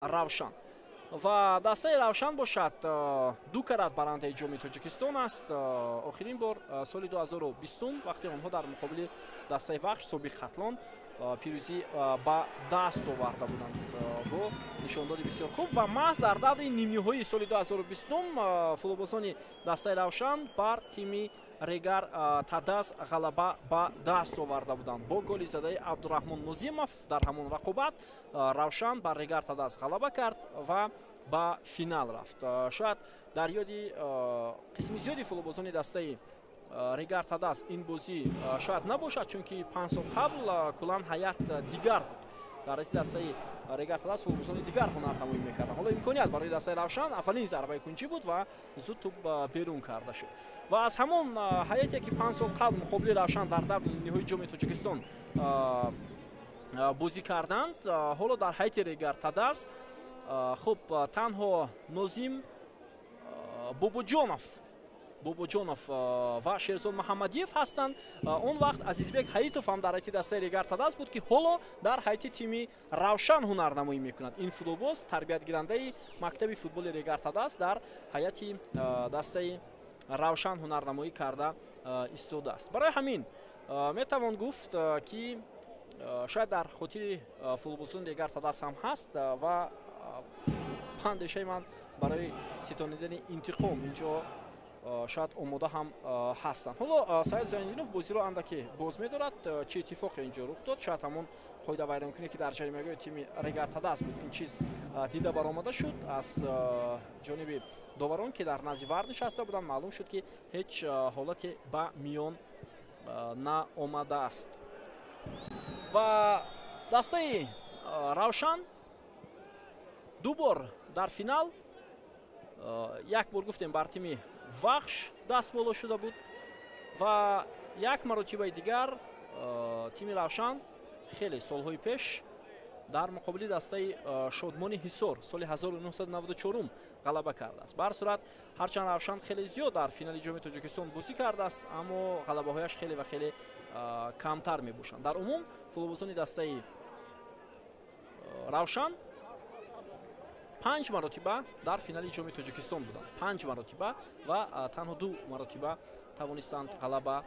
Равшан. Ва дастаи Равшан бошад, ду карат барандаи ҷоми Тоҷикистон аст. Охирин бор соли 2020, вақте онҳо дар муқобили дастаи Вахш, собиқ Хатлон, пирӯзӣ ба даст оварда буданд бо нишондоди бисёр хуб. Ва маҳз дар даври нимниҳоии соли 2020 футболбозони дастаи Равшан бар тими Регар Тадаз ғалаба ба даст оварда буданд бо голи задаи Абдураҳмон Нозимов. Дар ҳамон рақобат Равшан бар Регар Тадаз ғалаба кард ва ба финал рафт. Шояд дар ёди қисми зиёди футболбозони дастаи Регар Тадаз ин бозӣ шояд набошад, чунки 5 сол қабл куллан ҳайат дигар буд. Дар ҳайати дастаи Регар Тадаз футболбозони дигар ҳунарнамоӣ мекарданд. Ҳоло имконият барои дастаи Равшан, аввалин зарбаи кунҷӣ буд ва зуд тӯб берун карда шуд. Ва аз ҳамон ҳайате ки 5 сол қабл муқобили Равшан дар даври ниҳоии ҷоми Тоҷикистон бозӣ карданд, ҳоло дар ҳайати Регар Тадаз хуб танҳо Нозим Бобоҷонов ва Шерзод Муҳаммадиев ҳастанд. Он вақт Азизбек Ҳаитов ҳам дар ҳайати дастаи Регар Тадаз буд, ки ҳоло дар ҳайати тими Равшан ҳунарнамоӣ мекунад. Ин футболбоз тарбиятгирандаи мактаби футболи Регар Тадаз дар ҳайати дастаи Равшан ҳунарнамоӣ карда истодааст. Барои ҳамин метавон гуфт, ки шояд дар хотири футболбозони Регар Тадаз ҳам ҳаст ва андешаи ман барои ситонидани интиқом инҷо шояд омода ҳам ҳастанд. Ҳоло Саид Зайниддинов бозиро андаке боз медорад. Чӣ иттифоқе инҷо рух дод? Шояд ҳамон қоидавайронкунӣ, ки дар ҷаримагоҳи тими Регар Тадаз буд, ин чиз дида баромада шуд аз ҷониби доварон, ки дар назди вар нишаста буданд. Маълум шуд, ки ҳеҷ ҳолате ба миён наомадааст. Ва дастаи Равшан ду бор дар финал, як бор гуфтем бар тими Вахш даст боло шуда буд ва як маротибаи дигар тими Равшан хеле солҳои пеш дар муқобили дастаи Шодмони Ҳисор соли 1994 ғалаба кардааст. Ба ҳар сурат, ҳарчанд Равшан хеле зиёд дар финали ҷоми Тоҷикистон бозӣ кардааст, аммо ғалабаҳояш хеле ва хеле камтар мебошанд. Дар умум футболбозони дастаи Равшан 5 маротиба дар финали ҷоми Тоҷикистон буданд. 5 маротиба ва танҳо 2 маротиба тавонистанд ғалаба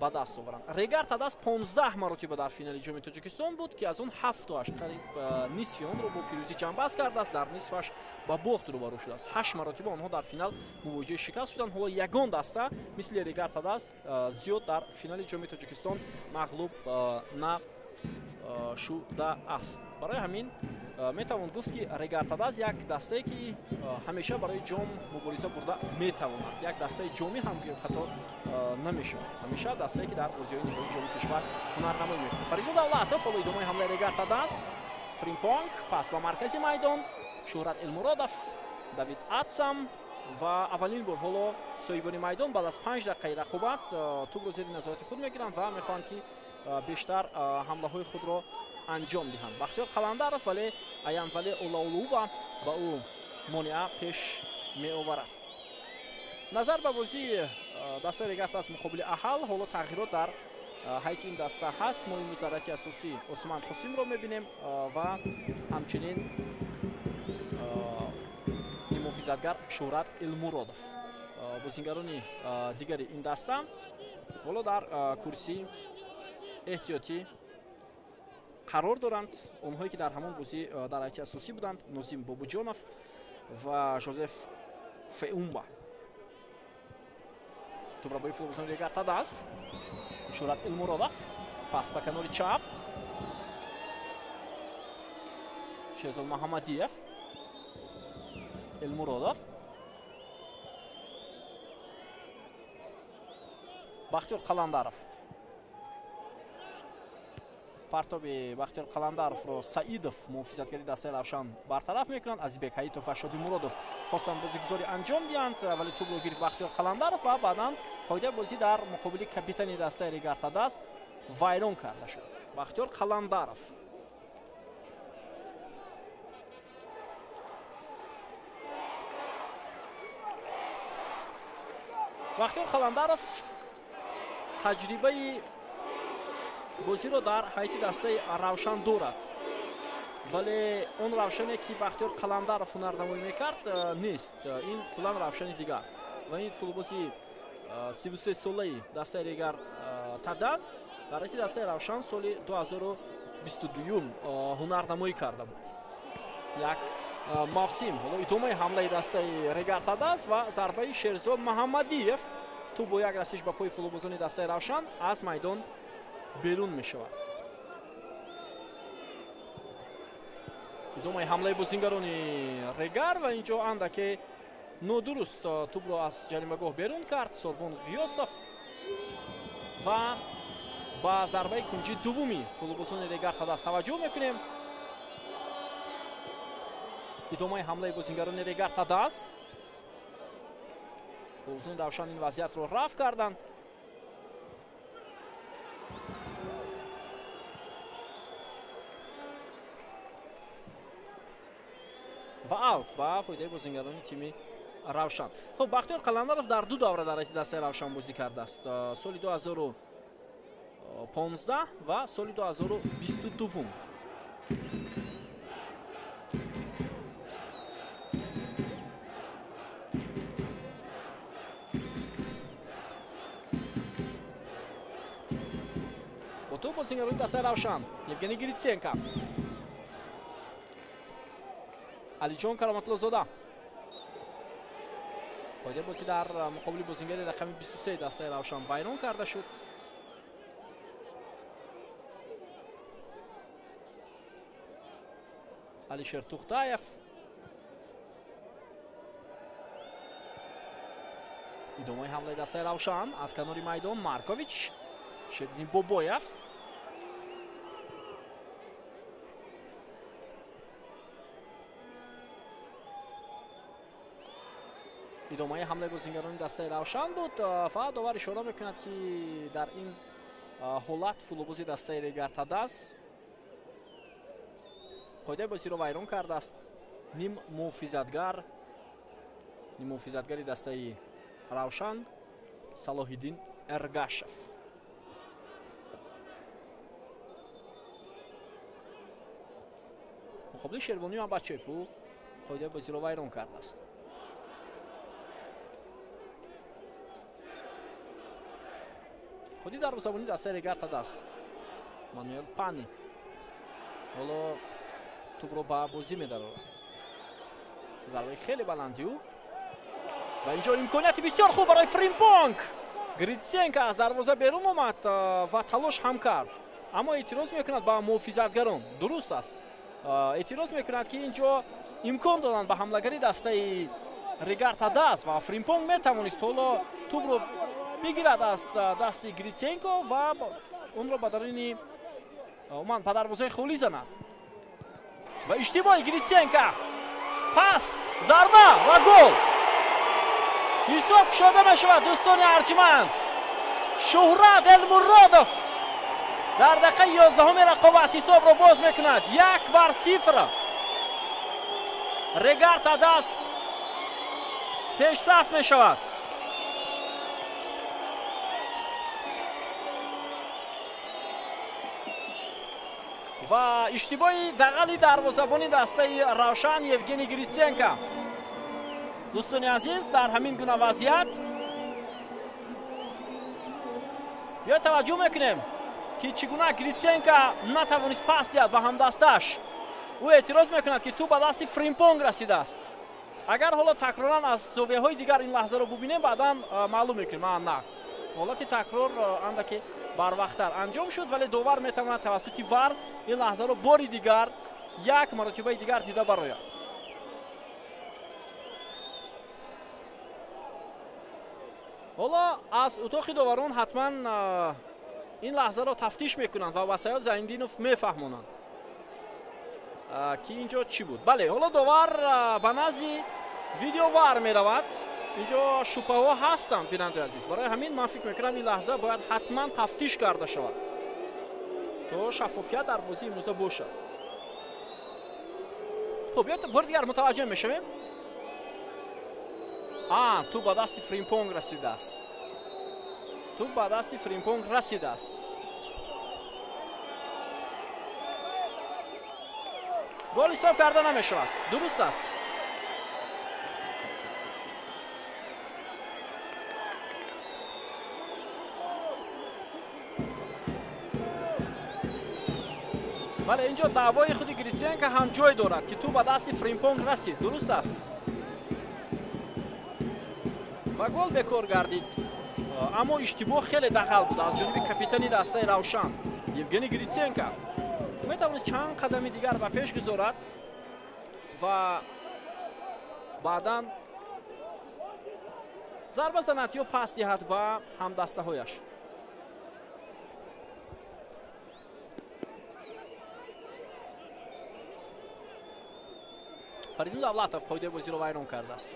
ба даст оваранд. Регар Тадаз 15 маротиба дар финали ҷоми Тоҷикистон буд, ки аз он 7тоаш, қариб нисфи онро бо пирӯзӣ ҷамъбаст кардааст, дар нисфаш ба бохт рӯбарӯ шудааст. 8 маротиба онҳо дар финал мувоҷиҳи шикаст шуданд. Ҳоло ягон даста мисли Регар Тадаз зиёд дар финали ҷоми Тоҷикистон мағлуб нашудааст. Барои ҳамин метавон гуфт, ки Регар Тадаз як дастае, ки ҳамеша барои ҷом мубориза бурда метавонад. Як дастаи ҷомӣ ҳам гӯем хато намешавад. Ҳамеша дастае, ки дар бозиҳои ниҳоии ҷоми кишвар ҳунарнамоӣ мекунад. Фаридун Давлатов ҳоло идомаи ҳамлаи Регар Тадаз. Фримпонг пас ба маркази майдон, Шӯҳрат Элмуродов, Давид Атсам ва аввалин бор ҳоло соҳибони майдон баъд аз 5 дақиқаи рақобат тӯбро зери назорати худ мегиранд ва мехоҳанд, ки бештар ҳамлаҳои худро анҷом диҳанд. Бахтиёр Қаландаров, вале Аянвале Олаулува ба ӯ монеа пеш меоварад. Назар ба бозии дастаи Регар Тадаз муқобили Аҳал, ҳоло тағйирот дар ҳайати ин даста ҳаст. Мо имрӯз дар ҳайати асосӣ Осман Қосимро мебинем ва ҳамчунин муҳофизатгар Шӯҳрат Элмуродов. Бозингарони дигари ин даста ҳоло дар курсии эҳтиётӣ қарор доранд. Онҳое ки дар ҳамон бозӣ дар ҳайати асосӣ буданд, Нозим Бобоҷонов ва Жозеф Феумба. Тӯбрабои футболбозони Регар Тадаз, Шӯҳрат Элмуродов пас ба канори чап, Шерзод Муҳаммадиев, Элмуродов, Бахтиёр Қаландаров. Партоби Бахтиёр Қаландаровро Саидов, муҳофизатгари дастаи Равшан, бартараф мекунанд. Азизбек Ҳаитов ва Шоди Муродов хостанд бозигузорӣ анҷом диҳанд, вале тӯбро гирифт Бахтиёр Қаландаров ва баъдан қоидаи бозӣ дар муқобили капитани дастаи Регар Тадаз вайрон карда шуд. Бахтиёр Қаландаров Бахтиёр Қаландаров таҷрибаи бозиро дар ҳайати дастаи Равшан дорад. Вале он Равшане, ки Бахтиёр Қаландаров ҳунарнамоӣ мекард, нест. Ин куллан Равшани дигар. Ва ин футболбози 33 солаи дастаи Регар Тадаз дар ҳайати дастаи Равшан соли 2022 ҳунарнамоӣ карда буд. Як мавсим. Ҳоло идомаи ҳамлаи дастаи Регар Тадаз ва зарбаи Шерзод Маҳаммадиев. Тӯб бо як расиш ба пои футболбозони дастаи Равшан аз майдон берун мешавад. Идомаи ҳамлаи бозингарони Регар ва инҷо андаке нодуруст тӯбро аз ҷаримагоҳ берун кард Сорбон Ғиёсов ва ба зарбаи кунҷи дуввуми футболбозони Регар Тадаз таваҷҷӯҳ мекунем. Идомаи ҳамлаи бозингарони Регар Тадаз. Футболбозони Равшан ин вазъиятро рафъ карданд. Ва аут ба фоидаи бозингарони тими Равшан. Хуб, Бахтиёр Қаландаров дар ду давра дар ҳайати дастаи Равшан бозӣ кардааст: соли 2015 ва соли 2022. Бо тӯб бозингарони дастаи Равшан: Евгений Гриценко, Алиҷон Кароматлозода. Қоидаи бозӣ дар муқобили бозингари рақами 23 дастаи Равшан вайрон карда шуд. Алишер Тухтаев. Идомаи ҳамлаи дастаи Равшан аз канори майдон: Маркович, Шердин Бобоев. Идомаи ҳамлаи бозингарони дастаи Равшан буд ва довар ишора мекунад, ки дар ин ҳолат футболбози дастаи Регар Тадаз қоидаи бозиро вайрон кардааст. Ниммуҳофизатгари дастаи Равшан Салоҳиддин Эргашев. Муқобили Шервони Абачев ӯ қоидаи бозиро вайрон кардааст. Худи дарвозабони дастаи Регар Тадаз Мануэл Пани ҳоло тӯбро ба бозӣ медарорад. Зарбаи хеле баланди ӯ ва инҷо имконияти бисёр хуб барои Фримпонг. Гритсенко аз дарвоза берун омад ва талош ҳам кард, аммо эътироз мекунад ба муҳофизатгарон. Дуруст аст, эътироз мекунад, ки инҷо имкон доданд ба ҳамлагари дастаи Регар Тадаз ва Фримпонг метавонист ҳоло тӯбро бигирад аз дасти Гритсенко ва онро ба даруни уман ба дарвозаи холӣ занад. Ва иштибоҳи Гритсенко, пас, зарба ва гол! Ҳисоб кушода мешавад, дӯстони арҷманд. Шуҳрат Элмуродов дар дақиқаи 11-уми рақобат ҳисобро боз мекунад: 1-0. Регар Тадаз пешсаф мешавад. Ва иштибоҳи дағали дарвозабони дастаи Равшан Евгений Гритсенко. Дӯстони азиз, дар ҳамин гуна вазъият биё таваҷҷӯҳ мекунем, ки чӣ гуна Гритсенко натавонист пас диҳад ба ҳамдасташ. Ӯ эътироз мекунад, ки тӯб ба дасти Фримпонг расидааст. Агар ҳоло такроран аз зовияҳои дигар ин лаҳзаро бубинем, баъдан маълум мекунем. На, ҳолати такрор андаке барвақттар анҷом шуд, вале довар метавонад тавассути ВАР ин лаҳзаро бори дигар, як маротибаи дигар дида барояд. Ҳоло аз утоқи доварон ҳатман ин лаҳзаро тафтиш мекунанд ва ба Саёд Зайндинов мефаҳмонанд, ки ин ҷо чӣ буд. Бале, ҳоло довар ба назди видеовар меравад. Инҷо шубҳаҳо ҳастанд, бинандаи азиз. Барои ҳамин ман фикр мекунам, ин лаҳза бояд ҳатман тафтиш карда шавад, то шаффофият дар бозии имрӯза бошад. Хуб, биёед бори дигар мутаваҷҷӯҳ мешавем. А, тӯб ба дасти Фримпонг расидааст, тӯб ба дасти Фримпонг расидааст. Гол ҳисоб карда намешавад. Дуруст аст. Бале, инҷо даъвои худи Гритсенко ҳам ҷой дорад, ки ту ба дасти Фримпонг расид. Дуруст аст. Ва гол бекор гардид. Аммо иштибоҳ хеле дағал буд аз ҷониби капитани дастаи Равшан Евгений Гритсенко. Метавонист чанд қадами дигар ба пеш гузорад ва баъдан зарба занад ё пас диҳад ба ҳамдастаҳояш. Фаридун Давлатов қоидаи бозиро вайрон кардааст.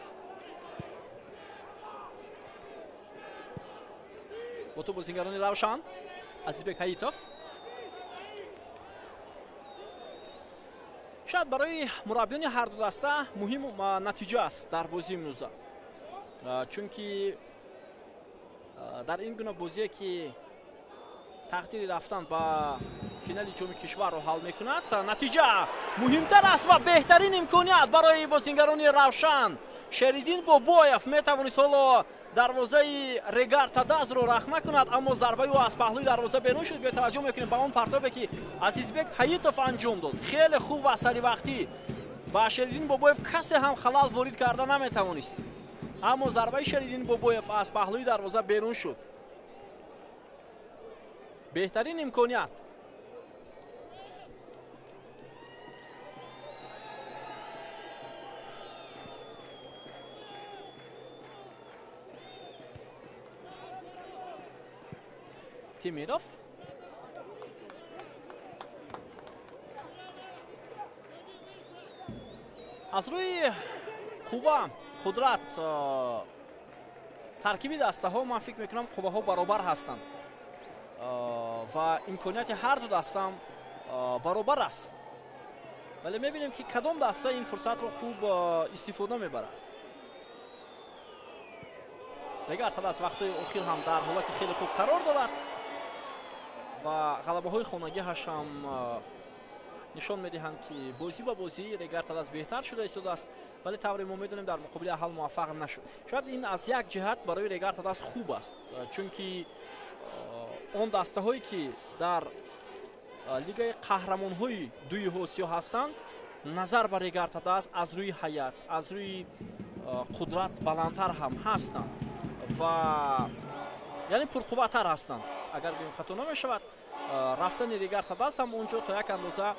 Бо ту бозингарони Равшан Азизбек Ҳаитов. Шояд барои мураббиёни ҳарду даста муҳим натиҷа аст дар бозии имрӯза, чунки дар ин гуна бозие ки тақдири рафтан ба финали ҷоми кишварро ҳал мекунад, натиҷа муҳимтар аст ва беҳтарин имконият барои бозингарони Равшан. Шеридин Бобоев метавонист ҳоло дарвозаи Регар Тадазро рахна кунад, аммо зарбаи ӯ аз паҳлӯи дарвоза берун шуд. Бетаваҷҷӯҳ мекунем ба он партобе ки Азизбек Ҳаитов анҷом дод. Хеле хуб ва саривақтӣ ба Шеридин Бобоев касе ҳам халал ворид карда наметавонист, аммо зарбаи Шеридин Бобоев аз паҳлӯи дарвоза берун шуд. Беҳтарин имконият. Тимиров. Аз рӯи қувва, қудрат, таркиби дастаҳо ман фикр мекунам қувваҳо баробар ҳастанд ва имконияти ҳарду дастаам баробар аст. Вале мебинем ки кадом даста ин фурсатро хуб истифода мебарад. Регар Тадаз вақтҳои охир ҳам дар ҳолати хеле хуб қарор дорад ва ғалабаҳои хонагиҳаш ҳам нишон медиҳанд ки бозӣ ба бозӣ Регар Тадаз беҳтар шуда истодааст, вале тавре мо медонем дар муқобили Аҳал муваффақ нашуд. Шояд ин аз як ҷиҳат барои Регар Тадаз хуб аст, чунки он дастаҳое ки дар лигаи қаҳрамонҳои дуи Осиё ҳастанд, назар ба Регар Тадаз аз рӯи ҳаят, аз рӯи қудрат баландтар ҳам ҳастанд ва яъне пурқувваттар ҳастанд. Агар гӯем хато намешавад, рафтани Регар Тадаз ҳам онҷо то як андоза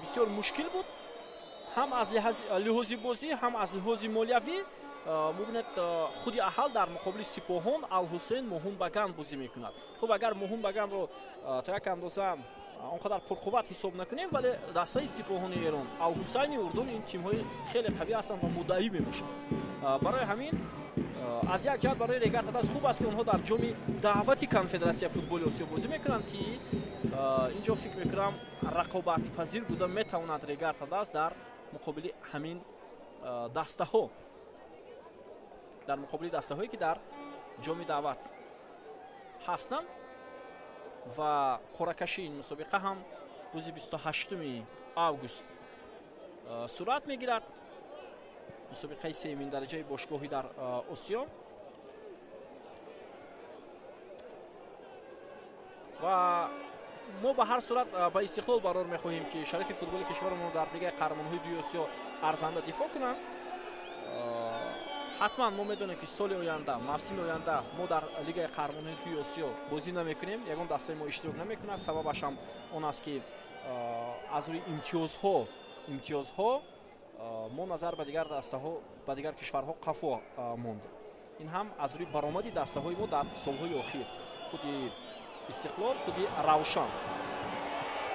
бисёр мушкил буд, ҳам аз лиҳози бозӣ, ҳам аз лиҳози молиявӣ. Мебинед, худи Аҳал дар муқобили Сипоҳон Алҳусейн Муҳумбаган бозӣ мекунад. Хуб, агар Муҳумбаганро то як андоза он қадар пурқувват ҳисоб накунем, вале дастаи Сипоҳони Эрон, Алҳусайни Урдун ин тимҳои хеле қавӣ ҳастанд ва муддаӣ мебошанд. Барои ҳамин аз як ҷиҳат барои Регар Тадаз хуб аст ки онҳо дар ҷоми даъвати конфедератсияи футболи Осиё бозӣ мекунанд, ки инҷо фикр мекунам рақобатпазир буда метавонад Регар Тадаз дар муқобили ҳамин дастаҳо, дар муқобили дастаҳое ки дар ҷоми даъват ҳастанд. Ва қуръакашии ин мусобиқа ҳам рӯзи 28 август сурат мегирад. Мусобиқаи сеюмин дараҷаи бошгоҳӣ дар Осиё. Ва мо ба ҳар сурат ба Истиқлол барор мехоҳем ки шарафи футболи кишварамонро дар лигаи қаҳрамонҳои дуи Осиё арзанда дифоъ кунанд. Ҳатман мо медонем ки соли оянда, мавсими оянда мо дар лигаи қаҳрамонҳои дуи Осиё бозӣ намекунем, ягон дастаи мо иштирок намекунад. Сабабаш ҳам он аст ки аз рӯи имтиёзҳо мо назар ба дигар дастаҳо, ба дигар кишварҳо қафо мондем. Ин ҳам аз рӯи баромади дастаҳои мо дар солҳои охир, худи Истиқлол, худи Равшан.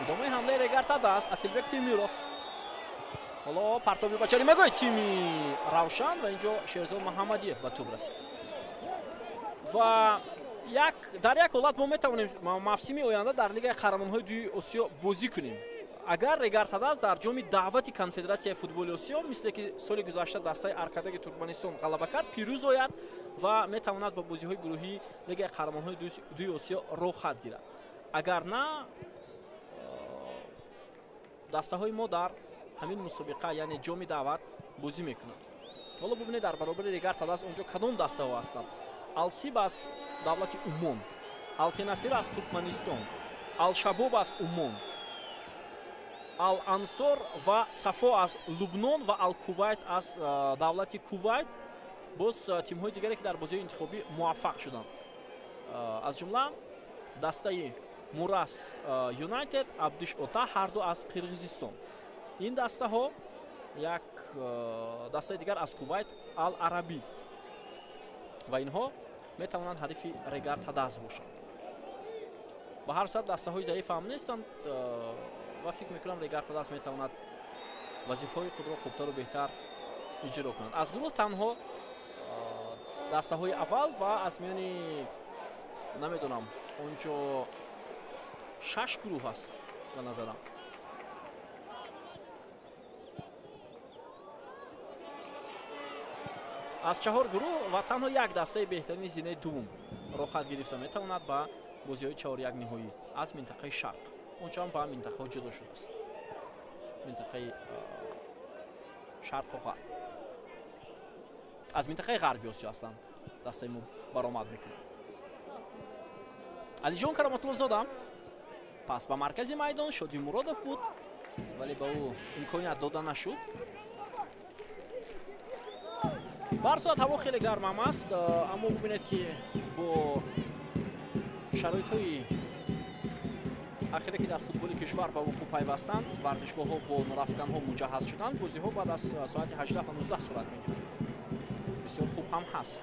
Идомаи ҳамлаи Регар Тадаз, Асилбек Тимиров. Ҳоло партоби ба чаримагоҳи тими Равшан ва инҷо Шерзод Муҳаммадиев ба тӯб расид. Ва дар як ҳолат мо метавонем мавсими оянда дар лигаи қаҳрамонҳои дуи Осиё бозӣ кунем. Агар Регар Тадаз дар ҷоми даъвати конфедератсияи футболи Осиё, мисле ки соли гузашта дастаи Аркадаги Туркманистон ғалаба кард, пирӯз ояд ва метавонад ба бозиҳои гурӯҳии лигаи қаҳрамонҳои дуи Осиё роҳхат гирад. Агар на, дастаҳои мо дар ҳамин мусобиқа, яъне ҷоми даъват бозӣ мекунад. Ҳоло бубинед, дар баробари Регар Тадаз онҷо кадом дастаҳо ҳастанд. Алсиб аз давлати Умон, Алтенасир аз Туркманистон, Алшабоб аз Умон, Ал-Ансор ва Сафо аз Лубнон ва Ал-Кувайт аз давлати Кувайт. Боз тимҳои дигаре, ки дар бозиҳои интихобӣ муваффақ шуданд, аз ҷумла дастаи Мурас Юнайтед, Абдиш Ота, ҳарду аз Қирғизистон. Ин дастаҳо, як дастаи дигар аз Кувайт, Ал-Арабӣ, ва инҳо метавонанд ҳарифи Регар Тадаз бошанд. Ба ҳар сурат дастаҳои заиф ҳам нестанд ва фикр мекунам, Регар Тадаз метавонад вазифаҳои худро хубтару беҳтар иҷро кунад. Аз гурӯҳ танҳо дастаҳои аввал ва аз миёни, намедонам, онҷо 6 гурӯҳ аст ба назарам. Аз 4 гурӯҳ ва танҳо як дастаи беҳтарини зинаи дуввум роҳхат гирифта метавонад ба бозиҳои чаҳоряк ниҳоӣ аз минтақаи шарқ. Ончо ҳам ба минтақаҳо ҷудо шудааст, минтақаи шарқу ғарб. Аз минтақаи ғарби Осиё ҳастанд дастаи мо баромад мекунад. Алиҷон Кароматуллозода пас ба маркази майдон, Шоди Муродов буд, вале ба ӯ имконият дода нашуд. Ба ҳар сурат ҳаво хеле гармам аст, аммо бубинед, ки бо шароитҳои ахире, ки дар футболи кишвар ба вуқӯъ пайвастанд, варзишгоҳҳо бо нурафканҳо муҷаҳҳаз шуданд, бозиҳо баъд аз соати 18 ва 19 сурат мегиранд. Бисёр хуб ҳам ҳаст.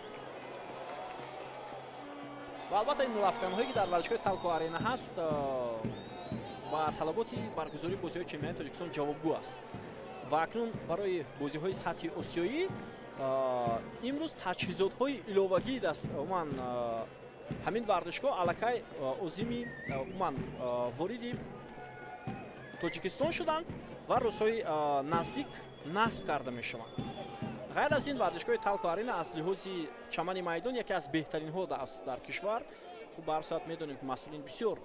Ва албатта ин нурафканҳое, ки дар варзишгоҳи Талко Арена ҳаст, ба талаботи баргузории бозиҳои чемпионати Тоҷикистон ҷавобгӯ аст. Ва акнун барои бозиҳои сатҳи осиёӣ имрӯз таҷҳизотҳои иловагӣ даст умуман ҳамин варзишгоҳ аллакай озими умуман вориди Тоҷикистон шуданд ва рӯзҳои наздик насб карда мешаванд. Ғайр аз ин, варзишгоҳи Талко Арена аз лиҳози чамани майдон яке аз беҳтаринҳо аст дар кишвар. Хуб, ба ҳар сурат медонем, ки масъулин бисёр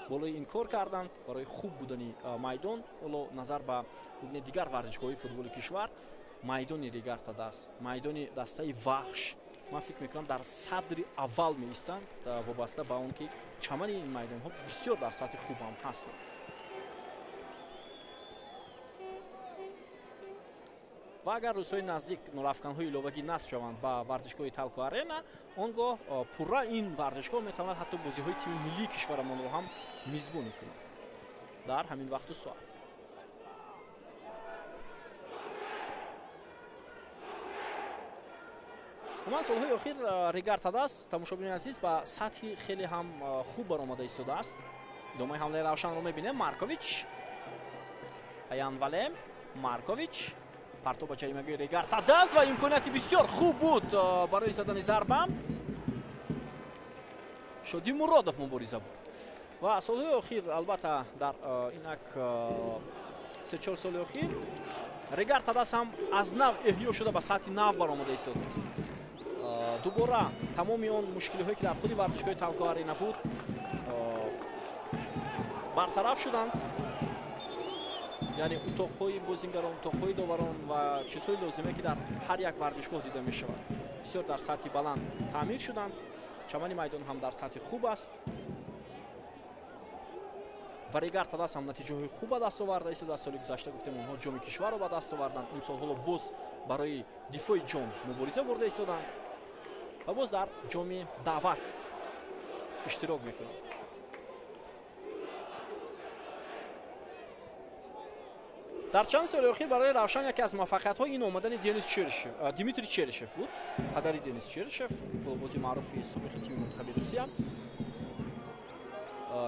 болои ин кор карданд барои хуб будани майдон. Ҳоло назар ба дигар варзишгоҳҳои футболи кишвар, майдони Регар Тадаз, майдони дастаи Вахш, ман фикр мекунам, дар садри аввал меистанд, вобаста ба он ки чамани ин майдонҳо бисёр дар сатҳи хуб ҳам ҳастанд. Ва агар рӯзҳои наздик нурафканҳои иловагӣ насб шаванд ба варзишгоҳи Талко Арена, он гоҳ пурра ин варзишгоҳ метавонад ҳатто бозиҳои тими миллии кишварамонро ҳам мизбонӣ кунад дар ҳамин вақту соат. Умуман солҳои охир Регар Тадаз, тамошобинони азиз, ба сатҳи хеле ҳам хуб баромада истодааст. Идомаи ҳамлаи Равшанро мебинем. Маркович, Аян Вале, Маркович, партоб ба ҷаримагоҳи Регар Тадаз ва имконияти бисёр хуб буд барои задани зарба. Шоди Муродов мубориза буд. Ва солҳои охир, албатта, дар инак 3-4 соли охир Регар Тадаз ҳам аз нав эҳё шуда ба сатҳи нав баромада истодааст. Дубора тамоми он мушкилиҳое, ки дар худи варзишгоҳи Талко Арена буд, бартараф шуданд. Яъне утоқҳои бозингарон, утоқҳои доварон ва чизҳои лозиме, ки дар ҳар як варзишгоҳ дида мешавад, бисёр дар сатҳи баланд таъмир шуданд. Чамани майдон ҳам дар сатҳи хуб аст ва Регар Тадаз ҳам натиҷаҳои хуб ба даст оварда истодааст. Соли гузашта гуфтем, онҳо ҷоми кишварро ба даст оварданд. Имсол ҳоло боз барои дифои ҷом мубориза бурда истоданд ва боз дар ҷоми даъват иштирок мекунанд. Дар чанд соли охир барои Равшан яке аз муваффақиятҳои ин омадани Дмитрий Черышев буд, падари Денис Черышев, футболбози маъруфи собиқи тими мунтахаби Русия.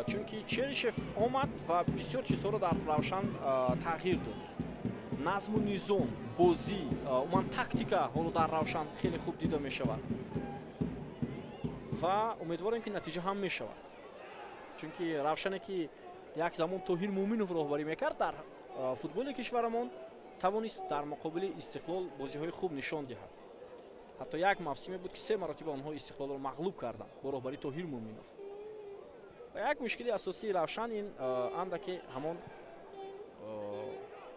Чунки Черышев омад ва бисёр чизҳоро дар Равшан тағйир дод. Назму низом, бозӣ, умуман тактика ҳоло дар Равшан хеле хуб дида мешавад ва умедворем, ки натиҷа ҳам мешавад. Чунки Равшане, ки як замон Тоҳир Муъминов роҳбарӣ мекард дар футболи кишварамон, тавонист дар муқобили Истиқлол бозиҳои хуб нишон диҳад. Ҳатто як мавсиме буд, ки 3 маротиба онҳо Истиқлолро мағлуб карданд бо роҳбарии Тоҳир Муъминов. Ва як мушкили асосии Равшан ин андаке ҳамон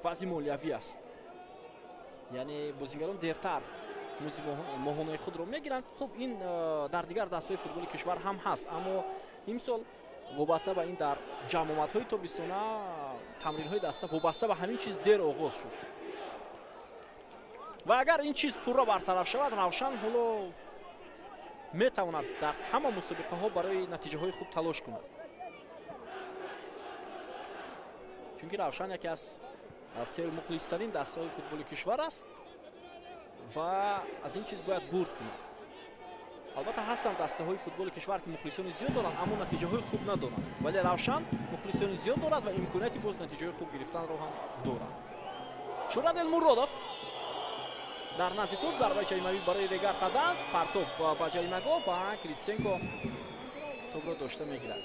вазъи молиявӣ аст, яъне бозингарон дертар музди моҳонаи худро мегиранд. Хуб, ин дар дигар дастаҳои футболи кишвар ҳам ҳаст, аммо имсол вобаста ба ин дар ҷамъомадҳои тобистона тамринҳои даста вобаста ба ҳамин чиз дер оғоз шуд. Ва агар ин чиз пурра бартараф шавад, Равшан ҳоло метавонад дар ҳама мусобиқаҳо барои натиҷаҳои хуб талош кунад, чунки Равшан яке аз сермухлистарин дастаҳои футболи кишвар аст ва аз ин чиз бояд бурд кунад. Албатта ҳастанд дастаҳои футболи кишвар, ки мухлисони зиёд доранд, аммо натиҷаҳои хуб надоранд, вале Равшан мухлисони зиёд дорад ва имконияти боз натиҷаҳои хуб гирифтанро ҳам дорад. Шӯрат Элмуродов дар назди тӯб, зарбаи ҷаримавӣ барои Регар Тадас, партоб ба ҷаримагоҳ ва Критсенко тӯбро дошта мегирад.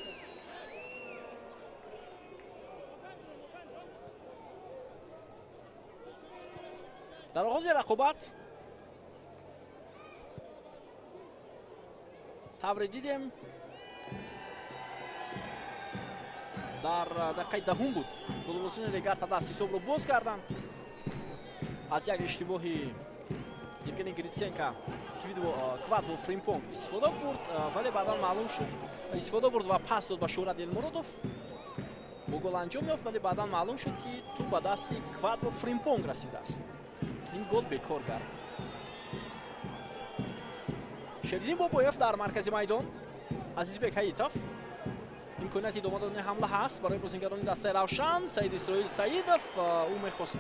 Дар оғози рақобат тавре дидем, дар дақиқаи даҳум буд футболбозони Регар Тадас ҳисобро боз карданд. Аз як иштибоҳи Евгений Гриценко Квадво Фримпонг истифода бурд, вале баъдан маълум шуд, истифода бурд ва пас дод ба Шӯҳрат Элмуродов, бо гол анҷом ёфт, вале баъдан маълум шуд, ки тӯб ба дасти Квадво Фримпонг расидааст. Ин гол бекор гардид. Шериддин Бобоев дар маркази майдон, Азизбек Ҳаитов. Имконияти идома додани ҳамла ҳаст барои бозингарони дастаи Равшан. Саид Исроил Саидов, ӯ мехост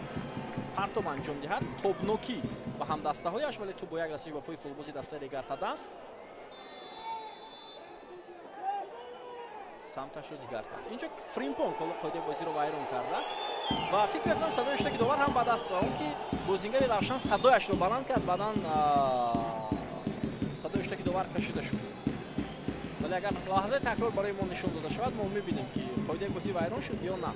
партоб анҷом диҳад, тобнокӣ ба ҳамдастаҳояш, вале тӯб бо як расиш ба пои футболбози дастаи Регар Тадас самташро дигар кард. Инҷо Фримпонг ҳоло қоидаи бозиро вайрон кардааст ва фикр мекунам садои шуда, ки довар ҳам ба даст он ки бозингари Равшан садояшро баланд кард, баъдан садои шуда, ки довар кашида шуд. Вале агар лаҳзаи такрор барои мо нишон дода шавад, мо мебинем, ки қоидаи бозӣ вайрон шуд ё на.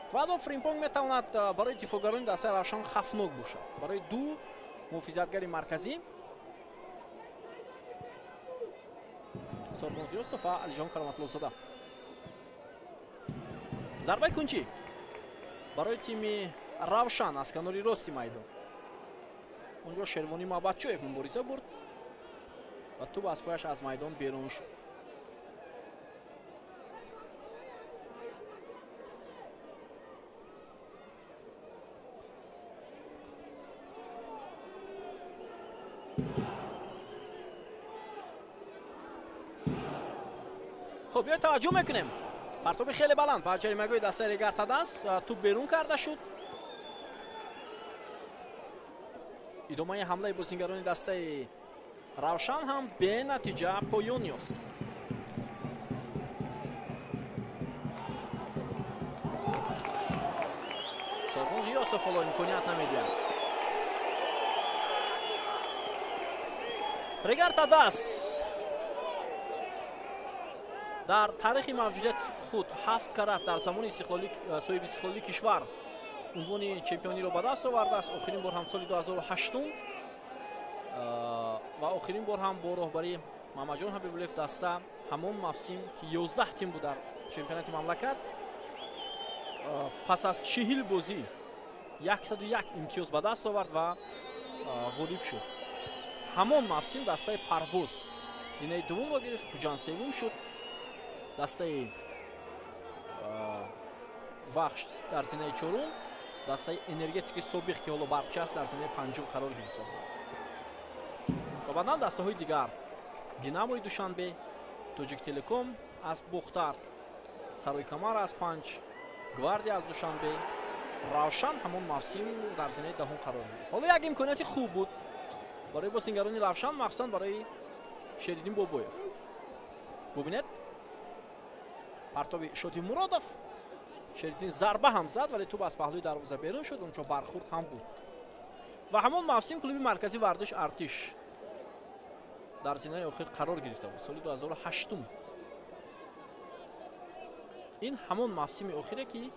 Квадо Фримпонг метавонад барои дифоъгарони дастаи Равшан хавфнок бошад. Барои ду муҳофизатгари марказӣ Сорбон Ғиёсов ва Алиҷон Кароматллозода. Зарбаи кунҷӣ барои тими Равшан аз канори рости майдон. Онҷо Шервонӣ Мабатчоев мубориза бурд ва тӯб аз пояш аз майдон берун шуд. Хуб, биёед таваҷҷӯҳ мекунем. Партоби хеле баланд ба ҷаримагоҳи дастаи Регар Тадас, тӯб берун карда шуд. Идомаи ҳамлаи бозингарони дастаи Равшан ҳам бенатиҷа поён ёфт. Сорбон Ғиёсов ҳоло имконият намедиҳад. Регар Тадас дар таърихи мавҷудияти худ 7 карат дар замони соҳиби истиқлолии кишвар унвони чемпиониро ба даст овардааст. Охирин бор ҳам соли 2008 ва охирин бор ҳам бо роҳбарии Мамаҷон Ҳабибуллоев даста ҳамон мавсим, ки 11 тим буд дар чемпионати мамлакат, пас аз 40 бозӣ 101 имтиёз ба даст овард ва ғолиб шуд. Ҳамон мавсим дастаи Парвоз зинаи дуввумро гирифт, Хуҷанд севум шуд, дастаи Вахш дар зинаи чорум, дастаи Энергетики собиқ, ки ҳоло Барча аст, дар зинаи панҷум қарор гирифта буд. Ва баъдан дастаҳои дигар: Динамои Душанбе, Тоҷиктелеком аз Бохтар, Сарои Камар аз Панҷ, Гвардия аз Душанбе, Равшан ҳамон мавсим дар зинаи даҳум қарор гирифт. Ҳоло як имконияти хуб буд барои бозингарони Равшан, махсусан барои Шериддин Бобоев. Бубинед, партоби Шоти Муродов, Шериддин зарба ҳам зад, вале тӯб аз паҳлӯи дарвоза берун шуд, ончо бархурд ҳам буд. Ва ҳамон мавсим клуби марказии варзиш Артиш дар зинаи охир қарор гирифта буд, соли 2008. Ин ҳамон мавсими охире, ки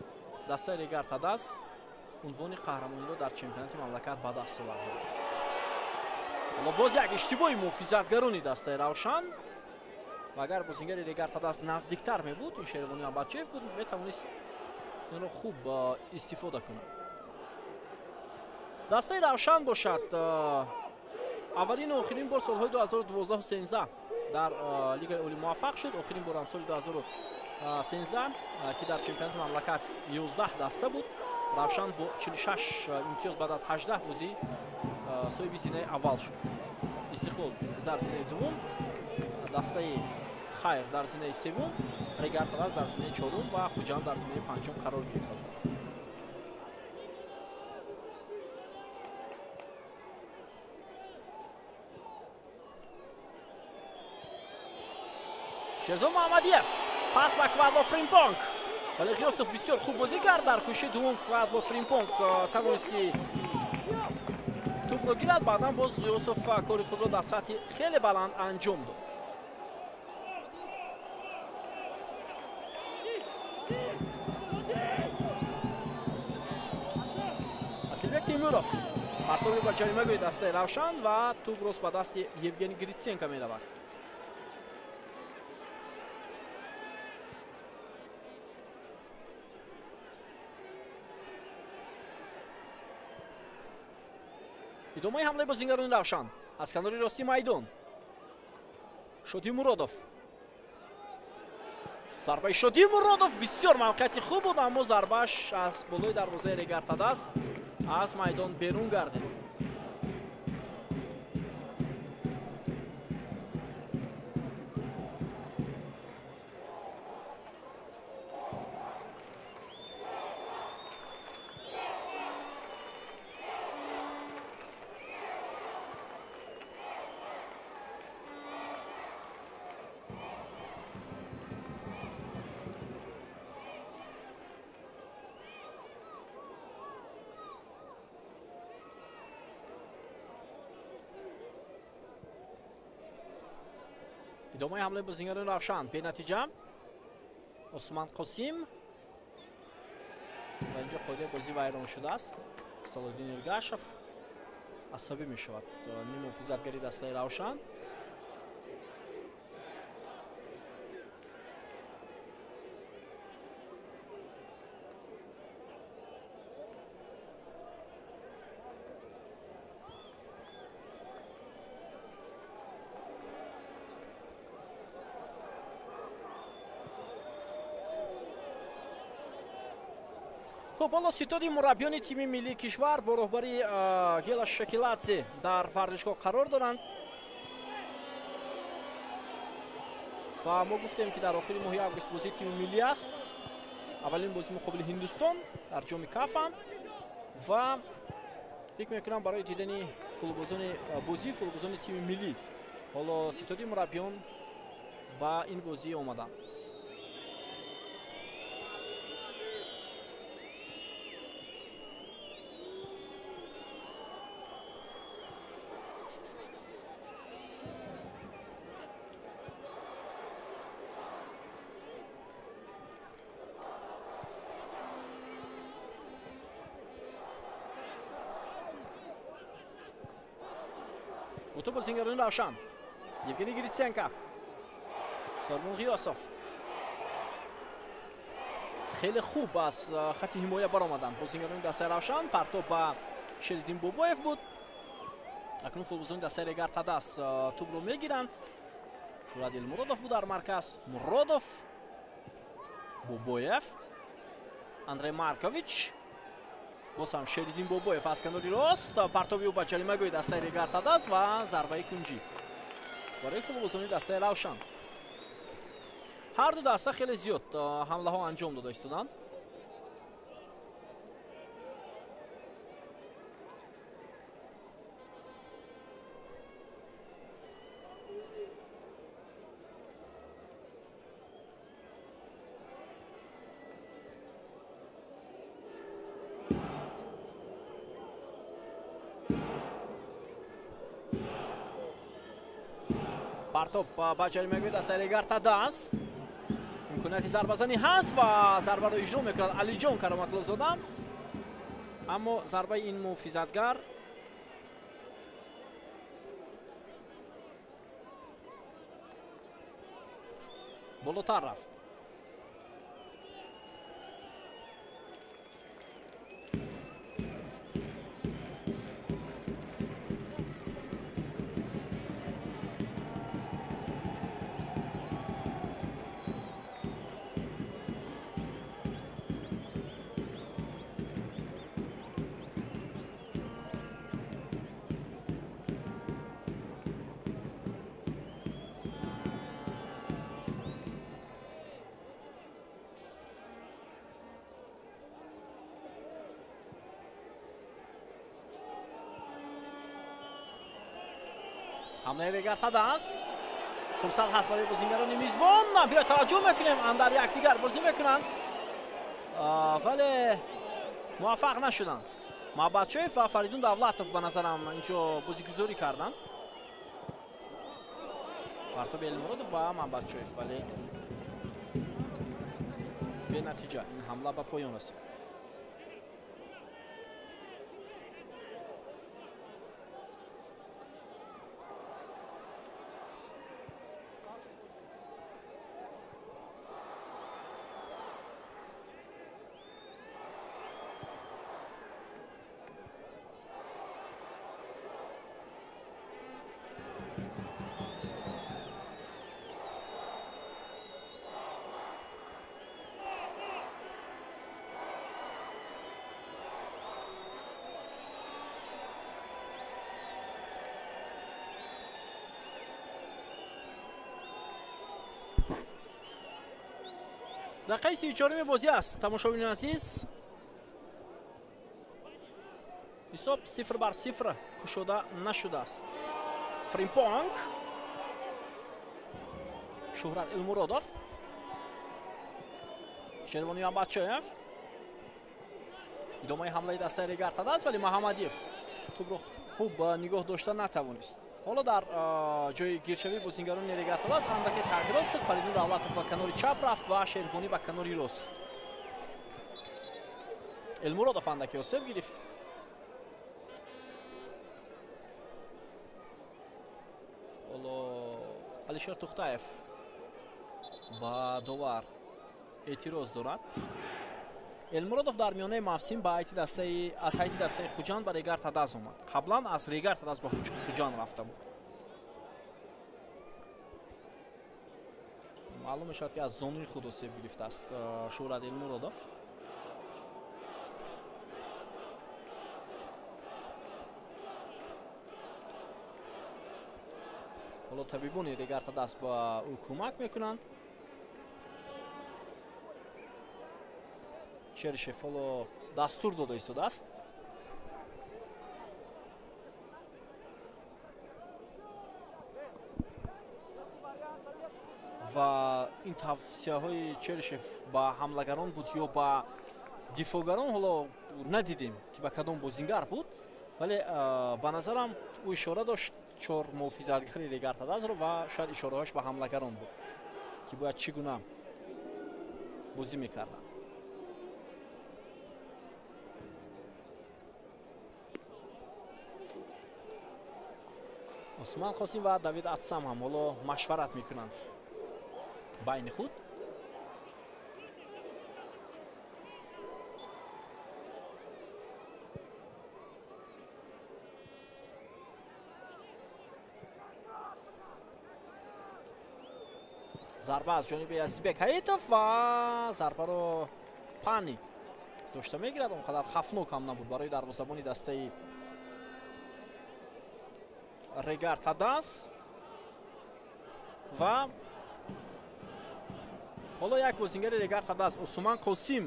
дастаи Регар Тадас унвони қаҳрамониро дар чемпионати мамлакат ба даст овард. Ҳоло боз як иштибоҳи муҳофизатгарони дастаи Равшан. Ва агар бозингари Регар-ТадАЗ наздиктар мебуд, ин Шервони Абачев буд, метавонист инро хуб истифода кунад. Дастаи Равшан бошад аввалину охирин бор солҳои 2012-13 дар Лигаи Олӣ муваффақ шуд. Охирин бор ҳам соли 2013, ки дар чемпионати мамлакат 11 даста буд. Равшан бо 46 имтиёз баъд аз 18 бозӣ соҳиби зинаи аввал шуд. Истиқлол дар зинаи дуввум, дастаи Хайр дар зинаи севум, Регар-ТадАЗ дар зинаи чорум ва Хуҷанд дар зинаи панҷум қарор гирифта буд. Шерзод Муҳаммадиев пас ба Квадло Фримпонг. Вале Ғиёсов бисёр хуб бозӣ кард. Дар кӯшиши дуввум Квадло Фримпонг тавонист ки тӯбро гирад. Баъдан боз Ғиёсов кори худро дар сатҳи хеле баланд анҷом дод. Асилбек Темуров партоби ба ҷаримагоҳи дастаи Равшан ва тӯб рост ба дасти Евгений Гриценко меравад. Идомаи ҳамлаи бозингарони Равшан аз канори рости майдон. Шоди Муродов. Зарбаи Шоди Муродов бисёр мавқеияти хуб буд, аммо зарбааш аз болои дарвозаи Регар-ТадАЗ аз майдон берун гардид. Идомаи ҳамлаи бозингарони Равшан бенатиҷа. Осман Қосим ва инҷо қоидаи бозӣ вайрон шудааст. Салоҳиддин Иргашев асабӣ мешавад ниммуҳофизатгари дастаи Равшан. Хуб, ҳоло ситоди мураббиёни тими миллии кишвар бо роҳбарии Гела Шакиладзе дар варзишгоҳ қарор доранд ва мо гуфтем, ки дар охири моҳи август бозии тими миллӣ аст. Аввалин бозӣ муқобили Ҳиндустон дар ҷоми Кафа ва фикр мекунам барои дидани бозии футболбозони тими миллӣ ҳоло ситоди мураббиён ба ин бозӣ омаданд. Бо бозингарони Равшан. Евгений Гриценко, Сормун Ғиёсов хеле хуб аз хати ҳимоя баромаданд бозингарони дастаи Равшан. Партоб ба Шериддин Бобоев буд. Акнун футболбозони дастаи Регар-ТадАЗ тӯбро мегиранд. Шурадил Муродов буд дар марказ. Муродов, Бобоев, Андрей Маркович, боз ҳам Шериддин Бобоев аз канори рост. Партоби ӯ ба ҷаримагоҳи дастаи Регар-ТадАЗ ва зарбаи кунҷӣ барои футболбозони дастаи Равшан. Ҳар ду даста хеле зиёд ҳамлаҳо анҷом дода истоданд. Партоб ба ҷаримагоҳи дастаи Регар-ТадАЗ. Имконияти зарбазанӣ ҳаст ва зарбаро иҷро мекунад Алиҷон Кароматлозода. Аммо зарбаи ин муҳофизатгар Болотар рафт. Ҳамлаи Регар-ТадАЗ. Фурсат ҳаст барои бозингарони мизбон. Биё таваҷҷӯҳ мекунем, андар якдигар бозӣ мекунанд, вале муваффақ нашуданд. Маҳбатшоев ва Фаридун Давлатов ба назарам инҷо бозигузорӣ карданд. Партоби Элмуродов ба Маҳбатшоев, вале бенатиҷа ин ҳамла ба поён расид. Дақиқаи 34-уми бозӣ аст, тамошобинони азиз. Ҳисоб 0-0 кушода нашудааст. Фримпонг, Шуҳрат Элмуродов, Шервони Абачоев. Идомаи ҳамлаи дастаи Регар-ТадАЗ, вале Маҳамадиев тӯбро хуб нигоҳ дошта натавонист. Ҳоло дар ҷои гиршавии бозингарони Регар-ТадАЗ андаке тағйирот шуд. Фаридун Давлатов ба канори чап рафт ва Шервонӣ ба канори рост. Элмуродов андаке осеб гирифт. Ҳоло Алишер Тухтаев ба довар эътироз дорад. Элмуродов дар миёнаи мавсим ба ҳайати дастаи аз ҳайати дастаи Хуҷанд ба Регар-ТадАЗ омад. Қаблан аз Регар-ТадАЗ ба Хуҷанд рафта буд. Маълум мешавад, ки аз зонуи худ осеб гирифтааст Шӯҳрат Элмуродов. Ҳоло табибони Регар-ТадАЗ ба ӯ кӯмак мекунанд. Черишев ҳоло дастур дода истодааст. Ва ин тавсияҳои Черишев ба ҳамлагарон буд ё ба дифоъгарон, ҳоло надидем, ки ба кадом бозингар буд, вале ба назарам ӯ ишора дошт чор муҳофизатгари Регар-ТадАЗро ва шояд ишораҳояш ба ҳамлагарон буд, ки бояд чӣ гуна бозӣ мекарданд. Осман Қосим ва Давид Атсам ҳам ҳоло машварат мекунанд байни худ. Зарба аз ҷониби Азизбек Ҳаитов ва зарбаро Пани дошта мегирад. Он қадар хафнок ҳам набуд барои дарвозабони дастаи Регар-ТадАЗ. Ва ҳоло як бозингари Регар-ТадАЗ Усман Қосим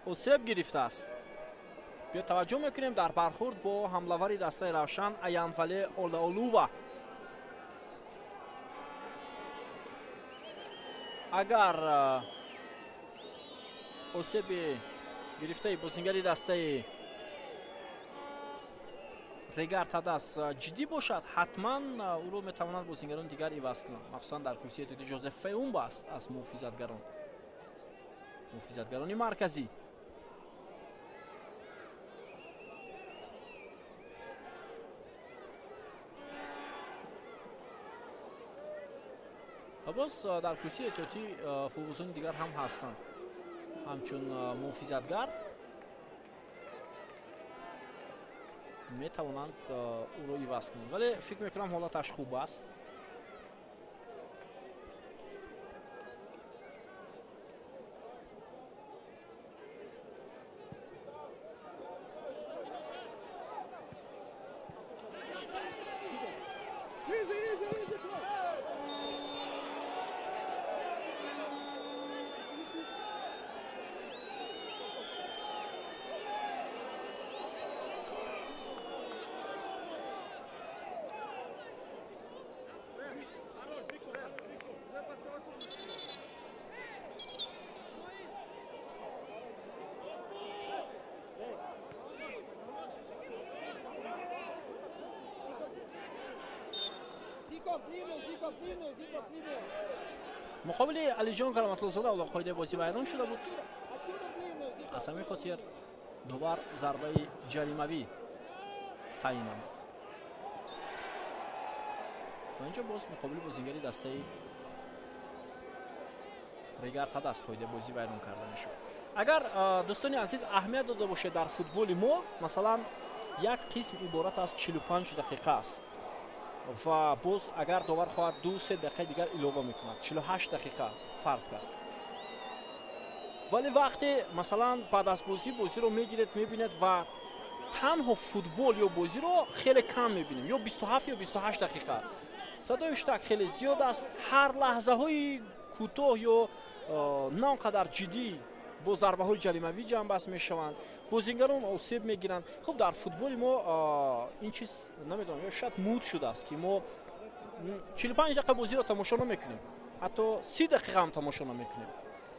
осеб гирифтааст. Биё таваҷҷӯҳ мекунем дар бархурд бо ҳамлавари дастаи Равшан Аянвале Олаолува. Агар осеби гирифтаи бозингари дастаи Регар-ТадАЗ ҷиддӣ бошад, ҳатман ӯро метавонанд бозингарони дигар иваз кунанд. Махсусан дар курсии эҳтиётӣ Ҷозеф Феумба аст аз муҳофизатгарони марказӣ. Ва боз дар курсии эҳтиётӣ футболбозони дигар ҳам ҳастанд, ҳамчун муҳофизатгар метавонанд ӯро иваз кунанд, вале фикр мекунам ҳолаташ хуб аст. Муқобили Алиҷон Кароматлозода қоидаи бозӣ вайрон шуда буд. Аз ҳамин хотир дубар зарбаи ҷаримавӣ таъин намуд. Ва инҷо боз муқобили бозингари дастаи Регар Тадас қоидаи бозӣ вайрон карда мешуд. Агар дӯстони азиз аҳамият дода бошед, дар футболи мо масалан як қисм иборат аз 45 дақиқа аст ва боз агар довар хоҳад 2-3 дақиқаи дигар илова мекунад, 48 дақиқа фарз кард. Вале вақте масалан баъд аз бозӣ бозиро мегиред, мебинед ва танҳо футбол ё бозиро хеле кам мебинем, ё 27 ё 28 дақиқа. Садои штак хеле зиёд аст, ҳар лаҳзаҳои кӯтоҳ ё на он қадар ҷиддӣ бо зарбаҳои ҷаримавӣ ҷамъбаст мешаванд, бозингарон осеб мегиранд. Хуб, дар футболи мо ин чиз намедонам, ё шояд муд шудааст, ки мо 45 дақиқа бозиро тамошо намекунем, ҳатто 30 дақиқа ҳам тамошо намекунем.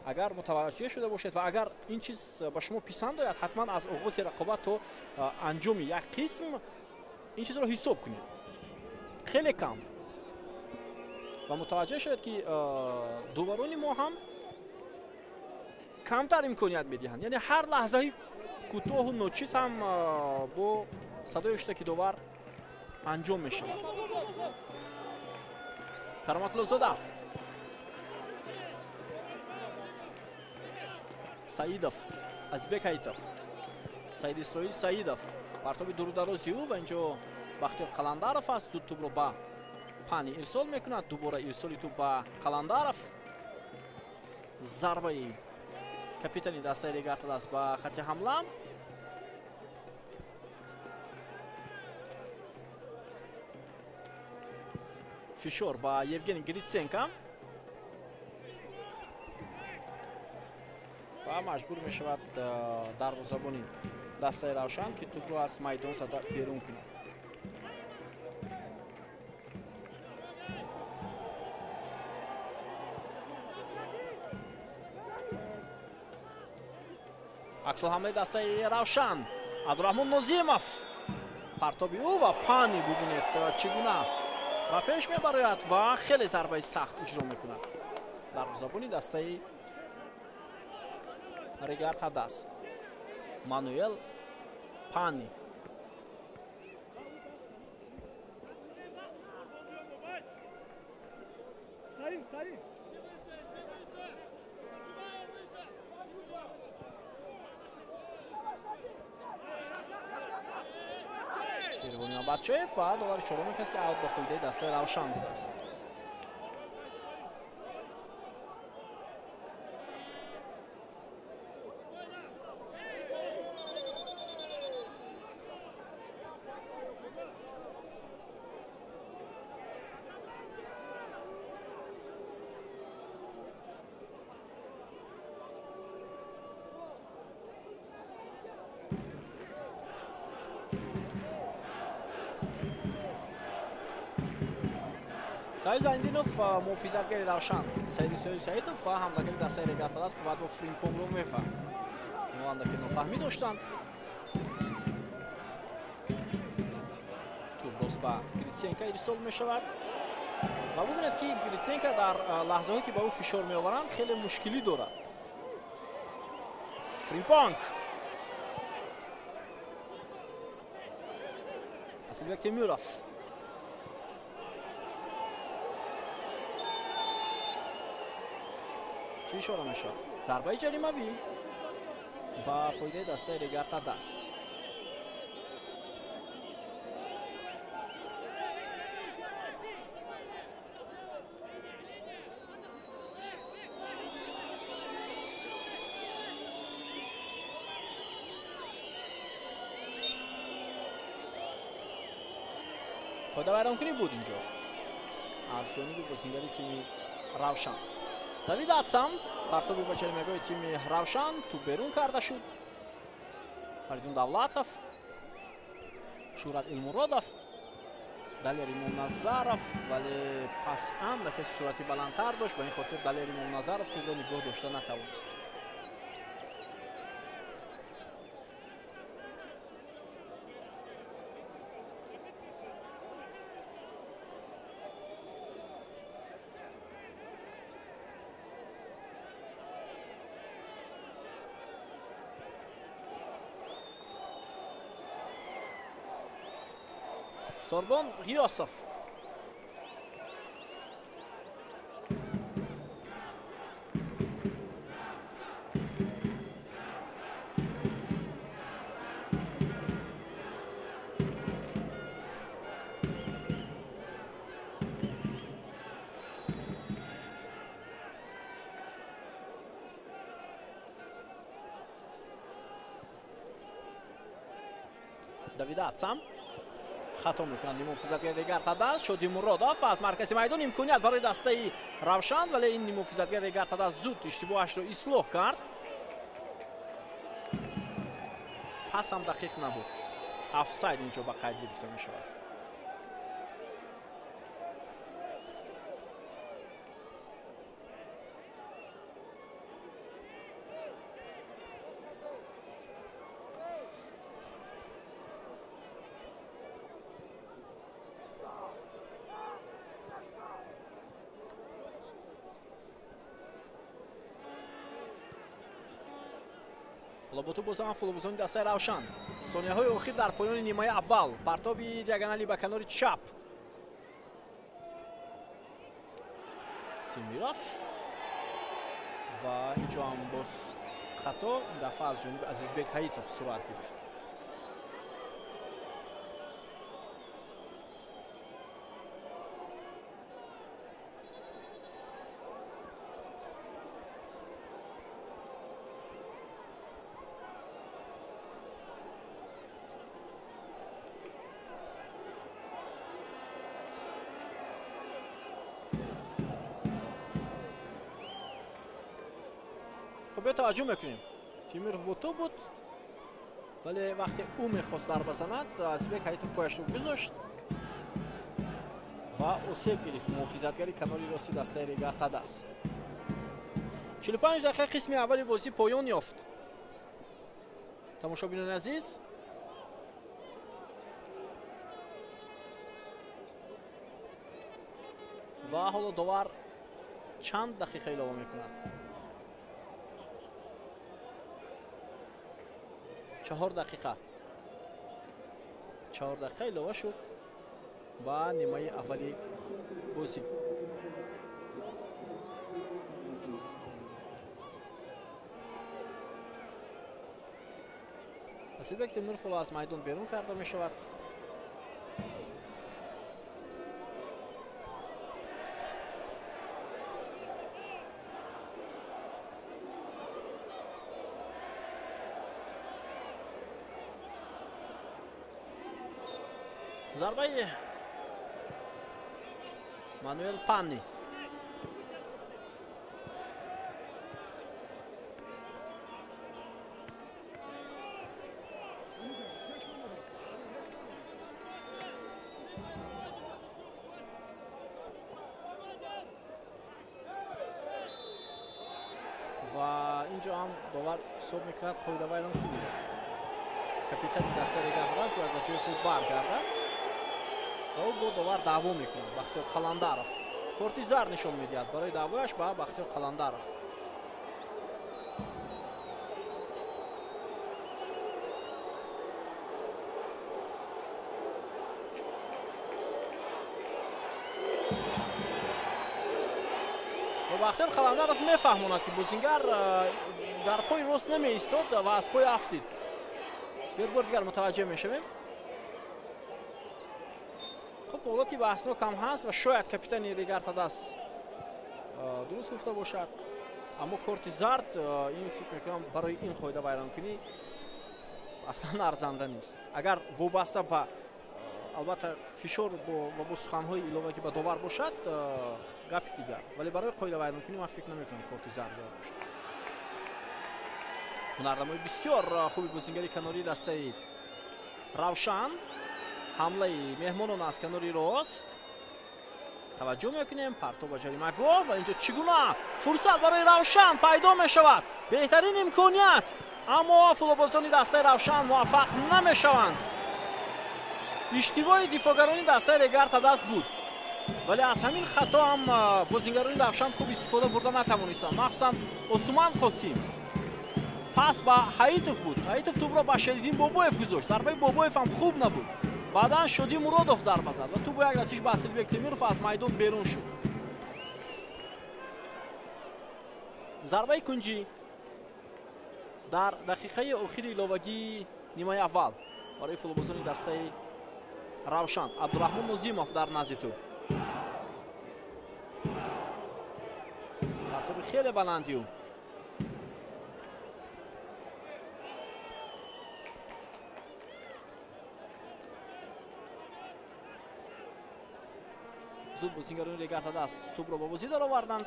Агар мутаваҷҷеҳ шуда бошед ва агар ин чиз ба шумо писанд ояд, ҳатман аз оғози рақобат то анҷоми як қисм ин чизро ҳисоб кунед. Хеле кам. Ва мутаваҷҷеҳ шавед, ки доварони мо ҳам камтар имконият медиҳанд, яъне ҳар лаҳзаи кӯтоҳу ночиз ҳам бо садои штаки довар анҷом мешавад. Кароматлозода, Саидов, Азизбек Ҳаитов, Саид Исроил Саидов, партоби дурударози ӯ ва инҷо Бахтиёр Қаландаров аст. Ду тӯбро ба Пани ирсол мекунад, дубора ирсоли тӯб ба Қаландаров. Зарбаи капитани дастаи Регар Тадас ба хати ҳамла. Фишор ба Евгений Гриценко ва маҷбур мешавад дарвозабони дастаи Равшан, ки тӯбро аз майдон зада берун кунад. Аксулҳамлаи дастаи Равшан, Абдураҳмон Нозимов, партоби ӯ ва Пани, бубинед чӣ гуна ба пеш мебарояд ва хеле зарбаи сахт иҷро мекунад дарвозабони дастаи Регар Тадас Мануэл Пани. Шервони Абачев ва довар ишора мекунад, ки аут ба фоидаи дастаи Равшан будааст. Саид Зайндинов, муҳофизатгари Равшан, Саид Исоил Саидов ва ҳамлагари дастаи Регар Тадас, ки баъдо Фримпонгро мефаҳмад. Онҳо ки нофаҳмӣ доштанд. Тӯб рост ба Гриценко ирсол мешавад ва бубинед, ки Гриценко дар лаҳзаҳое, ки ба ӯ фишор меоваранд, хеле мушкилӣ дорад. Фримпонг, Асилбек Темуров. Чӣ ишора мешавад? Зарбаи ҷаримавӣ ба фоидаи дастаи Регар-ТадАЗ. Қоидавайронкунӣ буд инҷо аз ҷониби бозингари тими Равшан. Давид Атсам партоби ба ҷаримагоҳи тими Равшан, тӯб берун карда шуд. Фаридун Давлатов, Шӯҳрат Илмуродов, Далер Имомназаров, вале пас андаке суръати баландтар дошт, ба ин хотир Далер Имомназаров тӯбро нигоҳ дошта натавонист. Сорбон Ғиёсов. Давид Атсам хато мекунанд нимуҳофизатгари Регар-ТадАЗ. Шоди Муродов аз маркази майдон, имконият барои дастаи Равшан, вале ин нимуҳофизатгари Регар-ТадАЗ зуд иштибоҳашро ислоҳ кард. Пас ҳам дақиқ набуд. Офсайд инҷо ба қайд гирифта мешавад. Лоботу бозам футболбозони дастаи Равшан. Сонияҳои охир дар поёни нимаи аввал. Партоби диагоналӣ ба канори чап. Тимиров ва инҷо ҳам боз хато, ин дафъа аз ҷониби Азизбек Ҳаитов сурат гирифт. Биё таваҷҷӯҳ мекунем. Тимиров бо тӯб буд, вале вақте ӯ мехост зарба занад, Азизбек Ҳаитов пояшро гузошт ва осеб гирифт муҳофизатгари канори рости дастаи Регар-ТадАЗ. 45 дақиқа қисми аввали бозӣ поён ёфт. Тамошобинони азиз, ва ҳоло довар чанд дақиқа илова мекунад? 4 дақиқа. 4 дақиқа илова шуд ба нимаи аввали бозӣ. Асилбек Темуров ҳоло аз майдон берун карда мешавад. Зарбаи Мануэл Панни. Ва инҷо ҳам довар ҳисоб мекунад қоидавайронкуниро. Капитани дастаи Регар-ТадАЗ бояд ба ҷои худ баргардад ва ӯ бо довар даъво мекунад. Бахтиёр Қаландаров корти зар нишон медиҳад барои даъвояш ба Бахтиёр Қаландаров. Бахтиёр Қаландаров мефаҳмонад, ки бозингар дар пои рост намеистод ва аз пой афтид. Як бор дигар мутаваҷҷеҳ мешавем. Хуб, ҳолати баҳснок ҳам ҳаст ва шояд капитани Регар-ТадАЗ дуруст гуфта бошад, аммо корти зард ин фикр мекунам барои ин қоида вайронкунӣ аслан арзанда нест. Агар вобаста ба албатта фишор ва бо суханҳои илова ки ба довар бошад, гапи дигар, вале барои қоида вайронкунӣ ман фикр намекунам корти зард бояд бошад. Ҳунарнамои бисёр хуби бозингари канории дастаи Равшан. Ҳамлаи меҳмонон аз канори рост. Таваҷҷӯҳ мекунем, партоб ба ҷаримагоҳ ва инҷо чӣ гуна фурсат барои Равшан пайдо мешавад. Беҳтарин имконият, аммо футболбозони дастаи Равшан муваффақ намешаванд. Иштибоҳи дифоъгарони дастаи Регар-ТадАЗ буд, вале аз ҳамин хато ҳам бозингарони Равшан хуб истифода бурда натавонистанд. Махсусан Осуман Қосим. Пас ба Ҳаитов буд. Ҳаитов тӯбро ба Шериддин Бобоев гузошт. Зарбаи Бобоев ҳам хуб набуд. Баъдан Шодӣ Муродов зарба зад ва тӯб бо як расиш ба Асилбек Темиров аз майдон берун шуд. Зарбаи кунҷӣ дар дақиқаи охири иловагии нимаи аввал барои футболбозони дастаи Равшан. Абдураҳмон Нозимов дар назди тӯб. Партоби хеле баланди ӯ. Зуд бозингарони Регар-ТадАЗ тӯбро ба бозӣ дароварданд.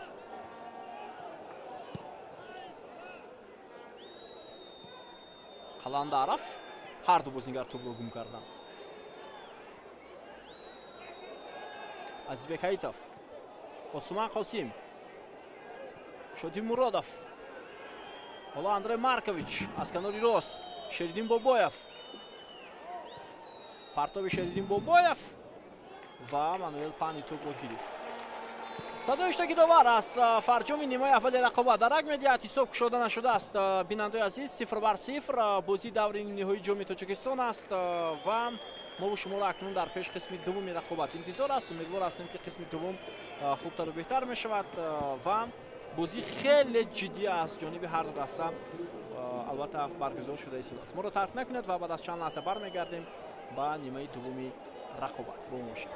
Қаландаров, ҳар ду бозингар тӯбро гум карданд. Азизбек Ҳаитов, Осуман Қосим, Шодӣ Муродов, ҳоло Андрей Маркович аз канори рост, Шериддин Бобоев. Партоби Шериддин Бобоев ва Мануэл Пани тӯбро гирифт. Садои иштироки довар аз фарҷоми нимаи аввали рақобат дарак медиҳад. Ҳисоб кушода нашудааст. Бинандаои азиз, 0-0 бозии даври ниҳоии ҷоми Тоҷикистон аст ва мо шуморо акнун дар пеш қисми дуввуми рақобат интизор аст. Умедвор ҳастем, ки қисми дуввум хубтару беҳтар мешавад ва бозӣ хеле ҷиддӣ аз ҷониби ҳар ду даста албатта баргузор шуда истодааст. Моро тарк накунед ва баъд аз чанд лаҳза бармегардем ба нимаи дуввуми рақобат. Бо мо бошед.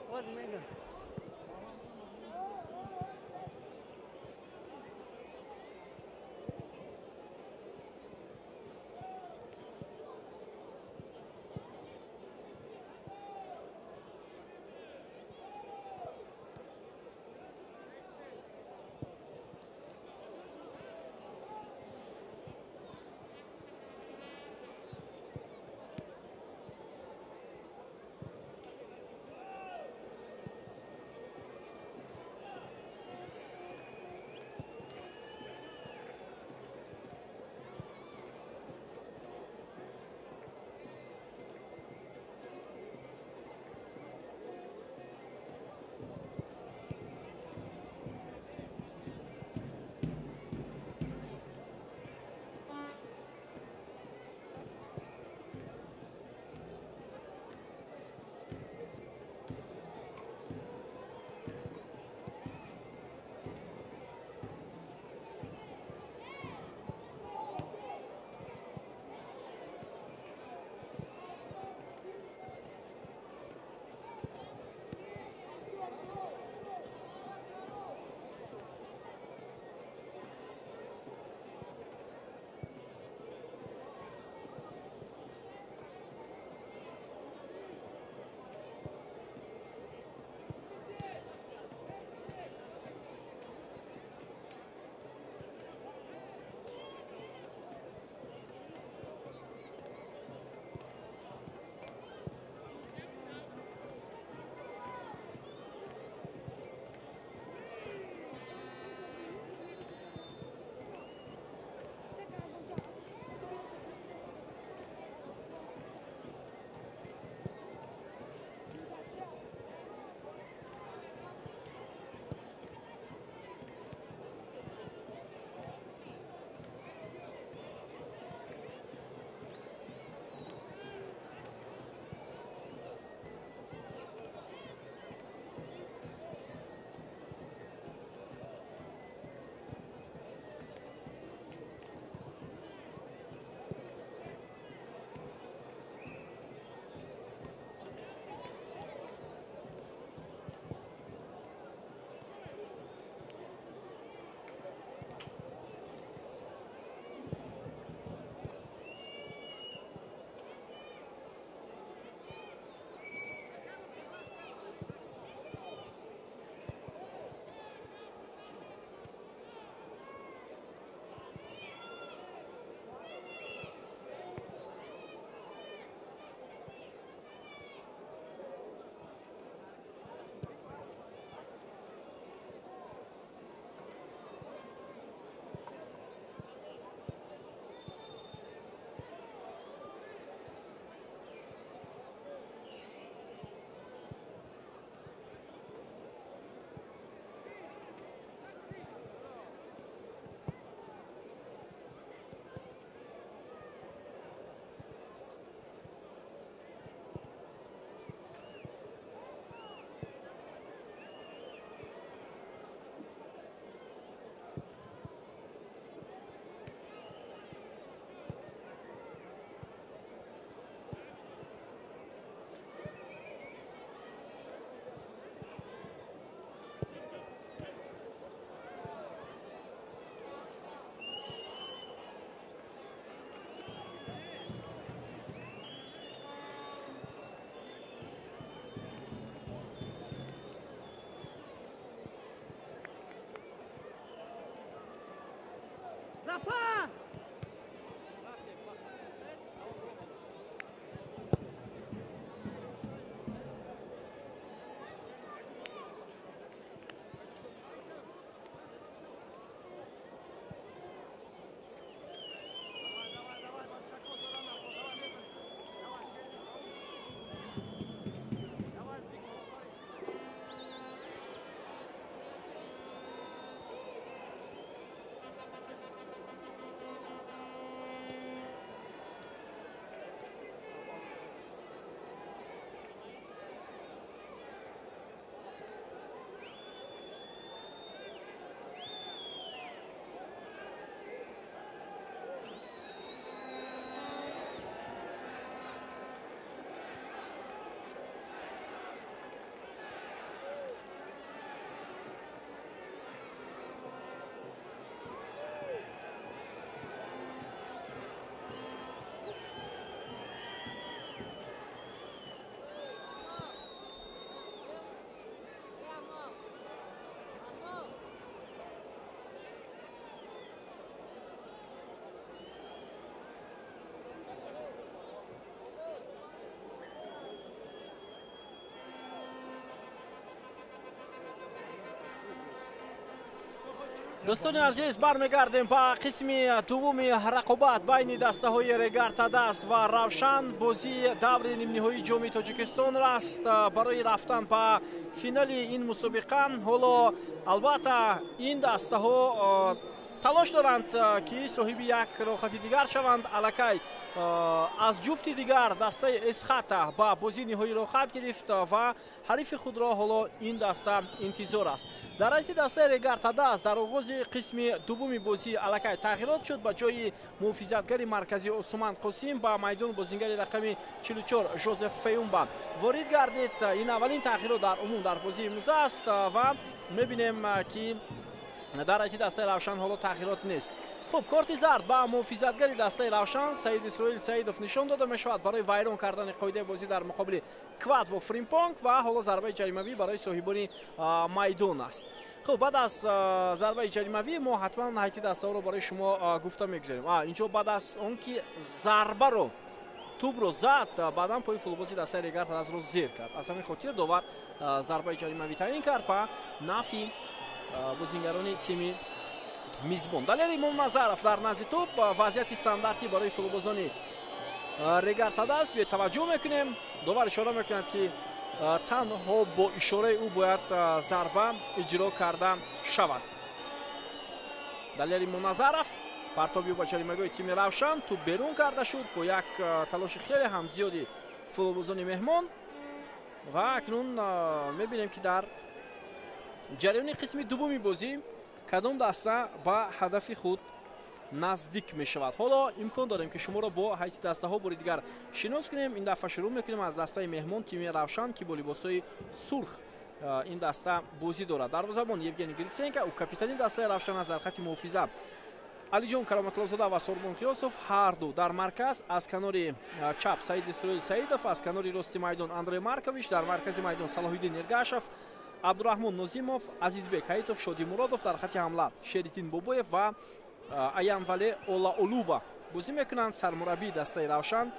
Quase mega. Дӯстони азиз, бармегардем ба қисми дуввуми рақобат байни дастаҳои Регар Тадас ва Равшан. Бозии даври нимниҳоии ҷоми Тоҷикистон аст барои рафтан ба финали ин мусобиқа. Ҳоло албатта ин дастаҳо талош доранд, ки соҳиби як роҳхати дигар шаванд. Аллакай аз ҷуфти дигар дастаи Эсхата ба бозии ниҳоӣ роҳхат гирифт ва ҳарифи худро ҳоло ин даста интизор аст. Дар ҳайати дастаи Регар Тадас дар оғози қисми дуввуми бозӣ аллакай тағйирот шуд. Ба ҷои муҳофизатгари марказӣ Осуман Қосим ба майдон бозингари рақами 44 Жозеф Феюмба ворид гардид. Ин аввалин тағйирот дар умум дар бозии имрӯза аст ва мебинем, ки дар ҳайати дастаи Равшан ҳоло тағйирот нест. Хуб, корти зард ба муҳофизатгари дастаи Равшан Саид Исроил Саидов нишон дода мешавад барои вайрон кардани қоидаи бозӣ дар муқобили Квадво Фримпонг ва ҳоло зарбаи ҷаримавӣ барои соҳибони майдон аст. Хуб, баъд аз зарбаи ҷаримавӣ мо ҳатман ҳайати дастаҳоро барои шумо гуфта мегузорем. Инҷо баъд аз он ки зарбаро тӯбро зад, баъдан пои футболбози дастаи Регар Тадасро зер кард. Аз ҳамин хотир довар зарбаи ҷаримавӣ таъин кард ба нафи бозингарони тими мизбон. Далер Имомназаров дар назди тӯб. Вазъияти стандартӣ барои футболбозони Регар Тадас. Биёед таваҷҷӯҳ мекунем. Довар ишора мекунад, ки танҳо бо ишораи ӯ бояд зарба иҷро карда шавад. Далер Имомназаров партоби ӯ ба ҷаримагоҳи тими Равшан, тӯб берун карда шуд бо як талоши хеле ҳам зиёди футболбозони меҳмон. Ва акнун мебинем, ки дар ҷараёни қисми дуввуми бозӣ кадом даста ба ҳадафи худ наздик мешавад. Ҳоло имкон дорем, ки шуморо бо ҳайати дастаҳо бори дигар шинос кунем. Ин дафъа шурӯъ мекунем аз дастаи меҳмон тими Равшан, ки бо либосҳои сурх ин даста бозӣ дорад. Дарвозабон Евгений Гриценко, ӯ капитани дастаи Равшан аст. Дар хати муҳофиза Алиҷон Кароматлозода ва Сорбон Қиёсов, ҳарду дар марказ. Аз канори чап Саид Исроил Саидов, аз канори рости майдон Андрей Маркович, дар маркази майдон Салоҳиддин Эргашев, Абдураҳмон Нозимов, Азизбек Ҳаитов, Шоди Муродов. Дар хати ҳамла Шериддин Бобоев ва Аянвале Олаолува бозӣ мекунанд. Сармураббии дастаи Равшан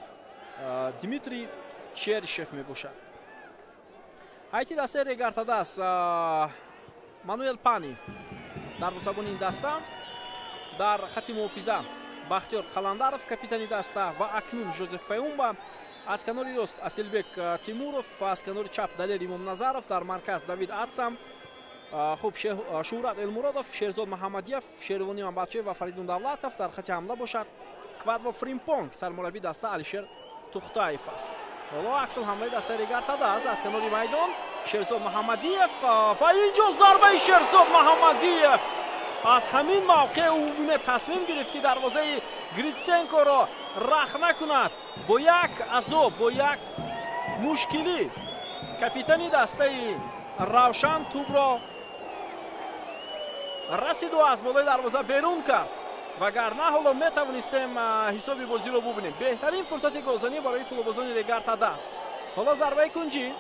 Дмитрий Черишев мебошад. Ҳайати дастаи Регар Тадас Мануэл Пани дарвозабони ин даста. Дар хати муҳофиза Бахтиёр Қаландаров, капитани даста, ва акнун Жозеф Феумба. Аз канори рост Асилбек Тимуров, аз канори чап Далер Имомназаров, дар марказ Давид Атсам, хуб, Шӯҳрат Элмуродов, Шерзод Муҳаммадиев, Шервонӣ Мамбатчиев ва Фаридун Давлатов. Дар хати ҳамла бошад Квадво Фримпонг, сармураббии даста Алишер Тухтаев аст. Ҳоло аксул ҳамлаи дастаи Регар Тадас аз канори майдон Шерзод Муҳаммадиев ва инҷо зарбаи Шерзод Муҳаммадиев. Аз ҳамин мавқеъ ӯ гуна тасмим гирифт, ки дарвозаи Гриценкоро рахна кунад. Бо як азоб, бо як мушкилӣ капитани дастаи Равшан тӯбро расиду аз болои дарвоза берун кард. Вагарна ҳоло метавонистем ҳисоби бозиро бубинем. Беҳтарин фурсати голзанӣ барои футболбозони Регар Тадас. Ҳоло зарбаи кунҷӣ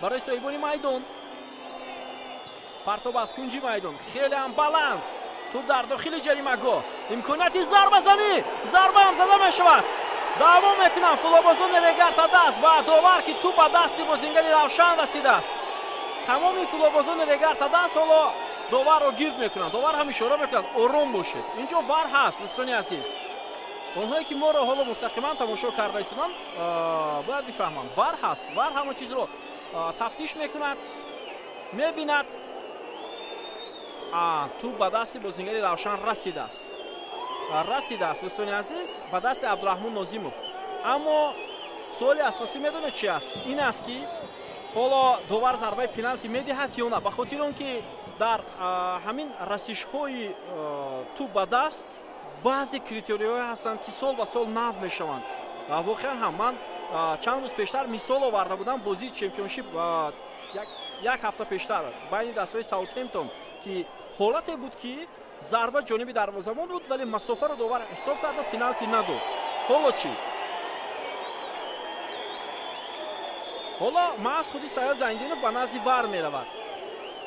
барои соҳибони майдон. Партоб аз кунҷи майдон хеле ҳам баланд. Туп дар дохили ҷаримагоҳ, имконияти зарбазанӣ, зарба ҳам зада мешавад. Даъво мекунанд фулобозони Регар-ТадАЗ ва довар, ки туп ба дасти бозингари Равшан расидааст. Тамоми фулобозони Регар-ТадАЗ ҳоло доварро гирд мекунанд. Довар ҳам ишора мекунад, ором бошед. Инҷо вар ҳаст, дӯстони азиз. Онҳое ки моро ҳоло мустақиман тамошо карда истоданд, бояд бифаҳманд, вар ҳаст. Вар ҳама чизро тафтиш мекунад, мебинад. Туп ба дасти бозингари Равшан расидааст. Расидааст, дӯстони азиз, ба дасти Абдураҳмон Нозимов. Аммо суоли асосӣ медонед чи аст? Ин аст, ки ҳоло довар зарбаи пеналти медиҳад ё на? Ба хотири он ки дар ҳамин расишҳои туп ба даст баъзе критерияҳое ҳастанд, ки сол ба сол нав мешаванд. Воқеан ҳам ман чанд рӯз пештар мисол оварда будам бозии чемпионшип як ҳафта пештар байни дастҳои Саутҳемптон, ки ҳолате буд, ки зарба ҷониби дарвозабон буд, вале масофаро довар ҳисоб карда пеналти надод. Ҳоло чӣ? Ҳоло маҳз худи Саёд Зайндинов ба назди вар меравад.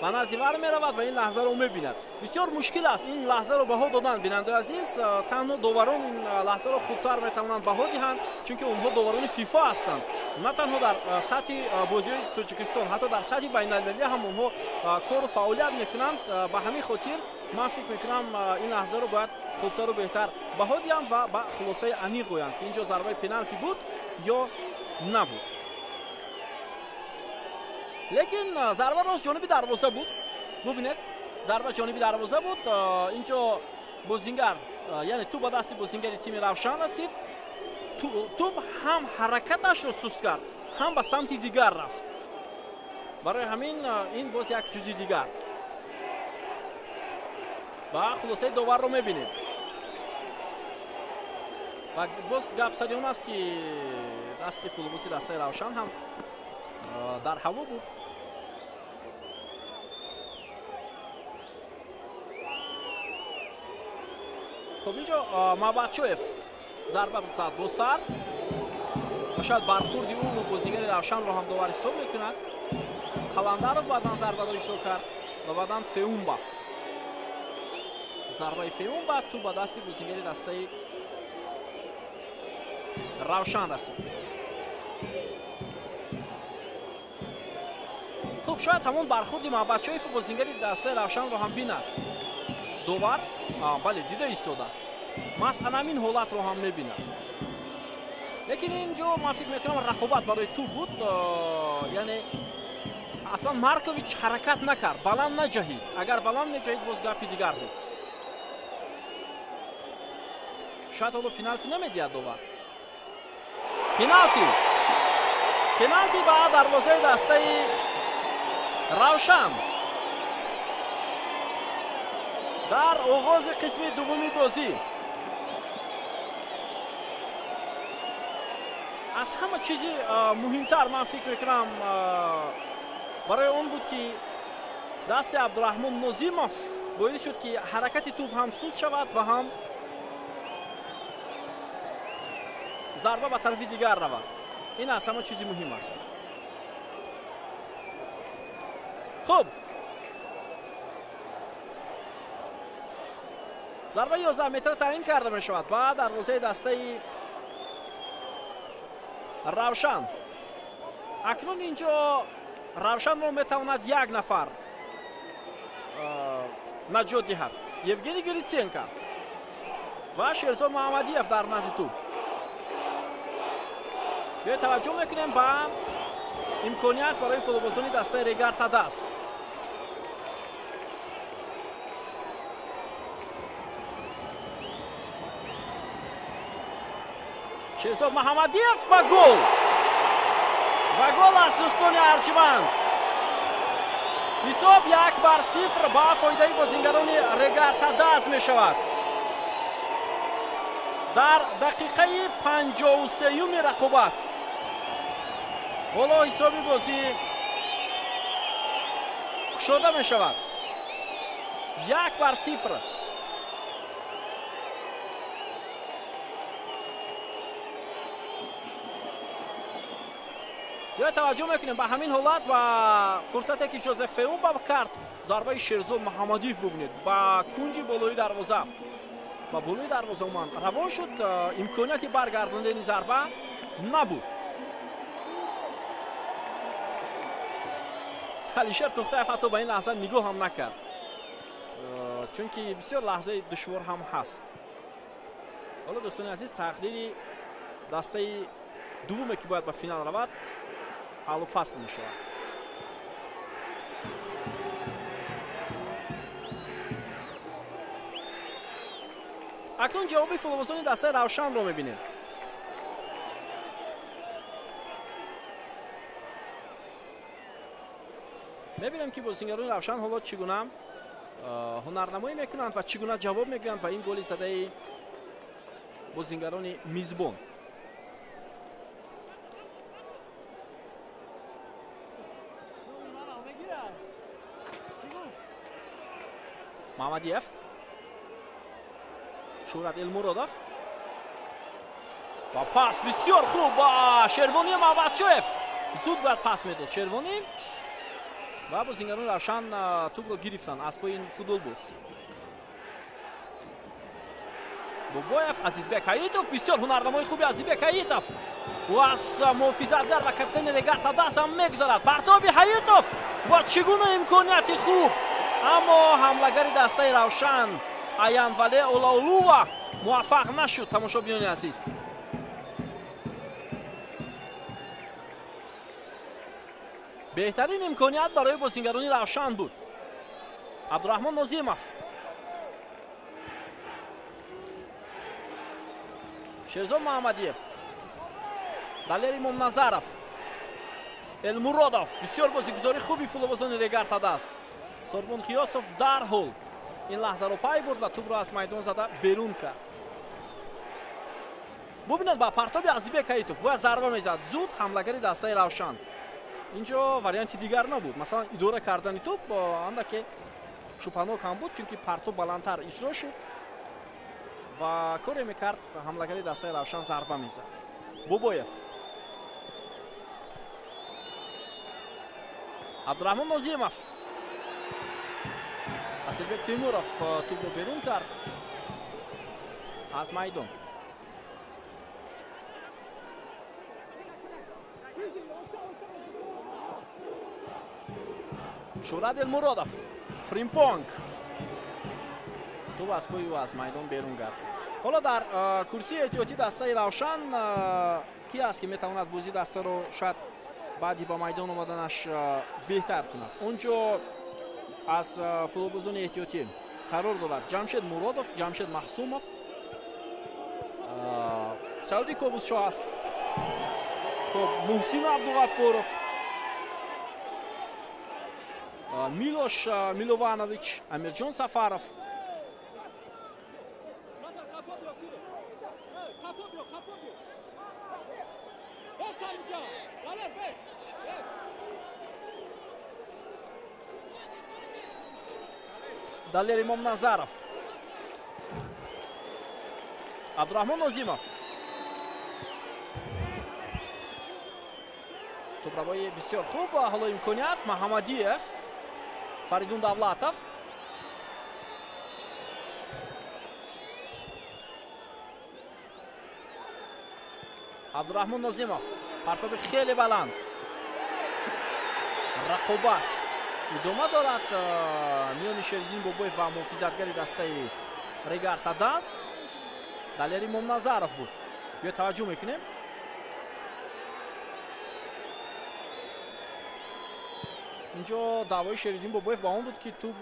Ба назди вар меравад ва ин лаҳзаро мебинад. Бисёр мушкил аст ин лаҳзаро баҳо додан, бинандаи азиз. Танҳо доварон ин лаҳзаро хубтар метавонанд баҳо диҳанд, чунки онҳо доварони ФИФА ҳастанд. На танҳо дар сатҳи бозиҳои Тоҷикистон, ҳатто дар сатҳи байналмилалӣ ҳам онҳо кору фаъолият мекунанд. Ба ҳамин хотир ман фикр мекунам, ин лаҳзаро бояд хубтару беҳтар баҳо диҳанд ва ба хулосаи аниқ гӯянд, ки инҷо зарбаи пеналти буд ё набуд. Лекин зарба рост ҷониби дарвоза буд. Бубинед, зарба ҷониби дарвоза буд. Инҷо бозингар, яъне туп ба дасти бозингари тими Равшан расид. Туп ҳам ҳаракаташро суст кард, ҳам ба самти дигар рафт. Барои ҳамин ин боз як ҷузи дигар. Ва хулосаи доварро мебинем. Ва боз гап сари он аст, ки дасти фулобози дастаи Равшан ҳам дар ҳаво буд. Хуб, инҷо Мабатчоев зарба зад бо сар ва шояд бархурди ӯ бозигари Равшанро ҳам довар ҳисоб мекунад. Қаландаров баъдан зарбаро иҷро кард ва баъдан Феумба. Зарбаи Феумба туп ба дасти бозигари дастаи Равшан расид. Хуб, шояд ҳамон бархурди Мабатчоеву бозингари дастаи Равшанро ҳам бинад довар. Бале, дида истодааст. Маҳз ана ҳамин ҳолатро ҳам мебинад. Лекин инҷо ман фикр мекунам, рақобат барои туп буд. Яъне аслан Маркович ҳаракат накард, баланд наҷаҳид. Агар баланд меҷаҳид, боз гапи дигар буд. Шояд ҳоло пеналти намедиҳад довар. Пеналти! Пеналти ба дарвозаи дастаи Равшан. Дар оғози қисми дуввуми бозӣ аз ҳама чизи муҳимтар ман фикр мекунам барои он буд, ки дасти Абдураҳмон Нозимов боис шуд, ки ҳаракати туп ҳам суст шавад ва ҳам зарба ба тарафи дигар равад. Ин аз ҳама чизи муҳим аст. Хуб, зарба 11 метр таъин карда мешавад ба дарвозаи дастаи Равшан. Акнун инҷо Равшанро метавонад як нафар наҷот диҳад. Евгений Гриценко ва Шерзод Муҳаммадиев дар назди туп. Биёед таваҷҷӯҳ мекунем ба имконият барои футболбозони дастаи Регар-ТадАЗ. Шерзод Муҳаммадиев ва гол! Ва гол аст, дӯстони арҷманд. Ҳисоб 1-0 ба фоидаи бозингарони Регар-ТадАЗ мешавад. Дар дақиқаи 53-юми рақобат. Ҳоло ҳисоби бозӣ кушода мешавад. 1-0. Биёед таваҷҷӯҳ мекунем ба ҳамин ҳолат ва фурсате ки Жозеф Феумба кард. Зарбаи Шерзод Муҳаммадиев бубинед, ба кунҷи болои дарвоза, ба болои дарвоза омад, равон шуд. Имконияти баргардондани зарба набуд. Алишер Тухтаев ҳатто ба ин лаҳза нигоҳ ҳам накард, чунки бисёр лаҳзаи душвор ҳам ҳаст. Ҳоло дӯстони азиз, тақдири дастаи дуввуме ки бояд ба финал равад ҳаллу фасл мешавад. Акнун ҷавоби футболбозони дастаи Равшанро мебинем. Мебинем ки бозингарони Равшан ҳоло чӣ гуна ҳунарнамоӣ мекунанд ва чӣ гуна ҷавоб мегӯянд ба ин голи задаи бозингарони мизбон. Мамадиев, Шӯҳрат Элмуродов ва пас бисёр хуб ба Шервонӣ Мабатчоев. Зуд бояд пас медод Шервонӣ ва бозингарони Равшан тӯбро гирифтанд аз пои футболбоз. Бобоев, Азизбек Ҳаитов, бисёр ҳунарнамои хуби Азизбек Ҳаитов. Ӯ аз муҳофизатгар ва капитани Регар Тадас ҳам мегузарад. Партоби Ҳаитов ва чӣ гуна имконияти хуб! Аммо ҳамлагари дастаи Равшан Аян Вале Олаулува муваффақ нашуд. Тамошобинони азиз, беҳтарин имконият барои бозингарони Равшан буд. Абдураҳмон Нозимов, Шерзод Муҳаммадиев, Далер Имомназаров, Элмуродов. Бисёр бозигузори хуби футболбозони Регар Тадас. Сорбон Қиёсов дарҳол ин лаҳзаро пай бурд ва тӯбро аз майдон зада берун кард. Бубинед, ба партоби Азизбек Ҳаитов бояд зарба мезад зуд ҳамлагари дастаи Равшан. Инҷо варианти дигар набуд. Масалан, идора кардани тӯб андаке шубҳанок ҳам буд, чунки партоб баландтар иҷро шуд ва коре мекард ҳамлагари дастаи Равшан зарба мезад. Бобоев, Абдураҳмон Нозимов, Асилбек Тимуров тӯбро берун кард аз майдон. Шӯҳрат Элмуродов, Фримпонг, тӯб аз пои ӯ аз майдон берун гардид. Ҳоло дар курсии эҳтиётӣ дастаи Равшан ки аст ки метавонад бозии дастаро шояд баъди ба майдон омаданаш беҳтар кунад? Он ҷо аз футболбозони эҳтиётӣ қарор дорад Ҷамшед Муродов, Ҷамшед Маҳсумов, Сауди Ковусшоҳ аст, хуб, Муҳсин Абдуғаффоров, Милош Милованович, Амирҷон Сафаров. Далер Имомназаров, Абдураҳмон Нозимов. Тӯбравои бисёр хуб. Ҳоло имконият Маҳаммадиев, Фаридун Давлатов. Абдураҳмон Нозимов, партоби хеле баланд. Рақобат идома дорад миёни Шериддин Бобоев ва муҳофизатгари дастаи Регар Тадас. Далер Имомназаров буд. Биё таваҷҷӯҳ мекунем. Инҷо даъвои Шериддин Бобоев ба он буд, ки тӯб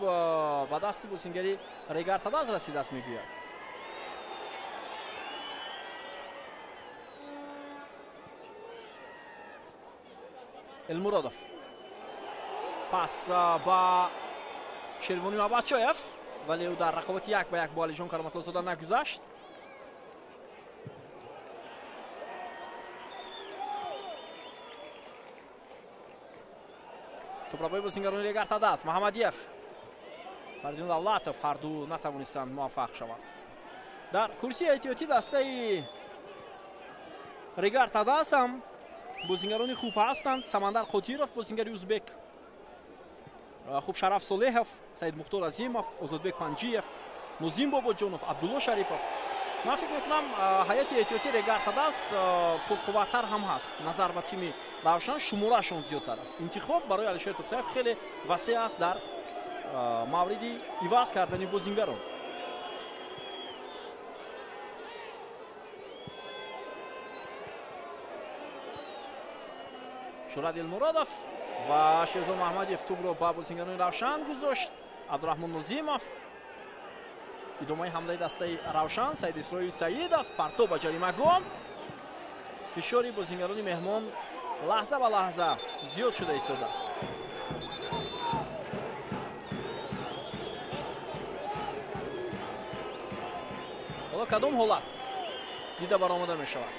ба дасти бозингари Регар Тадас расидааст, мегӯяд. Элмуродов, пас ба Шервонӣ Мабатчоев, вале ӯ дар рақобати як ба як бо Алиҷон Кароматлозода нагузашт. Тӯбрабои бозингарони Регар Тадас, Маҳаммадиев, Фаридун Давлатов ҳарду натавонистанд муваффақ шаванд. Дар курсии эҳтиётӣ дастаи Регар Тадас ҳам бозингарони хуб ҳастанд. Самандар Қодиров, бозингари узбек, хуб, Шараф Солеҳов, Саид Мухтор Азимов, Озодбек Панҷиев, Нозим Бобоҷонов, Абдулло Шарипов. Ман фикр мекунам, ҳайати эҳтиётии Регар Тадаз пурқувваттар ҳам ҳаст назар ба тими Равшан, шумораашон зиёдтар аст. Интихоб барои Алишер Тухтаев хеле васеъ аст дар мавриди иваз кардани бозингарон. Шӯрат Элмуродов ва Шерзод Маҳмадиев тӯбро ба бозингарони Равшан гузошт. Абдураҳмон Нозимов, идомаи ҳамлаи дастаи Равшан, Саид Исроил Саидов, партоб ба ҷаримагоҳ. Фишори бозингарони меҳмон лаҳза ба лаҳза зиёд шуда истодааст. Ҳоло кадом ҳолат дида баромада мешавад?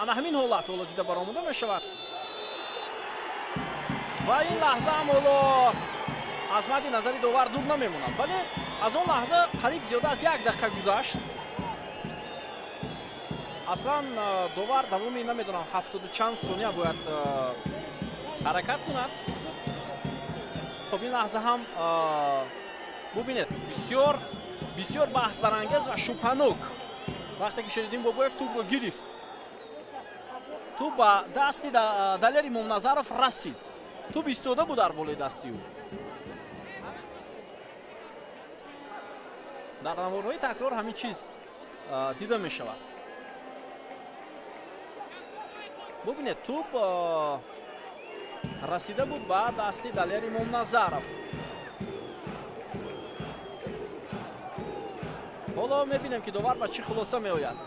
Ана ҳамин ҳолат ҳоло дида баромада мешавад ва ин лаҳза ҳам ҳоло аз мадди назари довар дур намемонад, вале аз он лаҳза қариб зиёда аз як дақиқа гузашт. Аслан довар давоми намедонам ҳафтоду чанд сония бояд ҳаракат кунад. Хоб, ин лаҳза ҳам бубинед, бисёр бисёр баҳсбарангез ва шубҳанок. Вақте ки Шериддин Бобоев тӯбро гирифт, тӯб ба дасти Далери Момназаров расид. Тӯб истода буд дар болои дасти ӯ. Дар наворҳои такрор ҳамин чиз дида мешавад. Бубинед, тӯб расида буд ба дасти Далери Момназаров. Ҳоло мебинем, ки довар ба чӣ хулоса меояд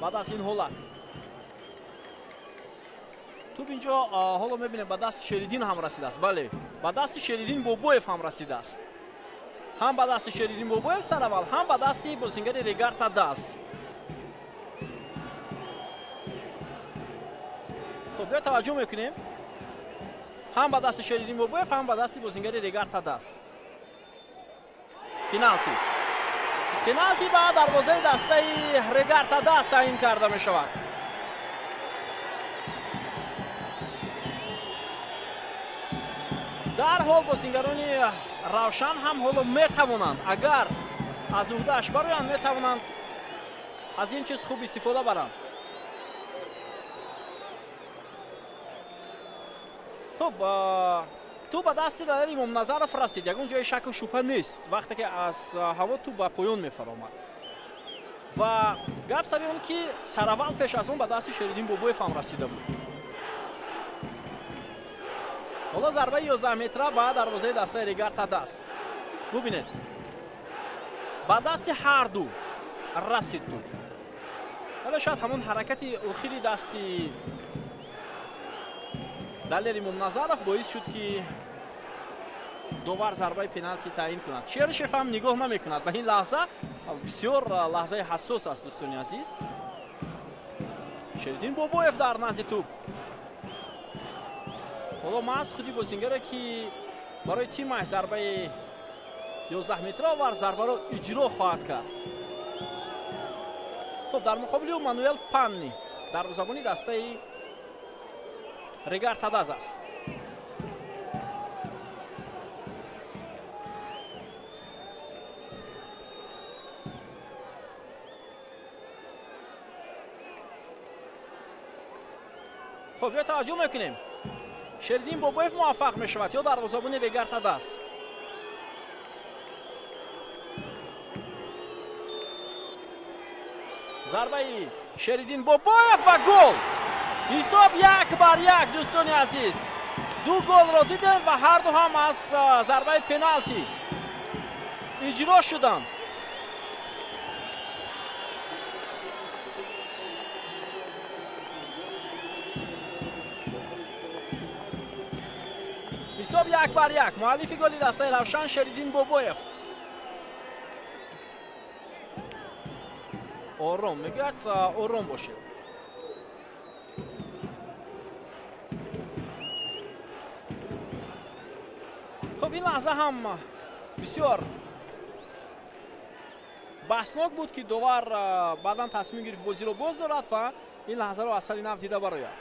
баъд аз ин ҳолат. Тӯб инҷо ҳоло мебинем ба дасти Шериддин ҳам расидааст. Бале, ба дасти Шериддин Бобоев ҳам расидааст. Ҳам ба дасти Шериддин Бобоев сараввал, ҳам ба дасти бозингари Регар Тадаз. Хуб, биё таваҷҷӯҳ мекунем. Ҳам ба дасти Шериддин Бобоев, ҳам ба дасти бозингари Регар Тадаз. Пеналти. Пеналти ба дарвозаи дастаи Регар Тадаз таъин карда мешавад. Дарҳол бозингарони Равшан ҳам ҳоло метавонанд, агар аз уҳдааш бароянд, метавонанд аз ин чиз хуб истифода баранд. Хуб, тӯб ба дасти Далери Момназаров расид. Ягон ҷои шаку шубҳа нест вақте ки аз ҳаво тӯб ба поён мефаромад. Ва гап сари он ки сараввал пеш аз он ба дасти Шериддин Бобоев ҳам расида буд. Ҳоло зарбаи 11 метра ба дарвозаи дастаи Регар Тадаз. Бубинед, ба дасти ҳарду расид тӯб. Вале шояд ҳамон ҳаракати охири дасти Далери Момназаров боис шуд, ки довар зарбаи пеналти таъин кунад. Чершев ҳам нигоҳ намекунад ба ин лаҳза. Бисёр лаҳзаи ҳассос аст, дӯстони азиз. Шериддин Бобоев дар назди тӯб. Ҳоло маҳз худи бозингаре, ки барои тимаш зарбаи 11 метра овард, зарбаро иҷро хоҳад кард. Хуб, дар муқобили ӯ Мануэл Панни, дарвозабони дастаи Регар Тадаз аст. Хуб, биё таваҷҷӯҳ мекунем. Шериддин Бобоев муваффақ мешавад ё дарвозабони Регар Тадаз? Зарбаи Шериддин Бобоев ва гол! Ҳисоб 1-1, дӯстони азиз. Ду голро дидем ва ҳарду ҳам аз зарбаи пеналти иҷро шуданд. Ҳисоб 1-1. Муаллифи голи дастаи Равшан Шериддин Бобоев. Ором мегӯяд, ором бошед. Хуб, ин лаҳза ҳам бисёр баҳснок буд, ки довар баъдан тасмим гирифт бозиро боз дорад ва Ин лаҳзаро аз сари нав дида барояд.